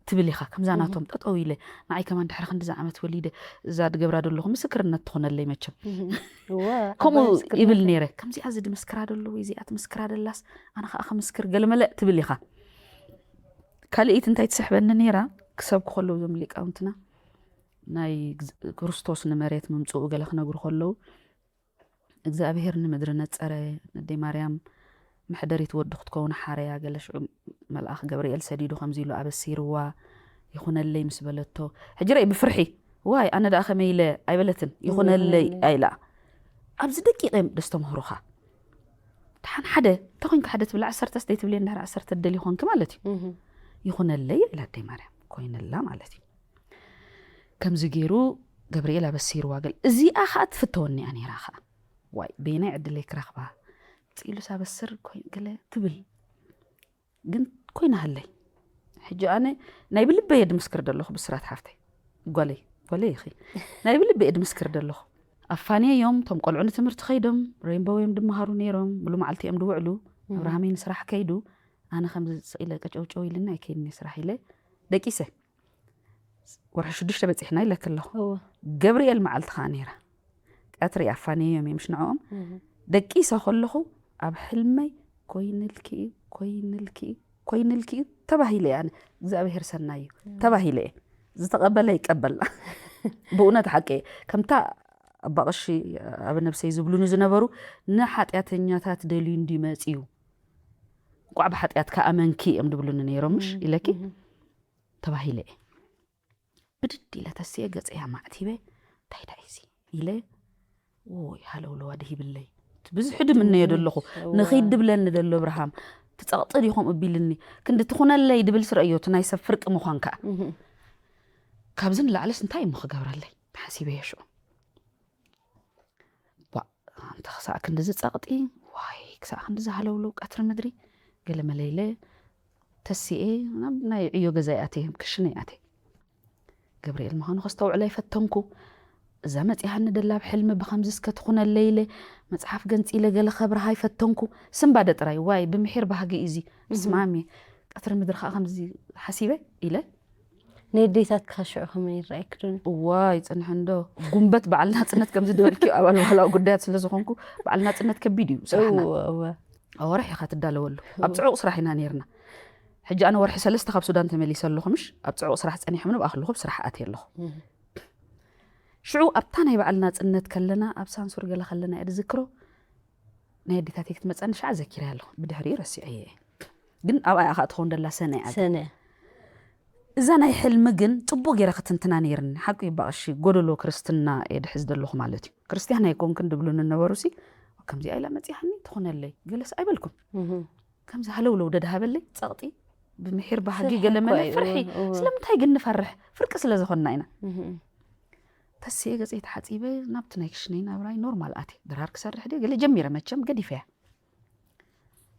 ትብል ኢኻ። ከምዛ ናቶም ጠጠው ኢለ ንዓይ ከማን ድሕሪ ክንዲዚ ዓመት ወሊደ እዛ ድገብራ ዘለኹ ምስክርነት ትኾነለይ መቸም። ከምኡ ይብል ነይረ። ከምዚኣ እዚ ድምስክራ ደሎ ወይ እዚኣ ትምስክራ ደላስ ኣነ ከዓ ክምስክር ገለመለ ትብል ኢኻ። ካልእይቲ እንታይ ትስሕበኒ ነይራ? ክሰብኩ ከለዉ እዞም ሊቃውንትና ናይ ግዝ- ክርስቶስ ንመሬት ምምፅኡ ገለ ክነግሩ ከለዉ እግዚኣብሔር ንምድሪ ነጸረ፣ ነደይ ማርያም መሕደሪት ወዲ ክትከውን ሓረያ ገለ ሽዑ መልኣኽ ገብርኤል ሰዲዱ ከምዚ ኢሉ ኣበሲርዋ። ይኹነለይ ምስ በለቶ ሕጂ ረይ ብፍርሒ ዋይ ኣነ ደኣ ከመይ ኢለ ኣይበለትን። ይኹነለይ ኣይላ ኣብዚ ደቂቕ እዮም ደስተምህሩኻ። ደሓን ሓደ እንተኮይንካ ሓደ ትብል ዓሰርተ ስደይ ትብል እንድሕር ዓሰርተ ደል ይኾንኪ ማለት እዩ። ይኹነለይ ኢላ ኣደይ ማርያም ኮይነላ ማለት እዩ። ከምዚ ገይሩ ገብርኤል ኣበሲርዋ ገለ እዚኣ ከዓ ትፍተወኒ እያ ነይራ ከዓ። ዋይ በየናይ ዕድለይ ክረኽባ? ጽኢሉስ ኣበስር ገለ ትብል ግን ኮይና ሃለይ። ሕጂ ኣነ ናይ ብልበየ ድምስክር ደለኹ ብስራት ሓፍተይ ጓለይ ጓለይ ኢኺ ናይ ብልበየ ድምስክር ደለኹ። ኣፋንየ እዮም እቶም ቆልዑ ንትምህርቲ ከይዶም ሬንቦው እዮም ድመሃሩ ነይሮም ምሉ መዓልቲ እዮም ድውዕሉ። ኣብርሃመይ ንስራሕ ከይዱ ኣነ ከምዚ ስቕ ኢለ ቀጨውጨው ኢልና ኣይከይድኒ ስራሕ ኢለ ደቂሰ። ወርሒ ሽዱሽተ በፂሕና ኢለክ ኣለኹ። ገብርኤል መዓልቲ ከዓ ነይራ ቀትሪ ኣፋንዮም እዮም ሽንዕኦም። ደቂሰ ከለኹ ኣብ ሕልመይ ኮይንልኪ እዩ ኮይንልኪ እዩ ኮይንልኪ እዩ ተባሂለ እየ። ኣነ እግዚኣብሔር ሰናይ እዩ ተባሂለ እየ። ዝተቐበለ ይቀበል። ብእውነት ሓቂ እየ። ከምታ ኣባቕሺ ኣብ ነብሰይ ዝብሉኒ ዝነበሩ ንሓጢኣተኛታት ደልዩ እንዲመፅ እዩ እንቋዕ ብሓጢኣት ከኣመንኪ እዮም ድብሉኒ ነይሮም ምሽ ኢለኪ ተባሂለ እየ። ብድድ ኢለ ተስየ ገጸያ ማዕቲበ እንታይ ዳይ እዚ ኢለ ወይ ሃለውለዋ ድሂብለይ። ብዙሕ ድምነዮ ደለኹ ንኺድ ድብለኒ ደሎ እብርሃም ትጸቕጢ ድዩ ከምኡ ቢልኒ ክንዲ ትኹነለይ ድብል ስረእዮ እቲ ናይ ሰብ ፍርቂ ምዃን ከኣ ካብዚ ንላዕልስ እንታይ እሞ ክገብረለይ ተሓሲበ የሽዑ። ባ ኣንተ ክሳዕ ክንድዚ ጸቕጢ ዋይ ክሳዕ ክንድዚ ሃለውለው ቀትሪ ምድሪ ገለ መለይለ ተሲኤ ናብ ናይ ዕዮ ገዛ ይኣቴ ክሽነ ይኣቴ። ገብርኤል ምዃኑ ከስተውዕል ኣይፈተንኩ። እዛ መጺሃኒ ደላ ኣብ ሕልሚ ብኸምዚ እስከ ትኹነለይ ኢለ መጽሓፍ ገንጺለ ገለ ከብርሃ ኣይፈተንኩ። ስንባደ ጥራይ ዋይ ብምሒር ባህጊ እዩ እዚ። ስማሚ ቀትሪ ምድሪ ከዓ ከምዚ ሓሲበ ኢለ ነዴታት ክኸሽዑ ከመይ ይረኣየክ ዶ? እዋ ይፅንሕ እንዶ ጉንበት በዓል ናፅነት ከምዚ ድበልኪ ኣባል ባህላዊ ጉዳያት ስለ ዝኾንኩ በዓል ናፅነት ከቢድ እዩ ስራሕና። ወርሒ ኢኻ ትዳለወሉ ኣብ ፅዑቕ ስራሕ ኢና ነይርና። ሕጂ ኣነ ወርሒ ሰለስተ ካብ ሱዳን ተመሊሰ ኣለኹ ምሽ ኣብ ፅዑቕ ስራሕ ፀኒሐ ምንብ ኣክልኹ ብስራሕ ኣትየ ኣለኹ። ሽዑ ኣብታ ናይ በዓል ናፅነት ከለና ኣብ ሳንሱር ገለ ከለና እየ ዝዝክሮ ናይ ኣዴታተይ ክትመፀኒ ሻዓ ዘኪረ ኣለኹ ብድሕሪኡ ረሲዐ እየ። ግን ኣብኣ ኢኻ ትኸውን ደላ ሰነ እያ። ሰነ እዛ ናይ ሕልሚ ግን ጽቡቅ ገይረ ክትንትና ነይርኒ ሓቁ ይባቕሺ ጎደሎ ክርስትና እየ ድሕዝ ዘለኹ ማለት እዩ። ክርስትያን ኣይኮንክን ድብሉኒ ነበሩ ሲ ከምዚኣ ኢላ መጺሃኒ ትኾነለይ ገለስ ኣይበልኩን። ከምዚ ሃለውለው ደድሃበለይ ጸቕጢ ብምሒር ባህጊ ገለ መለ ፍርሒ። ስለምንታይ ግን ንፈርሕ? ፍርቂ ስለ ዝኾንና ኢና። ተስየ ገጸይ ተሓጺበ ናብቲ ናይ ክሽነይ ናብራይ ኖርማል ኣትየ ድራር ክሰርሕ ድየ ገለ ጀሚረ መቸም ገዲፈያ።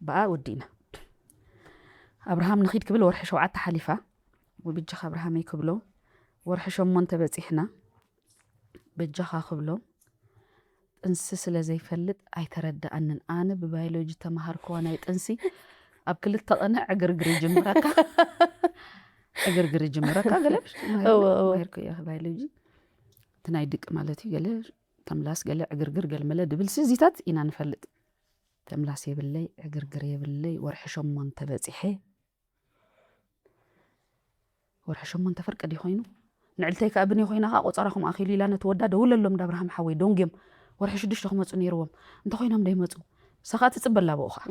ብኣ ወዲእና። ኣብርሃም ንኺድ ክብል ወርሒ ሸውዓተ ሓሊፋ። ወብጃኻ ኣብርሃመይ ክብሎ ወርሒ ሸሞንተ በጺሕና። በጃኻ ክብሎ ጥንሲ ስለ ዘይፈልጥ ኣይተረድኣንን። ኣነ ብባዮሎጂ ተማሃርክዋ ናይ ጥንሲ ኣብ ክልተ ቅነ ዕግርግር ይጅምረካ። ዕግርግር ይጅምረካ ገለሽ ማሂርኩ እያ ባዮሎጂ እቲ ናይ ድቂ ማለት እዩ ገለ ተምላስ ገለ ዕግርግር ገለ መለ ድብል ስዚታት ኢና ንፈልጥ። ተምላስ የብለይ ዕግርግር የብለይ ወርሒ ሸሞንተ በጺሐ። ወርሒ ሸሞንተ ፍርቂ ድዩ ኮይኑ ንዕልተይ ከኣ ብኒ ኮይና ከኣ ቆጸራ ከምኣ ኪሉ ኢላ ነቲ ወዳ ደውለሎም ዳ ኣብርሃም ሓወይ ደንጉዮም ወርሒ ሽዱሽተ ክመፁ ነይርዎም። እንተኾይኖም ደይመፁ። ሰኻ ትፅበላ ብኡ ኸዓ።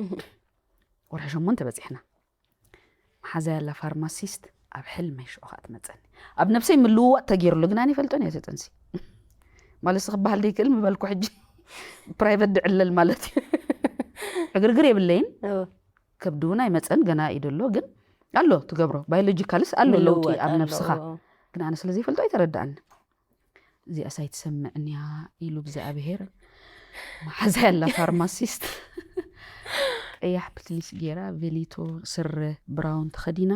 ወርሒ ሸሞንተ በፂሕና። መሓዛ ያላ ፋርማሲስት ኣብ ሕልመይ ሽዑ ኸዓ ትመፀኒ። ኣብ ነብሰይ ምልውዋጥ ተገይርሉ ግን ኣነ ይፈልጦን እየ ተጠንሲ። ማለት ክበሃል ደይክእል ምበልኩ ሕጂ። ፕራይቨት ድዕለል ማለት እዩ። ዕግርግር የብለይን። ከብዲ እውን ኣይመፀን፣ ገና እዩ ደሎ። ግን ኣሎ ትገብሮ። ባዮሎጂካልስ ኣሎ ለውጢ ኣብ ነብስኻ። ግን ኣነ ስለ ዘይፈልጦ ኣይተረዳኣኒ። እዚኣስ ኣይትሰምዕን እያ ኢሉ እግዚኣብሔር። መሓዛ ያላ ፋርማሲስት ቀያሕ ፕትሊስ ገይራ፣ ቬሊቶ ስረ ብራውን ተኸዲና፣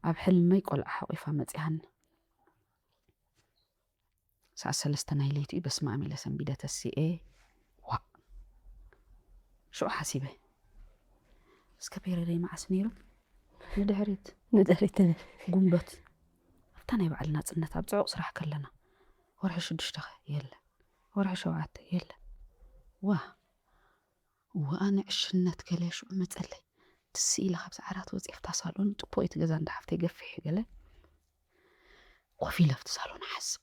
ኣብ ሕልመይ ቆልዓ ሓቂፋ መጺኣኒ። ሰዓት ሰለስተ ናይ ለይቲ እዩ። በስመ ኣብ ኢለ ሰንቢደ ተሲኤ። ዋእ! ሽዑ ሓሲበ፣ እስከ ፔረደይ መዓስ ነይሩ? ንድሕሪት። ንድሕሪት ተመልስ። ጉንበት ኣብታ ናይ በዓል ናጽነት ኣብ ጽዑቕ ስራሕ ከለና። ወርሒ ሽዱሽተ ኸ? የለ። ወርሒ ሸውዓተ? የለ። ዋ! እወ ኣነ ዕሽነት ገለ ሽዑ መጸለይ። ትስ ኢለ ካብዚ ዓራት ወጺኤ ኣብታ ሳሎን፣ ጽቡቕ እቲ ገዛ እንዳ ሓፍተይ ገፊሕ ገለ። ኮፍ ኢለ ኣብቲ ሳሎን እሓስብ።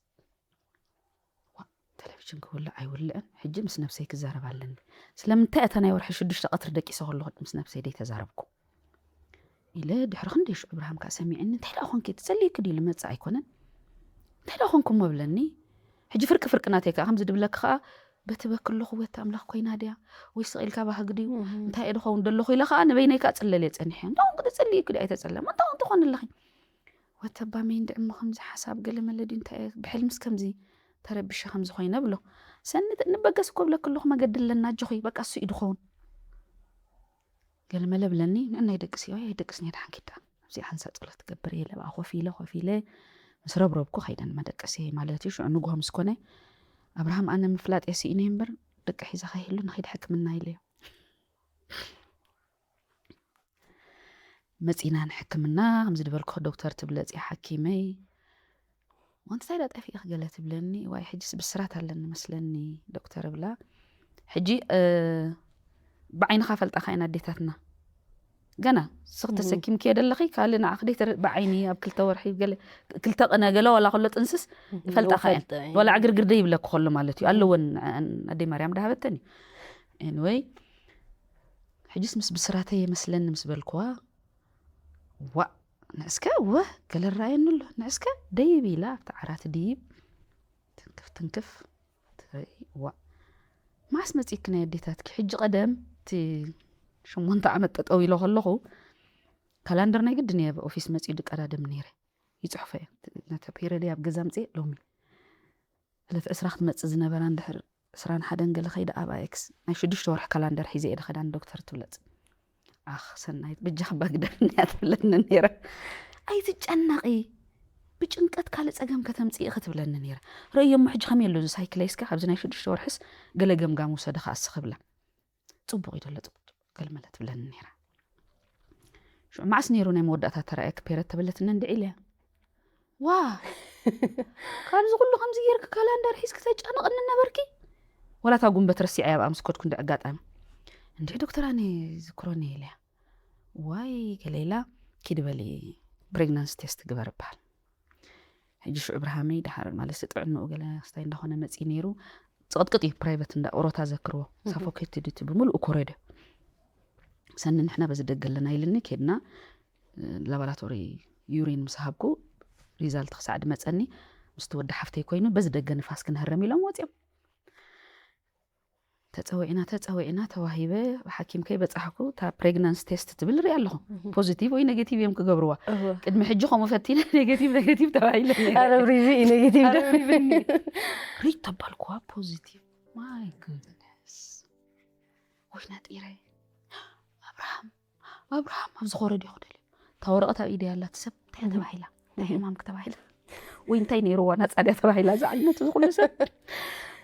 ዋ፣ ቴሌቪዥን ክውልዕ ኣይውልዕን፣ ሕጂ ምስ ነብሰይ ክዛረብ ኣለኒ። ስለምንታይ እታ ናይ ወርሒ ሽዱሽተ ቀትሪ ደቂሰ ከለኹ ምስ ነብሰይ ደይተዛረብኩ? ኢለ ድሕሪ ክንደይ ሽዑ እብርሃም ከኣ ሰሚዕኒ፣ እንታይ ደኣ ኾንኪ? ትጸልይኪ ድዩ ልመጽእ ኣይኮነን? እንታይ ደኣ ኾንኩሞ? ብለኒ። ሕጂ ፍርቂ ፍርቂ ናተይ ከኣ ከምዚ ድብለኪ ከኣ፣ በቲ በኪ ኣለኹ ወቲ ኣምላኽ ኮይና ድያ? ወይ ስቕ ኢልካ ባህጊ ድዩ? እንታይ እየ ድኸውን ደለኹ? ኢለ ከኣ ንበይነይ ከኣ ጽለል እየ ጸኒሐ። እንታይ ኾንኪ? ትጸልይኪ ድዩ? ኣይተጸለማ። እንታይ ኾንኪ ትኾኒ ኣለኺ? ወተባመይ እንድዒ እሞ ከምዚ ሓሳብ ገለ መለ ድዩ እንታይ እየ ብሕልምስ ከምዚ ተረቢሸ ከምዚ ኮይነ ብሎ። ሰኒ ንበገስ እኮ ብለኪ ኣለኹ መገዲ ኣለና ኣጆኺ በቃ እሱ እዩ ድኸውን። ገለ መለ ብለኒ ንዕናይ ደቅሲ ወይ ኣይደቅስን እየ ደሓን ኪዳ። ኣብዚ ሓንሳ ጸሎት ትገብር እየ ለብኣ ኮፍ ኢለ ኮፍ ኢለ ምስ ረብረብኩ ከይደ ንመደቀሲ ማለት እዩ። ሽዑ ንግሆ ምስ ኮነ ኣብርሃም ኣነ ምፍላጥ እየ ስኢነ እምበር ደቂ ሒዘ ከይህሉ ንኸይድ ሕክምና ኢለዮ። መጺና ንሕክምና፣ ከምዚ ዝበልኩ ዶክተር ትብለጽ እያ ሓኪመይ። "ወንቲ እንታይ ዳ ጠፊእኺ?" ገለ ትብለኒ። "ዋይ፣ ሕጂስ ብስራት ኣለኒ መስለኒ ዶክተር" እብላ። ሕጂ፣ እ፣ ብዓይንኻ ፈልጣኻ እየን ኣዴታትና። ገና ስኽ እም። ተሰኪምክዮ ደለኺ፣ ካልእ ንዓኺ ደይተረ-፣ ብዓይኒ ኣብ ክልተ ወርሒ ገለ፣ ክልተ ቅነ ገለ ዋላ ከሎ ጥንስስ እም፣ ይፈልጣኻ እየን። ይፈልጣ እየን። ዋላ ዕግርግር ደይብለኪ ከሎ ማለት እዩ። ኣለወን፣ ን-፣ ኣደይ ማርያም ዳሃበተን እዩ። ኤኒወይ፣ ሕጂስ ምስ ብስራተይ የመስለኒ ምስ በልክዋ፣ "ዋእ፣ ንዕስከ፣ ወህ፣ ገለ ራኣየኒ ኣሎ፣ ንዕስከ፣ ደይብ" ኢላ ኣብቲ ዓራት ድይብ ትንክፍ ትንክፍ ትርኢ። "ዋእ፣ መዓስ መጺእኪ ናይ ኣዴታትኪ? ሕጂ ቀደም እቲ ሸሞንተ ዓመት ጠጠው ኢለ ከለኹ፣ ካላንደር ናይ ግድን እየ ኣብ ኦፊስ መጺኡ ድቀዳደም ነይረ። ይጽሕፎ እየ። ነቲ ፔረደይ ኣብ ገዛ ኣምጽኤ ሎሚ ዕለት ዕስራ ክትመጽእ ዝነበራ እንድሕር ዕስራን ሓደን ገለ ከይደ ኣብ ኣየክስ ናይ ሽዱሽተ ወርሒ ካላንደር ሒዘ እየ ድኸዳ ንዶክተር ትብለጽ። ኣኽ ሰናይት በጃኺ ባግደፍኒ እያ ትብለኒ ነይራ። "ኣይትጨነቒ፣ ብጭንቀት ካልእ ጸገም ከተምጽኢ" ኢኺ ትብለኒ ነይራ። ረእዮ እሞ ሕጂ ከመይ ኣሎ እዚ ሳይክለይስከ ካብዚ ናይ ሽዱሽተ ወርሕስ ገለ ገምጋም ውሰዲ ከኣ እስኺ ብላ። "ጽቡቕ እዩ ደሎ ጽቡቕ ጽቡቕ" ገለ መለ ትብለኒ ነይራ። ሽዑ መዓስ ነይሩ ናይ መወዳእታ ተራእየኪ ፔረድ ተበለትኒ እንድዒ ኢለያ። "ዋ፣ ካብዚ ኩሉ ከምዚ ጌርኪ ካላንደር ሒዝኪ ተጨንቕኒ ነበርኪ?" ዋላ እታ ጉንበት ረሲዐያ ኣብኣ ምስ ከድኩ እንዲ ኣጋጣሚ። "እንድዒ ዶክተር ኣነ ዝክሮኒ" ኢለያ። "ዋይ" ገለ ኢላ፣ "ኪዲ በሊ ፕሬግናንሲ ቴስት ግበር" ይበሃል። ሕጂ ሽዑ እብርሃመይ ደሓር ማለት ጥዕንኡ ገለ ስታይ እንዳኾነ መጺኡ ነይሩ። ጽቕጥቅጥ እዩ ፕራይቨት እንዳ ኦሮታ ዘክርዎ። እህ። ሳፎኬትድ እቲ ብምሉእ ኮሪዶ። ሰኒ ንሕና በዚ ደገ ኣለና ኢልኒ፣ ኬድና፣ እ፣ ላቦራቶሪ ዩሪን ምስ ሃብኩ፣ ሪዛልት ክሳዕ ድመጸኒ፣ ምስቲ ወዲ ሓፍተይ ኮይኑ፣ በዚ ደገ ንፋስ ክንህረም ኢሎም ወጺኦም። ተጸዊዕና፣ ተጸዊዕና፣ ተዋሂበ፣ ብሓኪም ከይበጻሕኩ፣ እታ ፕሬግናንሲ ቴስት ትብል ርኢ ኣለኹ። እህ። ፖዚቲቭ ወይ ኔጌቲቭ እዮም ክገብርዋ። እህ። ቅድሚ ሕጂ ከምኡ ፈቲነ፣ ኔጌቲቭ፣ ኔጌቲቭ ተባሂለ ነይረ። ኣረብሪቢ እዩ ኔጌቲቭ ዶ? ኣረብሪብኒ። ሪት ተባልኩዋ ፖዚቲቭ። ማይ ጉድነስ። ወይ ነጢረ። ኣብርሃም፣ ኣብርሃም፣ ኣብዚ ኮረድ ይኹ ደልዩ። እታ ወረቐት ኣብ ኢደይ ኣላ፣ እቲ ሰብ እንታይ እያ እህ። ተባሂላ? እንታይ እህ። ሕማምኪ ተባሂላ? ወይ እንታይ ነይርዋ ናጻ ድያ ተባሂላ? እዛ ዓይነት እዚ ኩሉ ሰብ።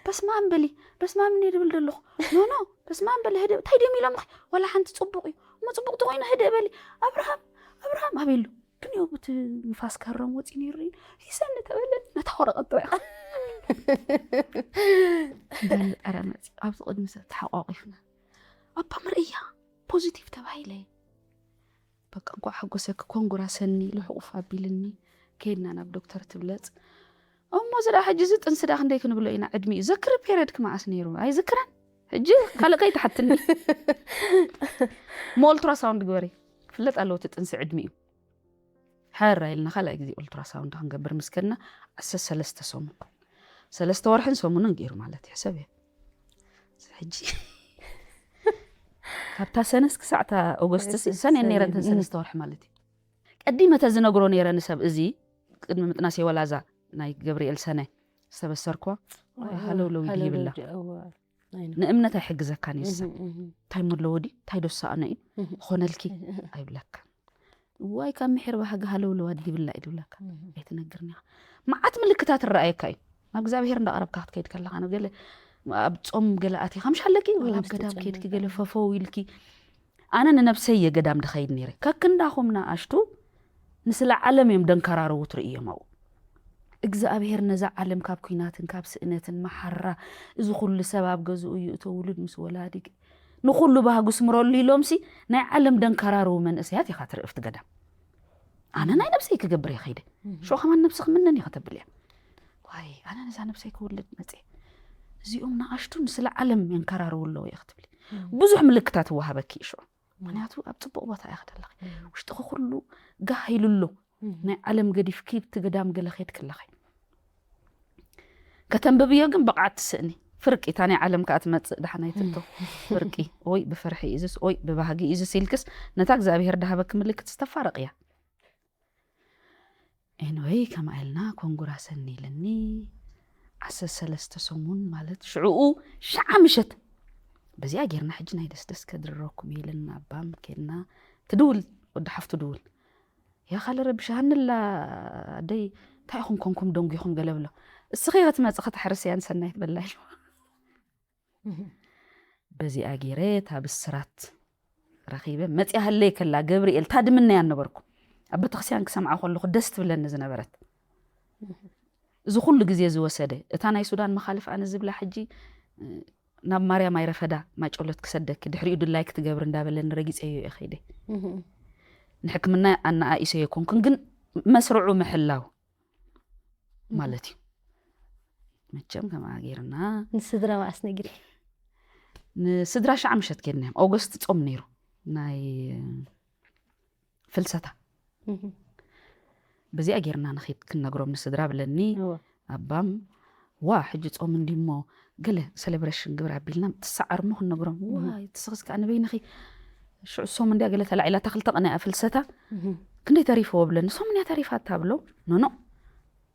"በስመ ኣብ በሊ፣ በስመ ኣብ እንድየ ድብል ደለኹ። ኖ፣ ኖ፣ በስመ ኣብ በሊ፣ ህድእ፣ እንታይ ድዮም ኢሎምኺ? ዋላ ሓንቲ ጽቡቕ እዩ። እሞ ጽቡቕ ተኾይኑ ህድእ በሊ። ኣብርሃም፣ ኣብርሃም፣ ኣበይ ኣሎ?" ግን ያው ብቲ ንፋስ ክህረም ወጺኡ ነይሩ እዩ። ሒሰኒ ተበለ፣ ነታ ወረቐት ጥራይ። እንዳነጠረ መጺኡ፣ ኣብዚ ቅድሚ ሰብ ተሓቋቒፍና። ኣባ መርኣያ፣ ፖዚቲቭ ተባሂለ። በቃ፣ እንኳዕ ሓጎሰኪ፣ ኮንግራ ሰኒ፣ ኢሉ ሕቑፍ ኣቢልኒ። ከይድና ናብ ዶክተር ትብለጽ። እሞ እዚ ደኣ ሕጂ እዚ ጥንሲ ደኣ ክንደይ ክንብሎ ኢና ዕድሚኡ? ዘክሪ ፔሪየድኪ መዓስ ነይሩ? ኣይዝክራን። ሕጂ ካልእ ከይትሓትኒ። እሞ ኦልትራሳውንድ ግበሪ። ክፍለጥ ኣለዎ እቲ ጥንሲ ዕድሚኡ። ሕራይ ኢልና ካልኣይ ግዜ ኦልትራሳውንድ ክንገብር ምስ ከድና ዓሰርተ ሰለስተ ሰሙን። ሰለስተ ወርሕን ሰሙንን ገይሩ ማለት እዩ። ሕሰብዮ። ሕጂ ካብታ ሰነስ ክሳዕታ ኦገስትስ ሰኔ ነይረን እተን ሰለስተ ወርሒ ማለት እዩ። ቀዲመ ተዝነግሮ ነይረ ንሰብ እዚ ቅድሚ ምጥናስ የወላዛ ናይ ገብርኤል ሰነ ዝተበሰርክዋ ሃለውለው ይድሂብላ። ንእምነት ኣይሕግዘካን እዩ ሰብ። እንታይ መለዎ ድዩ እንታይ ዶ ዝሰኣኖ እዩ ዝኾነልኪ ኣይብለካ። ዋይ ካብ ምሕር ባህጊ ሃለውለው ኣድሂብላ እዩ ድብለካ። ኣይትነግርኒ ኢኻ። መዓት ምልክታት ትረኣየካ እዩ። ናብ እግዚኣብሔር እንዳቐረብካ ክትከይድ ከለኻ፣ ናብ ገለ ኣብ ጾም ገለ ኣቲኻ ምሽ ኣለኪ፣ ወላ ኣብ ገዳም ከይድኪ ገለ ፈፈው ኢልኪ። ኣነ ንነብሰይ እየ ገዳም ድኸይድ ነይረ። ከክንዳኹም ንኣሽቱ ንስለ ዓለም እዮም ደንከራረዉ ትርእዮም ኣብኡ። እግዚኣብሔር ነዛ ዓለም ካብ ኲናትን ካብ ስእነትን መሓራ፣ እዚ ኩሉ ሰብ ኣብ ገዝኡ እዩ፣ እቲ ውሉድ ምስ ወላዲ፣ ንኹሉ ባህጉ ስምረሉ ኢሎምሲ ናይ ዓለም ደንከራረዉ መንእሰያት ኢኻ ትርኢ ኣብቲ ገዳም። ኣነ ናይ ነብሰይ ክገብር እየ ከይደ። ሽዑ ከማን ነብሲ ክምነን እየ ከተብል እያ። ዋይ ኣነ ነዛ ነብሰይ ክውልድ መፅየ። እዚኦም ንኣሽቱ ንስለ ዓለም የንከራረዉ ኣለዉ እየ ክትብሊ። ብዙሕ ምልክታት ይወሃበኪ እዩ ሽዑ። ምክንያቱ ኣብ ፅቡቕ ቦታ እያ ከደለኺ። ውሽጥኺ ኩሉ ጋህ ኢሉ ኣሎ። ናይ ዓለም ገዲፍኪ ብቲ ገዳም ገለ ከይድኪ ኣለኺ። ከተንብብዮ ግን ብቕዓት ትስእኒ። ፍርቂ እታ ናይ ዓለም ከኣ ትመጽእ ደሓናይ ትእቶ። ፍርቂ ወይ ብፍርሒ እዝስ ወይ ብባህጊ እዝስ ኢልክስ ነታ እግዚኣብሔር ድሃበኪ ምልክት ዝተፋረቕ እያ። ኤንወይ ከምኣ ኢልና ኮንጉራ ሰኒ ኢለኒ። ዓሰርተ ሰለስተ ሰሙን ማለት ሽዕኡ ሸዓ ምሸት በዚኣ ጌርና ሕጂ ናይ ደስደስ ከድርረኩም ኢልና ኣባም ኬድና ትድውል ወዲ ሓፍቱ ድውል ያ ካለ ረብሻሃንላ ኣደይ እንታይ ኢኹም ኮንኩም ደንጒኹም ገለ ብሎ። እስኺ ክትመጽእ ከተሕርስ እያ ንሰናይት በላ ኢሉ። በዚኣ ገይረ እታ ብስራት ረኺበ መጽያ ህለይ ከላ ገብርኤል ታድምነያ ነበርኩ። ኣብ ቤተክርስትያን ክሰምዓ ከለኹ ደስ ትብለኒ ዝነበረት። እዚ ኩሉ ግዜ ዝወሰደ እታ ናይ ሱዳን መኻልፍ ኣነ ዝብላ ሕጂ ናብ ማርያም ኣይረፈዳ ማይ ጨሎት ክሰደኪ ድሕሪኡ ድላይ ክትገብሪ እንዳበለኒ ረጊፀዮ እየ ከይደ። ንሕክምና ኣነኣኢሰ የኮንኩን ግን መስርዑ ምሕላው ማለት እዩ። መቸም ከምኣ ገይርና ንስድራ መዓስ ነጊር? ንስድራ ሸዓ ምሸት ከድና እዮም። ኦገስት ጾም ነይሩ ናይ ፍልሰታ። በዚኣ ጌርና ንኺድ ክንነግሮም ንስድራ ብለኒ። ኣባም ዋ ሕጂ ጾም እንዲሞ ገለ ሴሌብሬሽን ግብር ኣቢልና ትሰዓር እሞ ክንነግሮም። ዋይ ትስኽስ ከዓ ንበይንኺ ሽዑ ሶም እንዲያ ገለ ተላዒላታ ክልተ ቀን እያ ፍልሰታ። ክንደይ ተሪፍዎ ብለኒ። ሶም እንያ ተሪፋታ ብሎ። ኖኖ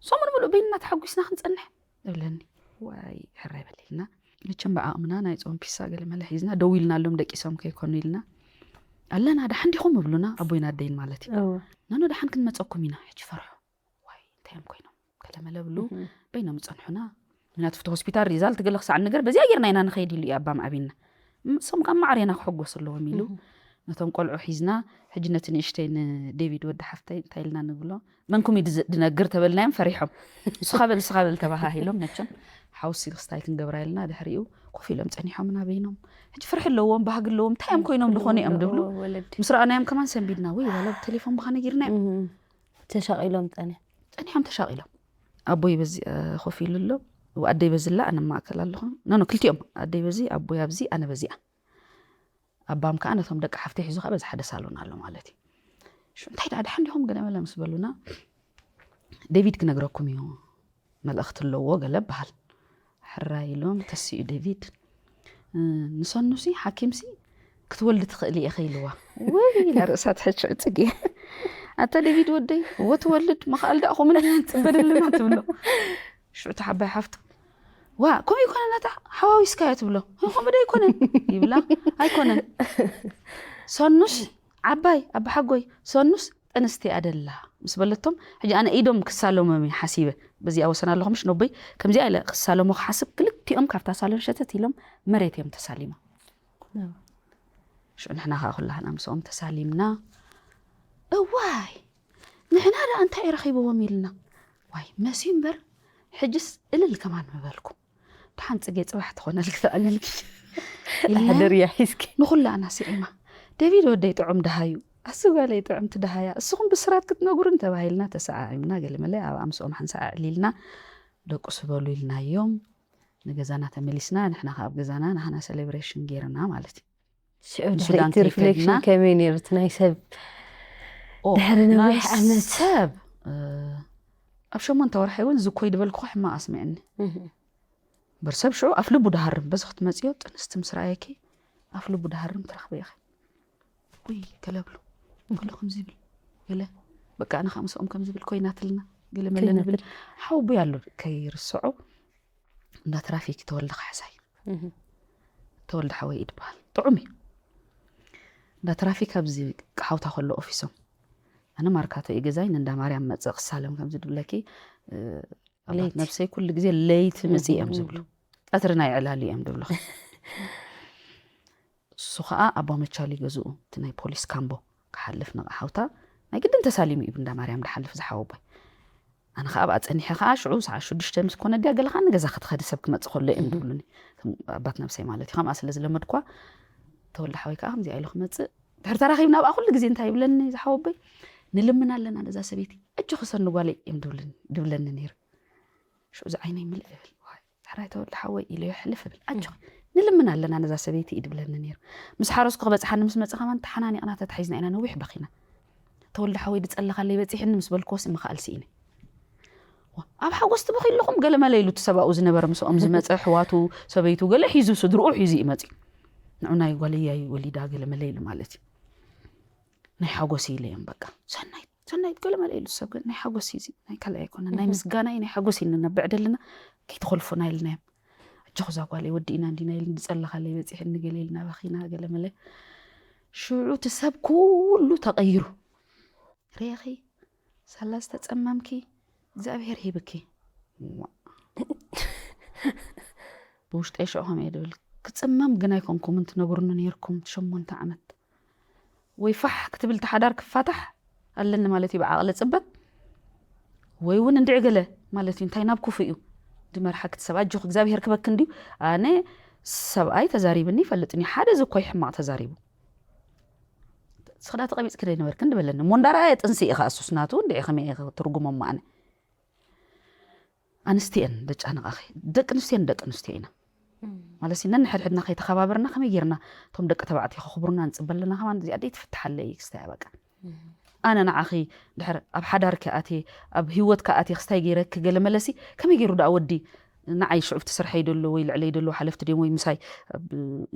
ሶሙን ሙሉእ በይንና ተሓጒስና ክንጸንሕ እብለኒ። ዋይ ሕራይ በል ኢልና መቸም ብዓቕምና ናይ ጾም ፒሳ ገለ መለ ሒዝና ደው ኢልናሎም ደቂሶም ከይኮኑ ኢልና ኣለና ደሓን ዲኹም እብሉና ኣቦይን ኣደይን ማለት እዩ። ኖኖ ደሓን ክንመጸኩም ኢና ሕጂ ፈርሑ። ዋይ እንታይ እዮም ኮይኖም ከለመለ ብሉ በይኖም ይጸንሑና። ምክንያቱ ፍቲ ሆስፒታል ሪዛልት ገለ ክሳዕ ነገር በዚኣ ጌርና ኢና ንኸይድ ኢሉ እዩ ኣባም ኣብና። እሶም ካብ ማዕሬና ክሕጎስ ኣለዎም ኢሉ ነቶም ቆልዑ ሒዝና ሕጂ ነቲ ንእሽተይ ንዴቪድ ወዲ ሓፍተይ እንታይ ኢልና ንብሎ መንኩም እዩ ድነግር ተበልናዮም ፈሪሖም። ንስኻ በል ንስኻ በል ተባሃሂሎም መቸም ሓውሲ ክስታይ ክንገብራ ኢልና ድሕሪኡ ኮፍ ኢሎም ጸኒሖም ናበይኖም። ሕጂ ፍርሒ ኣለዎም ባህጊ ኣለዎም እንታይ እዮም ኮይኖም ዝኾነ እዮም ድብሉ። ምስ ረኣናዮም ከማን ሰንቢድና ወይ ዋላ ብቴሌፎን ብኻ ነጊርና እዮም። ተሻቒሎም ጸኒሖም። ጸኒሖም ተሻቒሎም ኣቦይ በዚ ኮፍ ኢሉ ኣሎ። ኣደይ በዚ ኣላ ኣነ ማእከል ኣለኹ። ኖኖ ክልቲኦም ኣደይ በዚ ኣቦይ ኣብዚ ኣነ በዚኣ። ኣባም ከዓ ነቶም ደቂ ሓፍተይ ሒዙ ከዓ በዚ ሓደ ሳሎን ኣሎ ማለት እዩ። ሽዑ እንታይ ደኣ ደሓን ዲኹም ገለ መለ ምስ በሉና ዴቪድ ክነግረኩም እዩ መልእኽቲ ኣለዎ ገለ በሃል። ሕራይ ኢሎም ተሲኡ ዴቪድ ንሰኑሲ ሓኪምሲ ክትወልዲ ትኽእሊ ኢኺ ኢልዋ። ወይ ኢላ ርእሳ ትሕች ጽጌ ኣታ ዴቪድ ወደይ እወ ትወልድ ምኽኣል ደኣ ኹምን ኢና ንጽበ ዘለና ትብሎ። ሽዑ እታ ዓባይ ሓፍቱ ዋ ከምኡ ይኮነን ኣታ ሓዋዊስካዮ ትብሎ። ከምኡ ዶ ይኮነን ይብላ። ኣይኮነን ሰኑስ ዓባይ ኣባሓጎይ ሰኑስ ጥንስቲ ኣደላ ምስ በለቶም ሕጂ ኣነ ኢዶም ክሳለሞም እየ ሓሲበ። በዚኣ ወሰን ኣለኹ ምሽ ነቦይ ከምዚኣ ኢለ ክሳለሞ ክሓስብ ክልቲኦም ካብታ ሳሎን ሸተት ኢሎም መሬት እዮም ተሳሊሞም። ሽዑ ንሕና ከዓ ኩላህና ምስኦም ተሳሊምና እዋይ ንሕና ደኣ እንታይ ረኺብዎም ኢልና ዋይ መሲ እምበር ሕጅስ እልል ከማን ምበልኩ። ደሓን ጽጌ ጽባሕ ትኾነልኪ ተቐንልኪ ሓደር እያ ሒዝኪ። ንኹላና ስዒማ ዴቪድ ወደይ ጥዑም ደሃዩ ኣስጓለይ ጥዕምቲ ደሃያ እስኹም ብስራት ክትነግሩን ተባሂልና ተሰዓዒምና ገለመለ ኣብ ኣምስኦም ሓንሳዕ ኣዕሊልና ደቁስ በሉ ኢልናዮም። ንገዛና ተመሊስና፣ ንሕና ከኣ ኣብ ገዛና ናህና ሴሌብሬሽን ጌርና ማለት እዩ። ሽዑ ንሱዳን ድሕሪቲ ሪፍሌክሽን ከይከድና- ከመይ ነይሩ እቲ ናይ ሰብ ኦ፣ ድሕሪ ነዊሕ ናይ ዓመት? ሰብ እ፣ ኣብ ሸሞንተ ወርሒ እውን ዝኮይ ድበልኩ ሕማቅ ኣስሚዕኒ። እምበር ሰብ ሽዑ ኣፍ ልቡ ድሃርም፣ በዚ ክትመፅዮ ጥንስቲ ምስ ረኣየኪ ኣፍ ልቡ ድሃርም ትረኽቢ ኢኺ። ውይ ገለ ብሉ፣ ገለ ከምዚ ይብል፣ ገለ በቃ ኣነ ከዓ ምስኦም ከምዚ ብል ኮይናትልና፣ ገለ መለ ንብል። ሓውቡይ ኣሎ ከይርስዖ፣ እንዳ ትራፊክ ተወልደ ካሕሳይ፣ ተወልደ ሓወይ ይድበሃል፣ ጥዑም እዩ። እንዳ ትራፊክ ኣብዚ ሓውታ ከሎ ኦፊሶም፣ ኣነ ማርካቶ እዩ ገዛይ፣ ንእንዳ ማርያም መፅእ ክሳለም ከምዚ ድብለኪ፣ እ፣ ኣባት ለይቲ። ነብሰይ ኩሉ ግዜ ለይቲ ምፅእ እዮም ዝብሉ። ቀትሪ ናይ ዕላሉ እዮም ድብሉ። እሱ ከዓ ኣቦ መቻል ይገዝኡ፣ እቲ ናይ ፖሊስ ካምቦ ክሓልፍ ንሓውታ ናይ ግድን ተሳሊሙ እዩ እንዳ ማርያም ድሓልፍ ዝሓወቦይ። ኣነ ከዓ ኣብኣ ፀኒሐ ከዓ ሽዑ ሰዓት ሽዱሽተ ምስ ኮነ ድያ ገለ ከዓ ንገዛ ክትኸዲ ሰብ ክመፅእ ከሎ እዮም ድብሉኒ። እቶም ኣባት ነብሰይ ማለት እዩ። ከምኣ ስለ ዝለመድኳ ተወልደ ሓወይ ከዓ ከምዚኣ ኢሉ ክመፅእ ድሕሪ ተራኺብና ኣብኣ ኩሉ ግዜ እንታይ ይብለኒ ዝሓወቦይ፣ ንልምን ኣለና ነዛ ሰበይቲ፣ ኣጆኺ ሰኒ ጓለይ እዮም ድብሉኒ- ድብለኒ ነይሩ። ሽዑ ዝዓይነይ ምልእ ይብል። ዋይ፣ ሕራይ ተወልደ ሓወይ ኢለ ሕልፍ እብል። ኣጆኺ ንልምን ኣለና ነዛ ሰበይቲ እዩ ድብለኒ ነይሩ። ምስ ሓረስኩ ክበፅሓኒ ምስ መፀ ከማን ተሓናኒቕና ተታሒዝና ኢና ነዊሕ በኺና። ተወልደ ሓወይ ድፀለኻለይ በፂሕኒ ምስ በልኩዎስ ምኽኣል ስኢነ። ዋ፣ ኣብ ሓጎስ ትበኺ ኣለኹም ገለ መለ ኢሉ እቲ ሰብኣኡ ዝነበረ ምስኦም ዝመፀ ኣሕዋቱ ሰበይቱ ገለ ሒዙ ስድርኡ ሒዙ እዩ መፂኡ። ንዑ ናይ ጓለያይ ወሊዳ ገለ መለ ኢሉ ማለት እዩ። ናይ ሓጎስ ኢለ እዮም በቃ። ሰናይት ሰናይት ገለ መለ ኢሉ ሰብ ግን ናይ ሓጎስ እዩ እዚ፣ ናይ ካልእ ኣይኮነን፣ ናይ ምስጋና እዩ፣ ናይ ሓጎስ እዩ ንነብዕ ደለና። ከይትኾልፉና ኢልናዮም። ኣጆኹ እዛ ጓለይ ወዲእና እንዲና ኢሉ ዝፀለኻለይ በፂሕኒ ገለ ኢልና በኺና ገለ መለ። ሽዑ እቲ ሰብ ኩሉ ተቐይሩ። ሬኺ ሳላ ዝተፀመምኪ እግዚኣብሔር ሂብኪ። ዋ። ብውሽጠይ ሽዑ ከምኡ እየ ድብል። ክፅመም ግን ኣይኮንኩምን ትነብሩኒ ነይርኩም ሸሞንተ ዓመት። ወይ ፋሕ ክትብል ተሓዳር ክፋታሕ ኣለኒ ማለት እዩ ብዓቕሊ ፅበት፣ ወይ እውን እንድዒ ገለ ማለት እዩ። እንታይ ናብ ክፉእ እዩ ድመርሓ ክትሰብ ኣጆኹ እግዚኣብሔር ክበክ እንድዩ። ኣነ ሰብኣይ ተዛሪብኒ ይፈልጥን እዩ። ሓደ ዝኮይ ሕማቕ ተዛሪቡ ስኽዳ ተቐቢፅኪ ዶ ይነበርክን ድበለኒ። ሞንዳራ ጥንሲ ኢኻ እሱስ ናቱ እንድዒ ከመይ ኢኺ ትርጉሞም ኣነ። ኣንስቲ እየን ደጫንቓኺ፣ ደቂ ኣንስትዮ ንደቂ ኣንስትዮ ኢና ማለት ሲ ነንሕድሕድና ከይተኸባበርና ከመይ ጌርና እቶም ደቂ ተባዕትዮ ከኽብሩና ንፅበ ኣለና። ከማን እዚኣ ደይ ትፍትሓለ እዩ ክስታይ በቃ። ኣነ ንዓኺ ድሕር ኣብ ሓዳር ከኣቴ ኣብ ህይወት ከኣቴ ክስታይ ገይረኪ ገለ መለሲ ከመይ ገይሩ ደኣ ወዲ ንዓይ ሽዑ ትስርሐይ ደሎ ወይ ልዕለይ ደሎ ሓለፍቲ ድዮም ወይ ምሳይ ኣብ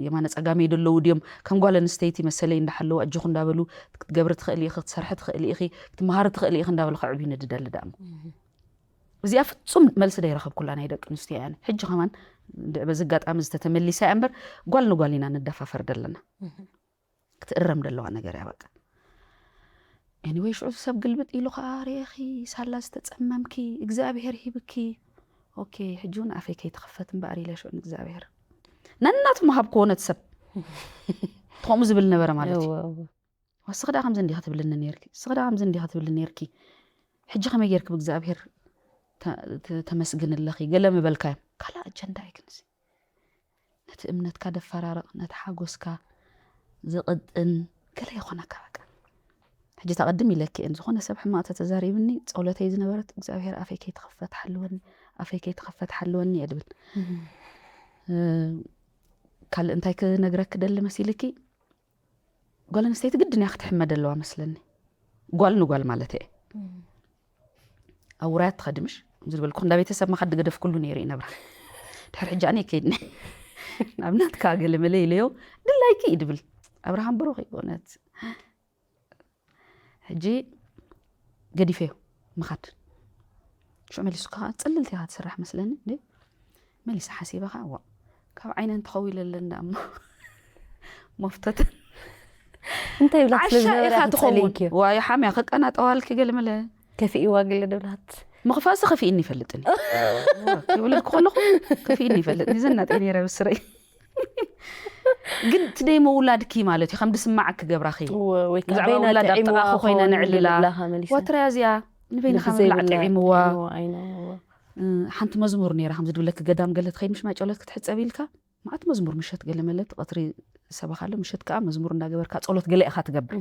የማነ ጸጋመይ ደለዉ ድዮም ከም ጓል ኣንስተይቲ መሰለይ እንዳሓለዉ ኣጆኹ እንዳበሉ ክትገብሪ ትኽእሊ ኢኺ ክትሰርሒ ትኽእሊ ኢኺ ክትመሃሪ ትኽእሊ ኢኺ እንዳበሉ ከዕብዩኒ ድደሊ ደኣ እሞ እዚኣ ፍጹም መልሲ ደይረኸብኩላ ናይ ደቂ ኣንስትዮ እያ። ሕጂ ከማን እንድዒ በዚ ኣጋጣሚ ዝተተመሊሳ እያ እምበር ጓል ንጓል ኢና ንደፋፈር ደለና። ክትእረም ደለዋ ነገር እያ በቃ። ኤኒወይ ሽዑ ሰብ ግልብጥ ኢሉ ከዓ ርኤኺ ሳላ ዝተጸመምኪ እግዚኣብሔር ሂብኪ። ኦኬ ሕጂ እውን ኣፈይ ከይትኽፈት እምበኣር ኢለ ሽዑ ንእግዚኣብሔር ነናቱ ምሃብክዎ ነቲ ሰብ ከምኡ ዝብል ነበረ ማለት እዩ። እስኺ ደኣ ከምዚ እንዲኺ ትብልኒ ነይርኪ፣ እስኺ ደኣ ከምዚ እንዲኺ ትብልኒ ነይርኪ። ሕጂ ከመይ ጌርኪ ብእግዚኣብሔር ተመስግኒ ኣለኺ ገለ ምበልካዮም። ካልእ ኣጀንዳ እዩ ግን እዚ ነቲ እምነትካ ደፈራርቕ፣ ነቲ ሓጎስካ ዝቕጥን ገለ ይኾነካ በቃ። ሕጂ ተቐድም ኢለኪ እየን ዝኾነ ሰብ ሕማቕ ተተዛሪብኒ ጸሎተይ ዝነበረት እግዚኣብሔር ኣፈይ ከይትኸፈት ሓልወኒ፣ ኣፈይ ከይትኸፈት ሓልወኒ እየ ድብል። ካልእ እንታይ ክነግረኪ ደሊ መሲልኪ ጓል ኣንስተይቲ ግድን እያ ክትሕመ ደለዋ መስለኒ። ጓል ንጓል ማለት እየ። ኣብ ውራያት ትኸዲ ምሽ ከምዚ ዝበልኩ እንዳ ቤተሰብ መኻድ ገደፍ ኩሉ ነይሩ ይነብራ። ድሕር ሕጂ ኣነ ይከይድኒ ናብ ናትካ ገለ መለ ኢለዮ ድላይኪ እዩ ድብል። ኣብርሃም ብሩኽ እዩ ብእውነት። ሕጂ ገዲፈዮ ምኻድ ሽዑ መሊሱ ከዓ ፅልልቲ ኢኻ ትስራሕ መስለኒ እንዴ መሊሳ ሓሲባ ከዓ ዋ ካብ ዓይነን ተኸዊለለን ደኣ እሞ መፍተተን እንታይ ብላ ዓሻ ኢኻ ትኸውን ዋይ ሓምያ ከቀናጠዋልኪ ገለ መለ ከፊእዋ ገለ ደብላት ምኽፋእሲ ከፊእኒ ይፈልጥኒ ይወለድኩ ከለኹ ከፊእኒ ይፈልጥኒ ዘናጠ ነይረ ብስረይ ግን ትደይ ምውላድኪ ማለት እዩ ከም ድስማዓኪ ገብራኺ ወይ ብዛዕባ ውላድ ኣብ ጥቓኺ ኮይና ንዕልላ ዋትራያ እዚኣ ንበይንኻ ምብላዕ ጥዒምዋ ሓንቲ መዝሙር ነይራ ከምዚ ድብለኪ ገዳም ገለ ትኸይድ ምሽ ማይ ጨሎት ክትሕፀብ ኢልካ ማዓት መዝሙር ምሸት ገለ መለት ቀትሪ ሰበኻሎ ምሸት ከዓ መዝሙር እንዳገበርካ ፀሎት ገለ ኢኻ ትገብር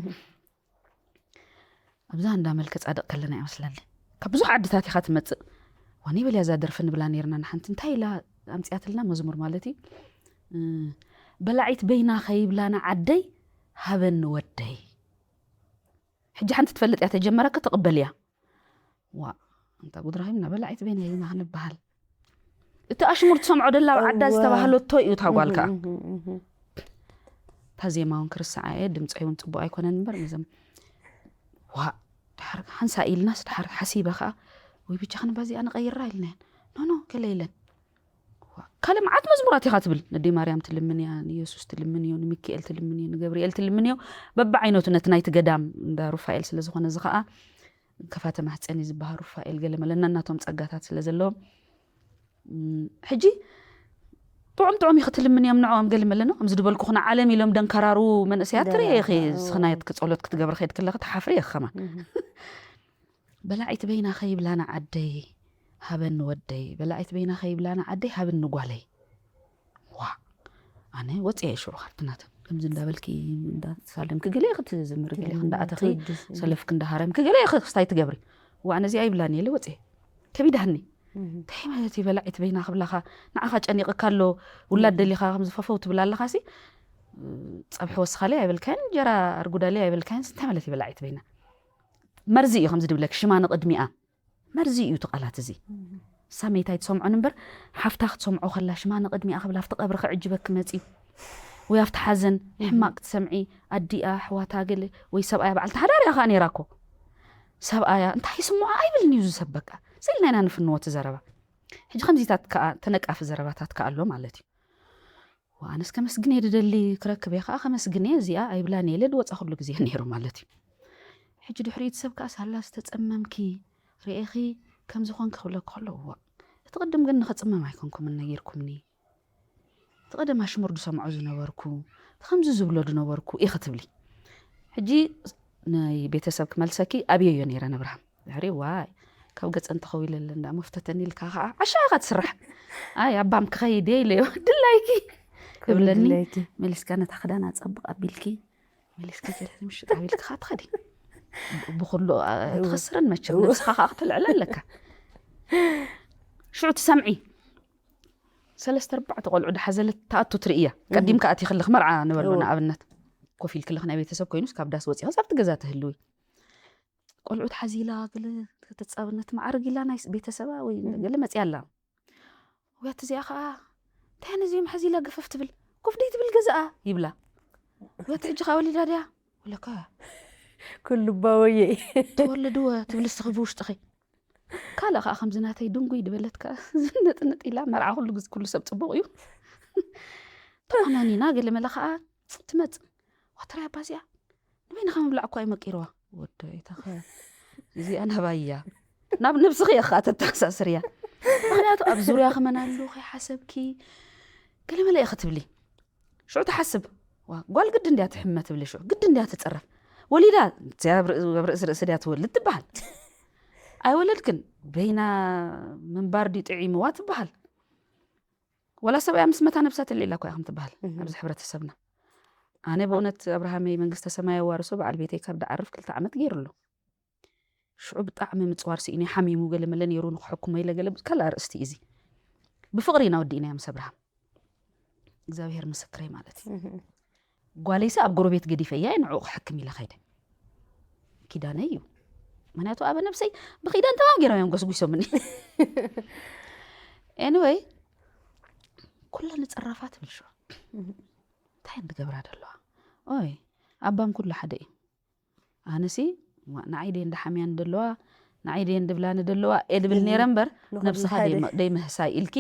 ኣብዛ እንዳ መልከ ፃድቕ ከለና ይመስለኒ ካብ ብዙሕ ዓድታት ኢኻ ትመፅእ ዋኒ በልያ እዛ ደርፊ ንብላ ነርና ንሓንቲ እንታይ ኢላ ኣምፅኣትልና መዝሙር ማለት እዩ። በላዒት በይና ከይብላና ዓደይ ሃበኒ ወደይ። ሕጂ ሓንቲ ትፈልጥ እያ ተጀመረካ ትቕበል እያ። ዋ እንታ ጉድራሂምና በላዒት በይና ይና ክንበሃል እቲ ኣሽሙር ትሰምዖ ደላ ኣብ ዓዳ ዝተባህለቶ እዩ እታ ጓል ከዓ። እታ ዜማ እውን ክርስዓ እየ ድምፀይ እውን ፅቡቅ ኣይኮነን እምበር ነዞም ዋ ድሓር ሓንሳ ኢልናስ ድሓር ሓሲበ ከዓ ወይ ብቻ ክንባ እዚኣ ንቀይራ ኢልናየን። ኖኖ ገለ ኢለን ካልእ መዓት መዝሙራት ኢኻ ትብል። ነዲ ማርያም ትልምን እያ፣ ንየሱስ ትልምን እዩ፣ ንሚካኤል ትልምን እዩ፣ ንገብርኤል ትልምን እዩ። በብዓይነቱ ነቲ ናይቲ ገዳም እንዳ ሩፋኤል ስለ ዝኾነ እዚ ከዓ ከፋተ ማህፀን እዩ ዝበሃል ሩፋኤል ገለ መለ ነናቶም ፀጋታት ስለ ዘለዎም ሕጂ ጥዑም ጥዑም እዩ ክትልምን እዮም ንዕኦም ገለ መለ ነው ከምዚ ድበልኩ ክና ዓለም ኢሎም ደንከራሩ መንእሰያት ትርኢ ኢኺ ስኽናየት ክፀሎት ክትገብር ከይድ ክለኺ ትሓፍሪ ኢኺ ከማን በላዒት በይና ከይብላና ዓደይ ሃበኒ ወደይ በላዒት በይና ከይብላና ዓደይ ሃብኒ ጓለይ ዋ ኣነ ወፅየ ሽዑ ካብቲ ናተን ከምዚ እንዳበልኪ እንዳተሳለምኪ ገለ ክትዝምር ገለ እንዳኣተኺ ሰለፍኪ እንዳሃረምኪ ገለ ክስታይ ትገብሪ ዋ ኣነ እዚኣ ይብላኒ የለ ወፅየ ከቢዳኒ እንታይ ማለት እዩ በላዒት በይና ክብላኻ ንዓኻ ጨኒቕካ ኣሎ ውላድ ደሊኻ ከምዚ ፈፈው ትብል ኣለኻ ሲ ፀብሒ ወስኻለይ ኣይበልካይን እንጀራ ኣርጉዳለይ ኣይበልካይን እንታይ ማለት እዩ በላዒት በይና መርዚ እዩ ከምዚ ድብለክ ሽማ ንቕድሚኣ መርዚ እዩ እቲ ቃላት እዚ ሳመይታይ ትሰምዖን እምበር ሓፍታ ክትሰምዖ ከላ ሽማ ንቕድሚኣ ክብል ኣብቲ ቀብሪ ክዕጅበክ መፅዩ ወይ ኣብቲ ሓዘን ሕማቅ ትሰምዒ ኣዲኣ ኣሕዋታ ገለ ወይ ሰብኣያ በዓል ተሓዳሪያ ከዓ ነይራ እኮ ሰብኣያ እንታይ ይስምዖ ኣይብልን እዩ ዝሰብ በቃ ስኢልና ኢና ንፍንዎ እቲ ዘረባ ሕጂ ከምዚታት ከዓ ተነቃፊ ዘረባታት ከዓ ኣሎ ማለት እዩ ኣነስ ከመስግን እየ ድደሊ ክረክብ እየ ከዓ ከመስግን እየ እዚኣ ኣይብላን እየ ኢለ ድወፃ ኩሉ ግዜ ነይሩ ማለት እዩ ሕጂ ድሕሪኡ እቲ ሰብ ከዓ ሳላ ዝተፀመምኪ ርእኺ ከም ዝኾንኪ ክብለኪ ከሎ እዋ እቲ ቅድም ግን ንኽፅመም ኣይኮንኩምን ነጊርኩምኒ እቲ ቀደም ኣሽሙር ድሰምዖ ዝነበርኩ እቲ ከምዚ ዝብሎ ድነበርኩ ኢኺ ትብሊ ሕጂ ናይ ቤተሰብ ክመልሰኪ ኣብየዮ ነይረ ነብርሃም ድሕሪ ዋይ ካብ ገፀን ተኸዊለለ እንዳ መፍተተኒ ኢልካ ከዓ ዓሻ ኢኻ ትስራሕ ኣይ ኣባም ክኸይድ እየ ኢለዮ ድላይኪ ክብለኒ መሊስካ ነታ ክዳን ኣፀብቕ ኣቢልኪ መሊስካ ጀለት ምሽጥ ኣቢልካ ከዓ ትኸዲ ብኩሉ ትኸስርን መቸም ነብስኻ ከዓ ክትልዕል ኣለካ ሽዑ ትሰምዒ ሰለስተ ኣርባዕተ ቆልዑ ድሓዘለት ተኣቱ ትርእያ ቀዲምካ ኣቲኽልኽ መርዓ ንበሎ ንኣብነት ኮፍ ኢልክልኽ ናይ ቤተሰብ ኮይኑስ ካብ ዳስ ወፂኻ ኣብቲ ገዛ ትህልዊ ቆልዑ ተሓዚላ ገለ ተፃብነት ማዕርግ ኢላ ናይ ቤተሰባ ወይ ገለ መፅያ ኣላ ውያት እዚኣ ከዓ እንታይ ነዚኦም ሓዚላ ገፈፍ ትብል ኮፍ ደይ ትብል ገዛኣ ይብላ ውያት ሕጂ ከዓ ወሊዳ ድያ ወለካ ኩሉ ባወየ ተወለድወ ትብል ስኺ ብውሽጥኺ ካልእ ከዓ ከምዚ ናተይ ድንጉይ ድበለት ከዓ ዝንጥንጥ ኢላ መርዓ ኩሉ ግዜ ኩሉ ሰብ ፅቡቅ እዩ ተቆናኒና ገለ መለ ከዓ ትመፅእ ዋትራይ ኣባ እዚኣ ንበይንኻ ምብላዕ እኳ ይመቂርዋ ወዶ ይተኸ እዚኣ ናባያ ናብ ነብስኺ እያ ከዓ ተተኣሳስርያ ምክንያቱ ኣብ ዙርያ ክመን ኣሎ ከይሓሰብኪ ገለ መለ ኢኺ ትብሊ ሽዑ ትሓስብ ጓል ግዲ እንድያ ትሕመ ትብሊ ሽዑ ግዲ እንድያ ትፅረፍ ወሊዳ ኣብ ርእሲ ርእሲ ድያ ትወልድ ትበሃል ኣይወለድክን በይና ምንባር ድዩ ጥዒምዋ ትበሃል ወላ ሰብኣያ ምስ መታ ነብሳ ተልዒላ እኮ እያ ከም ትበሃል ኣብዚ ሕብረተሰብና ኣነ ብእውነት ኣብርሃመይ መንግስተ ሰማይ ኣዋርሶ በዓል ቤተይ ካብ ድዓርፍ ክልተ ዓመት ገይሩ ኣሎ ሽዑ ብጣዕሚ ምፅዋር ስኢነ ሓሚሙ ገለ መለ ነይሩ ንክሕክሞ ኢለ ገለ ካልእ ኣርእስቲ እዚ ብፍቕሪ ኢና ወዲእናዮ ምስ ኣብርሃም እግዚኣብሔር ምስክረይ ማለት እዩ ጓለይሲ ኣብ ጎረቤት ገዲፈያ ንዕኡ ክሕክም ኢለ ከይደ ኪዳነይ እዩ ምክንያቱ ኣበ ነብሰይ ብኪዳን ተማም ገይሮም እዮም ጎስጒሶምኒ anyway ኩለን ንፅረፋ ትብል ሽዋ እንታይ እንድገብራ ደለዋ ኦይ ኣባም ኩሉ ሓደ እዩ ኣነሲ ንዓይ ደየን ድሓምያን ደለዋ ንዓይ ደየን ድብላኒ ደለዋ እየ ድብል ነይረ እምበር ነብስኻ ደይምህሳይ ኢልኪ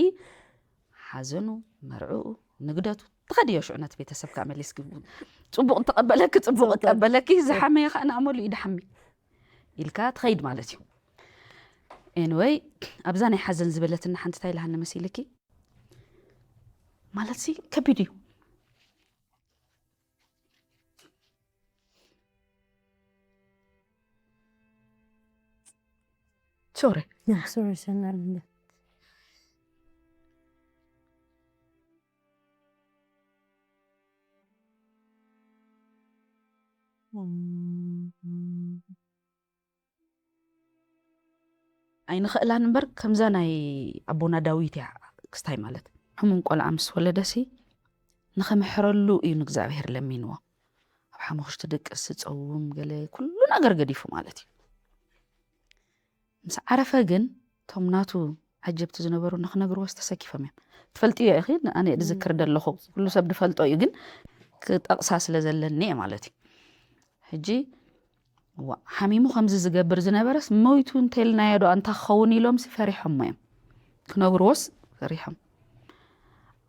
ሓዘኑ መርዕኡ ንግደቱ ትኸድዮ ሽዑ ነቲ ቤተሰብ ከዓ መሊስኪ ፅቡቅ እንተቀበለኪ ፅቡቅ እቀበለኪ ዝሓመየ ከዓ ንኣመሉ እዩ ድሓሚ ኢልካ ትኸይድ ማለት እዩ anyway ኣብዛ ናይ ሓዘን ዝበለትና ሓንቲ እንታይ ኢልሃኒ መሲልኪ ማለት ሲ ከቢድ እዩ ሶሪ ሶሪ ሰናል ኣይንኽእላን እምበር፣ ከምዛ ናይ ኣቦና ዳዊት እያ ክስታይ ማለት። ሕሙም ቆልዓ ምስ ወለደሲ ንኸምሕረሉ እዩ ንእግዚኣብሔር ለሚንዎ። ኣብ ሓሙኽሽቲ ድቅስ ጸውም ገለ ኩሉ ነገር ገዲፉ ማለት እዩ። ምስ ዓረፈ ግን እቶም ናቱ ዓጀብቲ ዝነበሩ ንኽነግርዎስ ተሰኪፎም እዮም። ትፈልጥዮ ኢኺ፣ ኣነ ድዝክር ደለኹ፣ ኩሉ ሰብ ድፈልጦ እዩ፣ ግን ክጠቕሳ ስለ ዘለኒ እየ ማለት እዩ። ሕጂ ዋ፣ ሓሚሙ ከምዚ ዝገብር ዝነበረስ ሞይቱ እንተልናዮ ዶ ኣንታ ክኸውን ኢሎም ሲ ፈሪሖሞ እዮም። ክነግርዎስ ፈሪሖም።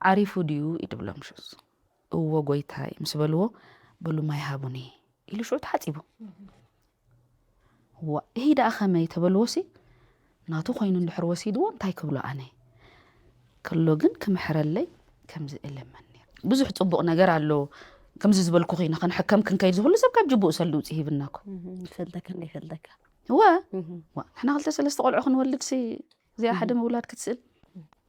ዓሪፉ ድዩ ኢድብሎም ሹስ። እዎ ጎይታይ ምስ በልዎ፣ በሉ ማይ ሃቡኒ ኢሉ ሽዑ ተሓጺቡ። ዋ፣ ይሄ ደኣ ኸመይ ተበልዎ ሲ፣ ናቱ ኮይኑ እንድሕር ወሲድዎ እንታይ ክብሎ ኣነ? ከሎ ግን ክምሕረለይ ከምዚ እለመን ነይረ። ብዙሕ ጽቡቕ ነገር ኣሎ። ከምዚ ዝበልኩኺ ንኽንሕከም ክንከይድ ዝኹሉ ሰብ ካብ ጅቡኡ ሰልዲ ውጽእ ሂብና እኮ። እህ፣ ይፈልጠካ እንደ ይፈልጠካ። እወ። እህ። ዋ፣ ንሕና ክልተ ሰለስተ ቆልዑ ክንወልድ ሲ፣ እዚኣ ሓደ ምውላድ ክትስእል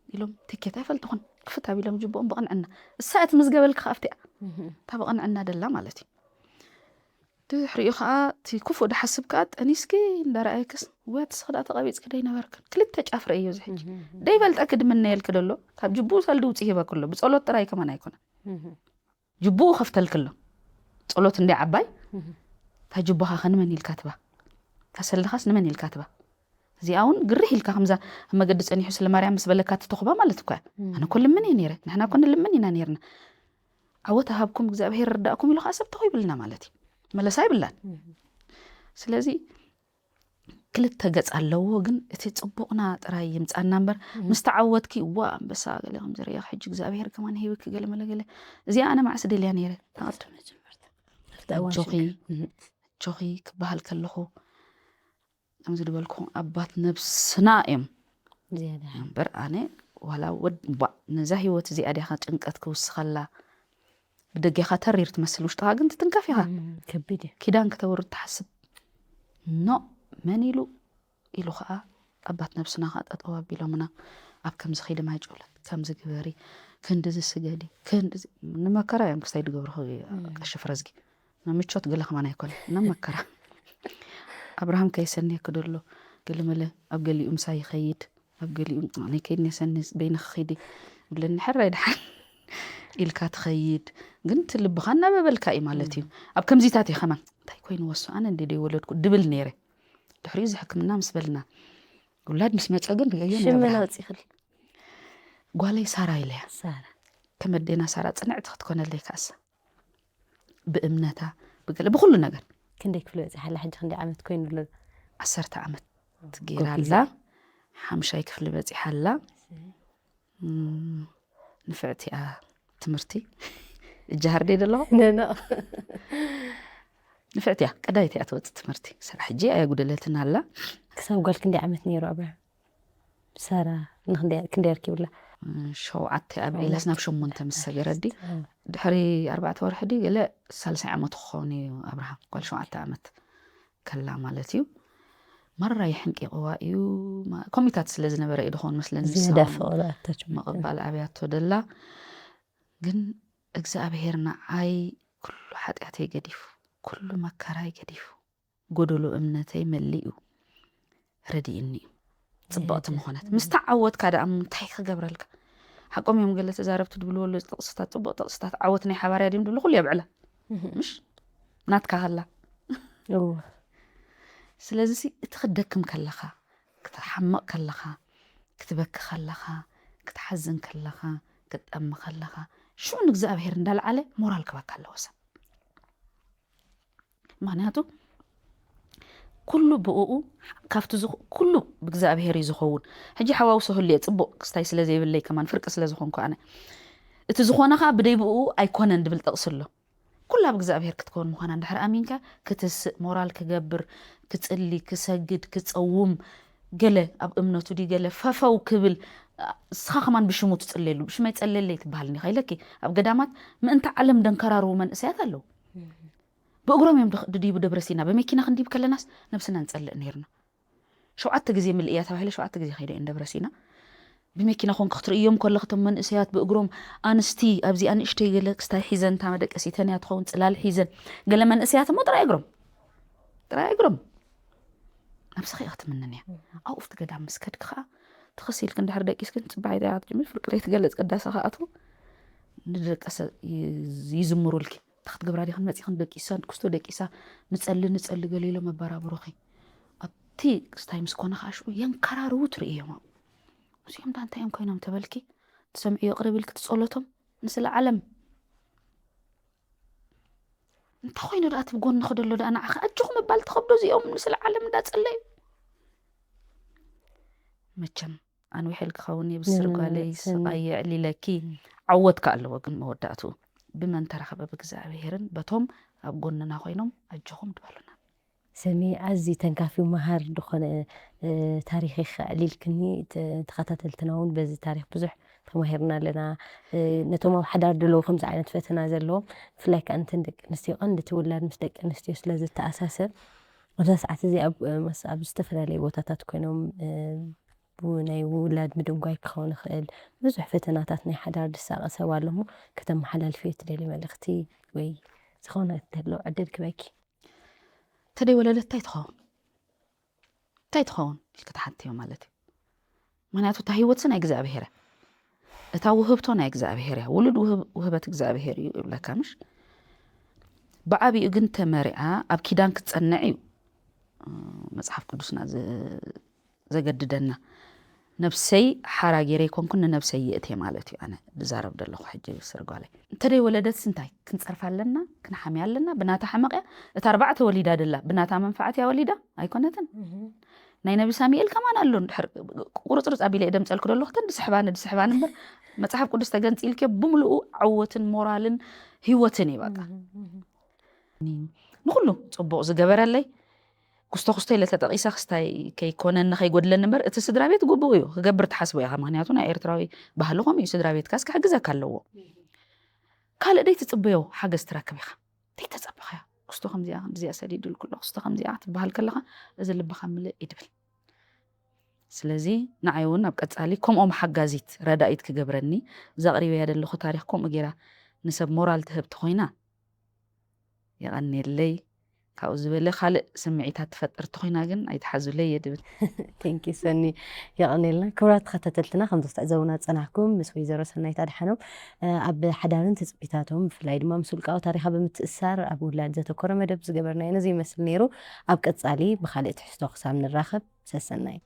ኢሎም ትኬት ኣይፈልጥኹን። ክፍት ኣቢሎም ጅቡኦም ብቕንዕና። እሳ እቲ ምዝገበልካ ኣብቲኣ። እህ። እታ ብቕንዕና ደላ ማለት እዩ። ድሕሪኡ ኸኣ እቲ ክፉእ ድሓስብ ከኣ ጠኒስኪ እንዳረኣየክስ፣ ወይ ኣቲ ስኽዳ ተቐቢጽኪ ደይነበርክን። ክልተ ጫፍ ረእዮ እዚ ሕጂ። እህ። ደይፈልጠኪ ድምነየልኪ ደሎ፣ ካብ ጅቡኡ ሰልዲ ውጽእ ሂበ ከሎ፣ ብጸሎት ጥራይ ከማን ኣይኮነን። እህ። ጅቡኡ ከፍተልኪ ኣሎ። ጸሎት እንደ ዓባይ፣ እህ። እታ ጅቡኻ ከ ንመን ኢልካ ትባ? እታ ሰልድኻስ ንመን ኢልካ ትባ? እዚኣ እውን ግርህ ኢልካ ከምዛ ኣብ መገዲ ጸኒሑ ስለ ማርያም ምስ በለካ ትተኹባ ማለት እኮ እያ። እህ። ኣነ እኮ ልምን እየ ነይረ። ንሕና እኮ ንልምን ኢና ነይርና። ዓወት ሃብኩም እግዚኣብሔር ርዳእኩም ኢሉ ኸዓ ሰብ ተኾይብልና ማለት እዩ። መለሳ ይብላን። እህ። ስለዚ ክልተ ገጽ ኣለዎ፣ ግን እቲ ጽቡቕና ጥራይ ይምጻና እምበር፣ እህ። ምስ ተዓወትኪ፣ ዋ፣ ኣንበሳ፣ ገለ ከም ዝርእያ፣ ሕጂ እግዚኣብሔር ከማን ሂብኪ፣ ገለ መለ ገለ። እዚኣ ኣነ መዓስ ደልያ ነይረ። ኣብቲ መጀመርታ። ኣብቲ እዋን ኣጆኺ፣ ሽግር። እህ። ኣጆኺ ክበሃል ከለኹ፣ ከምዚ ዝበልኩ ኣባት ነብስና እዮም። ዝያዳ። እምበር ኣነ፣ ዋላ ወድ-፣ ባ-፣ ነዛ ህይወት እዚኣ ዲኻ ጭንቀት ክውስኸላ፣ ብደጌኻ ተሪር ትመስል፣ ውሽጥኻ ግን ትትንከፍ ኢኻ። እም፣ ከቢድ እዩ። ኪዳን ክተውርድ ትሓስብ። ኖ፣ መን ኢሉ? ኢሉ ኸዓ ኣባት ነብስና ኸዓ ጠጠው ኣቢሎምና፣ ኣብ ከምዚ ኸይዲ ማይ ጨውለት፣ ከምዚ ግበሪ፣ ክንድዚ ስገዲ፣ ክንድዚ፣ ንመከራ እዮም ክስታይ ድገብሩ ኸ-፣ እም። ቀሺ ፍረዝጊ። ንምቾት ገለ ከማን ኣይኮነ፣ ንመከራ። ኣብርሃም ከይሰንየኪ ደሎ፣ ገለ መለ ኣብ ገሊኡ ምሳይ ይኸይድ፣ ኣብ ገሊኡ፣ "ኣነ ከይድ ነሰንስ፣ በይንኺ ኺዲ" ይብለኒ፣ "ሕራይ ደሓን" ኢልካ ትኸይድ። ግን እቲ ልብኻ እናበበልካ እዩ ማለት እዩ። እም። ኣብ ከምዚታት እዩ ከማን፣ "እንታይ ኮይኑ ወሱ፣ ኣነ እንደ ደይወለድኩ" ድብል ነይረ። ድሕሪኡ እዚ ሕክምና ምስ በልና፣ ውላድ ምስ መጸ ግን ርእዮ ሽመን ነብርሃ። ኣውጺኽል? ጓለይ ሳራ ኢለያ። ሳራ። ከም ኣዴና ሳራ ጽንዕቲ ክትኮነለይ ከኣሳ። ብእምነታ፣ ብገለ፣ ብኹሉ ነገር። ክንደይ ክፍሊ በጺሓ ኣላ? ሕጂ ክንደይ ዓመት ኮይኑ ኣሎ? ዓሰርተ ዓመት ጎ-፣ ገይራ ጎቢዛ። ኣላ። ሓምሻይ ክፍሊ በጺሓ ኣላ። እሰይ። እም፣ ንፍዕቲ እያ ትምህርቲ። እጃሃር ደይ ደለኹ? ነኖ። ንፍዕቲ እያ፣ ቀዳይት እያ ትወጽእ ትምህርቲ። ስራሕ ሕጂ ኣየጉደለትን ኣላ። ክሳብ ጓል ክንደይ ዓመት ነይሩ ኣብርሃም? ሳራ ንክንደይ፣ ክንደይ ኣርኪቡላ? ሸውዓተ ኣብዒላስ ናብ ሸሞንተ ምስ ሰገረ ድዩ? ኣዎ። ድሕሪ ኣርባዕተ ወርሒ ድዩ ገለ ሳልሳይ ዓመቱ ክኸውን እዩ ኣብርሃም። ጓል ሸውዓተ ዓመት ከላ ማለት እዩ። ማራ የሕንቂቕዋ እዩ። ማ-፣ ኮሚታት ስለ ዝነበረ እዩ ድኸውን መስለኒ። ዝያዳ ንሳ ፍቕሪ ኣታችመንት። ምቕባል ኣብያቶ ደላ። ግን እግዚኣብሔር ንዓይ ኩሉ ሓጢኣተይ ገዲፉ፣ ኩሉ መከራይ ገዲፉ፣ ጎደሎ እምነተይ መሊኡ ረዲእኒ እዩ። ጽብቕቲ ዝያዳ። ምኾነት። ምስ ተዓወትካ ደኣ እንታይ ክገብረልካ? ሓቆም እዮም ገለ ተዛረብቲ ድብልዎ ኣለዉ ጥቕስታት፣ ጽቡቕ ጥቕስታት፣ ዓወት ናይ ሓባር እያ ድዮም ድብሉ፣ ኩሉ የብዕላ። እህ። ምሽ? ናትካ ከላ። እዎ። ስለዚ ሲ፣ እቲ ክትደክም ከለኻ፣ ክትሓምቕ ከለኻ፣ ክትበኪ ከለኻ፣ ክትሓዝን ከለኻ፣ ክትጠሚ ከለኻ፣ ሽዑ ንእግዚኣብሔር እንዳልዓለ ሞራል ክበካ ኣለዎ ሰብ። ምኽንያቱ ኩሉ ብእኡ፣ ካብቲ ዝኹ-፣ ኩሉ ብእግዚኣብሔር እዩ ዝኸውን። ሕጂ ሓዋውሶ ህልየ ጽቡቕ ክስታይ ስለ ዘይብለይ ከማን ፍርቂ ስለ ዝኾንኩ ኣነ፣ እቲ ዝኾነ ኸኣ ብደይ ብእኡ ኣይኮነን ድብል ጥቕሲ ኣሎ። ኩላ ብእግዚኣብሔር ክትከውን ምዃና እንድሕር ኣሚንካ፣ ክትስእ፣ ሞራል ክገብር፣ ክጽሊ፣ ክሰግድ፣ ክጸውም፣ ገለ ኣብ እምነቱ ድዩ ገለ ፈፈው ክብል፣ እስኻ ከማን ብሽሙ ትጽልየሉ፣ ብሽመይ ጸልየለይ ትበሃል እንዲኻ ኢለኪ። ኣብ ገዳማት ምእንቲ ዓለም ደንከራርዉ መንእሰያት ኣለዉ። ብእግሮም እዮም ድኽ-፣ ድድይቡ ደብረ ሲና፣ ብመኪና ክንድይብ ከለናስ ነብስና ንጸልእ ነይርና። ሸውዓተ ግዜ ምልእያ ተባሂለ፣ ሸውዓተ ግዜ ከይደ እየን ደብረ ሲና። ብመኪና ኮንክ ክትርእዮም ከለኽ፣ እቶም መንእሰያት ብእግሮም፣ ኣንስቲ፣ ኣብዚኣ ንእሽተይ ገለ ክስታይ ሒዘን፣ እታ መደቀሲተን እያ ትኸውን፣ ጽላል ሒዘን፣ ገለ መንእሰያት እሞ ጥራይ እግሮም፣ ጥራይ እግሮም። ነብስኺ ኢኺ ትምንን እያ። ኣብኡ ኣብቲ ገዳም ምስ ከድኪ ከዓ ተኸሲልኪ እንድሕር ደቂስክን ጽባሕ ኢዳ ክትጅምሪ ፍርቂ ለይቲ ገለ ቅዳሰ ክኣትዉ ንደቀሰ ይዝምሩልኪ። እንታይ ክትገብራ ዲኽን መጺኽን ደቂሳ ኩስቶ ደቂሳ ንጸሊ ንጸሊ ገለ ኢሎም መበራብሩኺ። ኣብቲ ክስታይ ምስ ኮነ ከዓ ሽዑ የንከራርዉ ትርእዮም ኣብኡ። እዚኦም ዳ እንታይ እዮም ኮይኖም ተበልኪ ትሰምዕዮ ቅርብ ኢልኪ ትጸሎቶም ንስለ ዓለም እንታይ ኮይኑ ደኣ እቲ ብጎንኺ ደሎ ደኣ ንዓኺ ኣጆኹ ምባል ትኸብዶ እዚኦም ንስለ ዓለም እንዳጸለዩ መቸም ኣንዊሐል ክኸውን እየ ብስር ጓለይ ስቓይ የዕሊለኪ ዓወት ከ ኣለዎ ግን መወዳእትኡ ብመን ተራኸበ ብእግዚኣብሔርን በቶም ኣብ ጎንና ኮይኖም ኣጆኹም ድበሉና ሰሚ ኣዝዩ ተንካፊ መሃር ዝኾነ ታሪኽ ከዕሊልክኒ ተኸታተልትና እውን በዚ ታሪኽ ብዙሕ ተማሂርና ኣለና ነቶም ኣብ ሓዳር ድለው ከምዚ ዓይነት ፈተና ዘለዎም ብፍላይ ከዓ እንተን ደቂ ኣንስትዮ ቀንዲ እቲ ውላድ ምስ ደቂ ኣንስትዮ ስለ ዝተኣሳሰር ኣብዛ ሰዓት እዚ ኣብ ዝተፈላለዩ ቦታታት ኮይኖም ናይ ውላድ ምድንጓይ ክኸውን ይኽእል ብዙሕ ፈተናታት ናይ ሓዳር ዝሳቐ ሰብ ኣሎ እሞ ከተመሓላልፍዮ ትደሊ መልእኽቲ ወይ ዝኾነ እንተሎ ዕድል ክበኪ ተደይ ወለደት እንታይ ትኸውን እንታይ ትኸውን ኢልኪ ትሓትዮ ማለት እዩ ምክንያቱ እታ ህይወትሲ ናይ እግዚኣብሔር እያ እታ ውህብቶ ናይ እግዚኣብሔር እያ ውሉድ ውህበት እግዚኣብሔር እዩ ይብለካ ምሽ ብዓብኡ ግን ተመሪዓ ኣብ ኪዳን ክትፀንዕ እዩ መፅሓፍ ቅዱስና ዘገድደና ነብሰይ ሓራ ገይረ ኣይኮንኩን ንነብሰይ የእትየ ማለት እዩ ኣነ ዝዛረብ ዘለኹ ሕጂ ስርጓለይ እንተደይ ወለደትስ እንታይ ክንፀርፍ ኣለና ክንሓምያ ኣለና ብናታ ሕመቕያ እታ ኣርባዕተ ወሊዳ ደላ ብናታ መንፋዓት እያ ወሊዳ ኣይኮነትን ናይ ነቢ ሳሙኤል ከማን ኣሎ እንድሕር ቁርፅርፅ ኣቢለ እየ ደምፀልኩ ደለኹ ተን ድስሕባኒ ድስሕባኒ እምበር መፅሓፍ ቅዱስ ተገንፂልክዮ ብምልኡ ዓወትን ሞራልን ህይወትን እዩ በቃ ንኩሉ ፅቡቕ ዝገበረለይ ኩስቶ ኩስቶ ኢለ ተጠቒሰ ክስታይ ከይኮነኒ ከይጎድለኒ እምበር እቲ ስድራ ቤት ግቡእ እዩ ክገብር ትሓስቦ ኢኻ ምክንያቱ ናይ ኤርትራዊ ባህሊ ከምኡ እዩ ስድራ ቤትካስ ክሕግዘካ ኣለዎ ካልእ ደይ ትፅበዮ ሓገዝ ትረክብ ኢኻ ደይ ተፀበኻያ ኩስቶ ከምዚኣ ከምዚኣ ሰዲድልኩ ኣሎ ኩስቶ ከምዚኣ ክትበሃል ከለኻ እዚ ልብኻ ምልእ ይድብል ስለዚ ንዓይ እውን ኣብ ቀፃሊ ከምኦም ሓጋዚት ረዳኢት ክገብረኒ እዛ ኣቕሪበያ ዘለኹ ታሪኽ ከምኡ ገይራ ንሰብ ሞራል ትህብ ተኾይና የቐንየለይ ካብኡ ዝበለ ካልእ ስምዒታት ትፈጥር ተኾይና ግን ኣይትሓዙለይ እየ ድብል ቴንኪ ሰኒ የቐንየልና ክብራት ተኸታተልትና ከም ዝተዕዘቡና ዝፀናሕኩም ምስ ወይዘሮ ሰናይት ኣድሓኖም ኣብ ሓዳርን ትፅቢታቶም ብፍላይ ድማ ምስ ውልቃዊ ታሪኻ ብምትእሳር ኣብ ውላድ ዘተኮረ መደብ ዝገበርናዮ ነዚ ይመስል ነይሩ ኣብ ቀፃሊ ብካልእ ትሕዝቶ ክሳብ ንራኸብ ሰሰናይ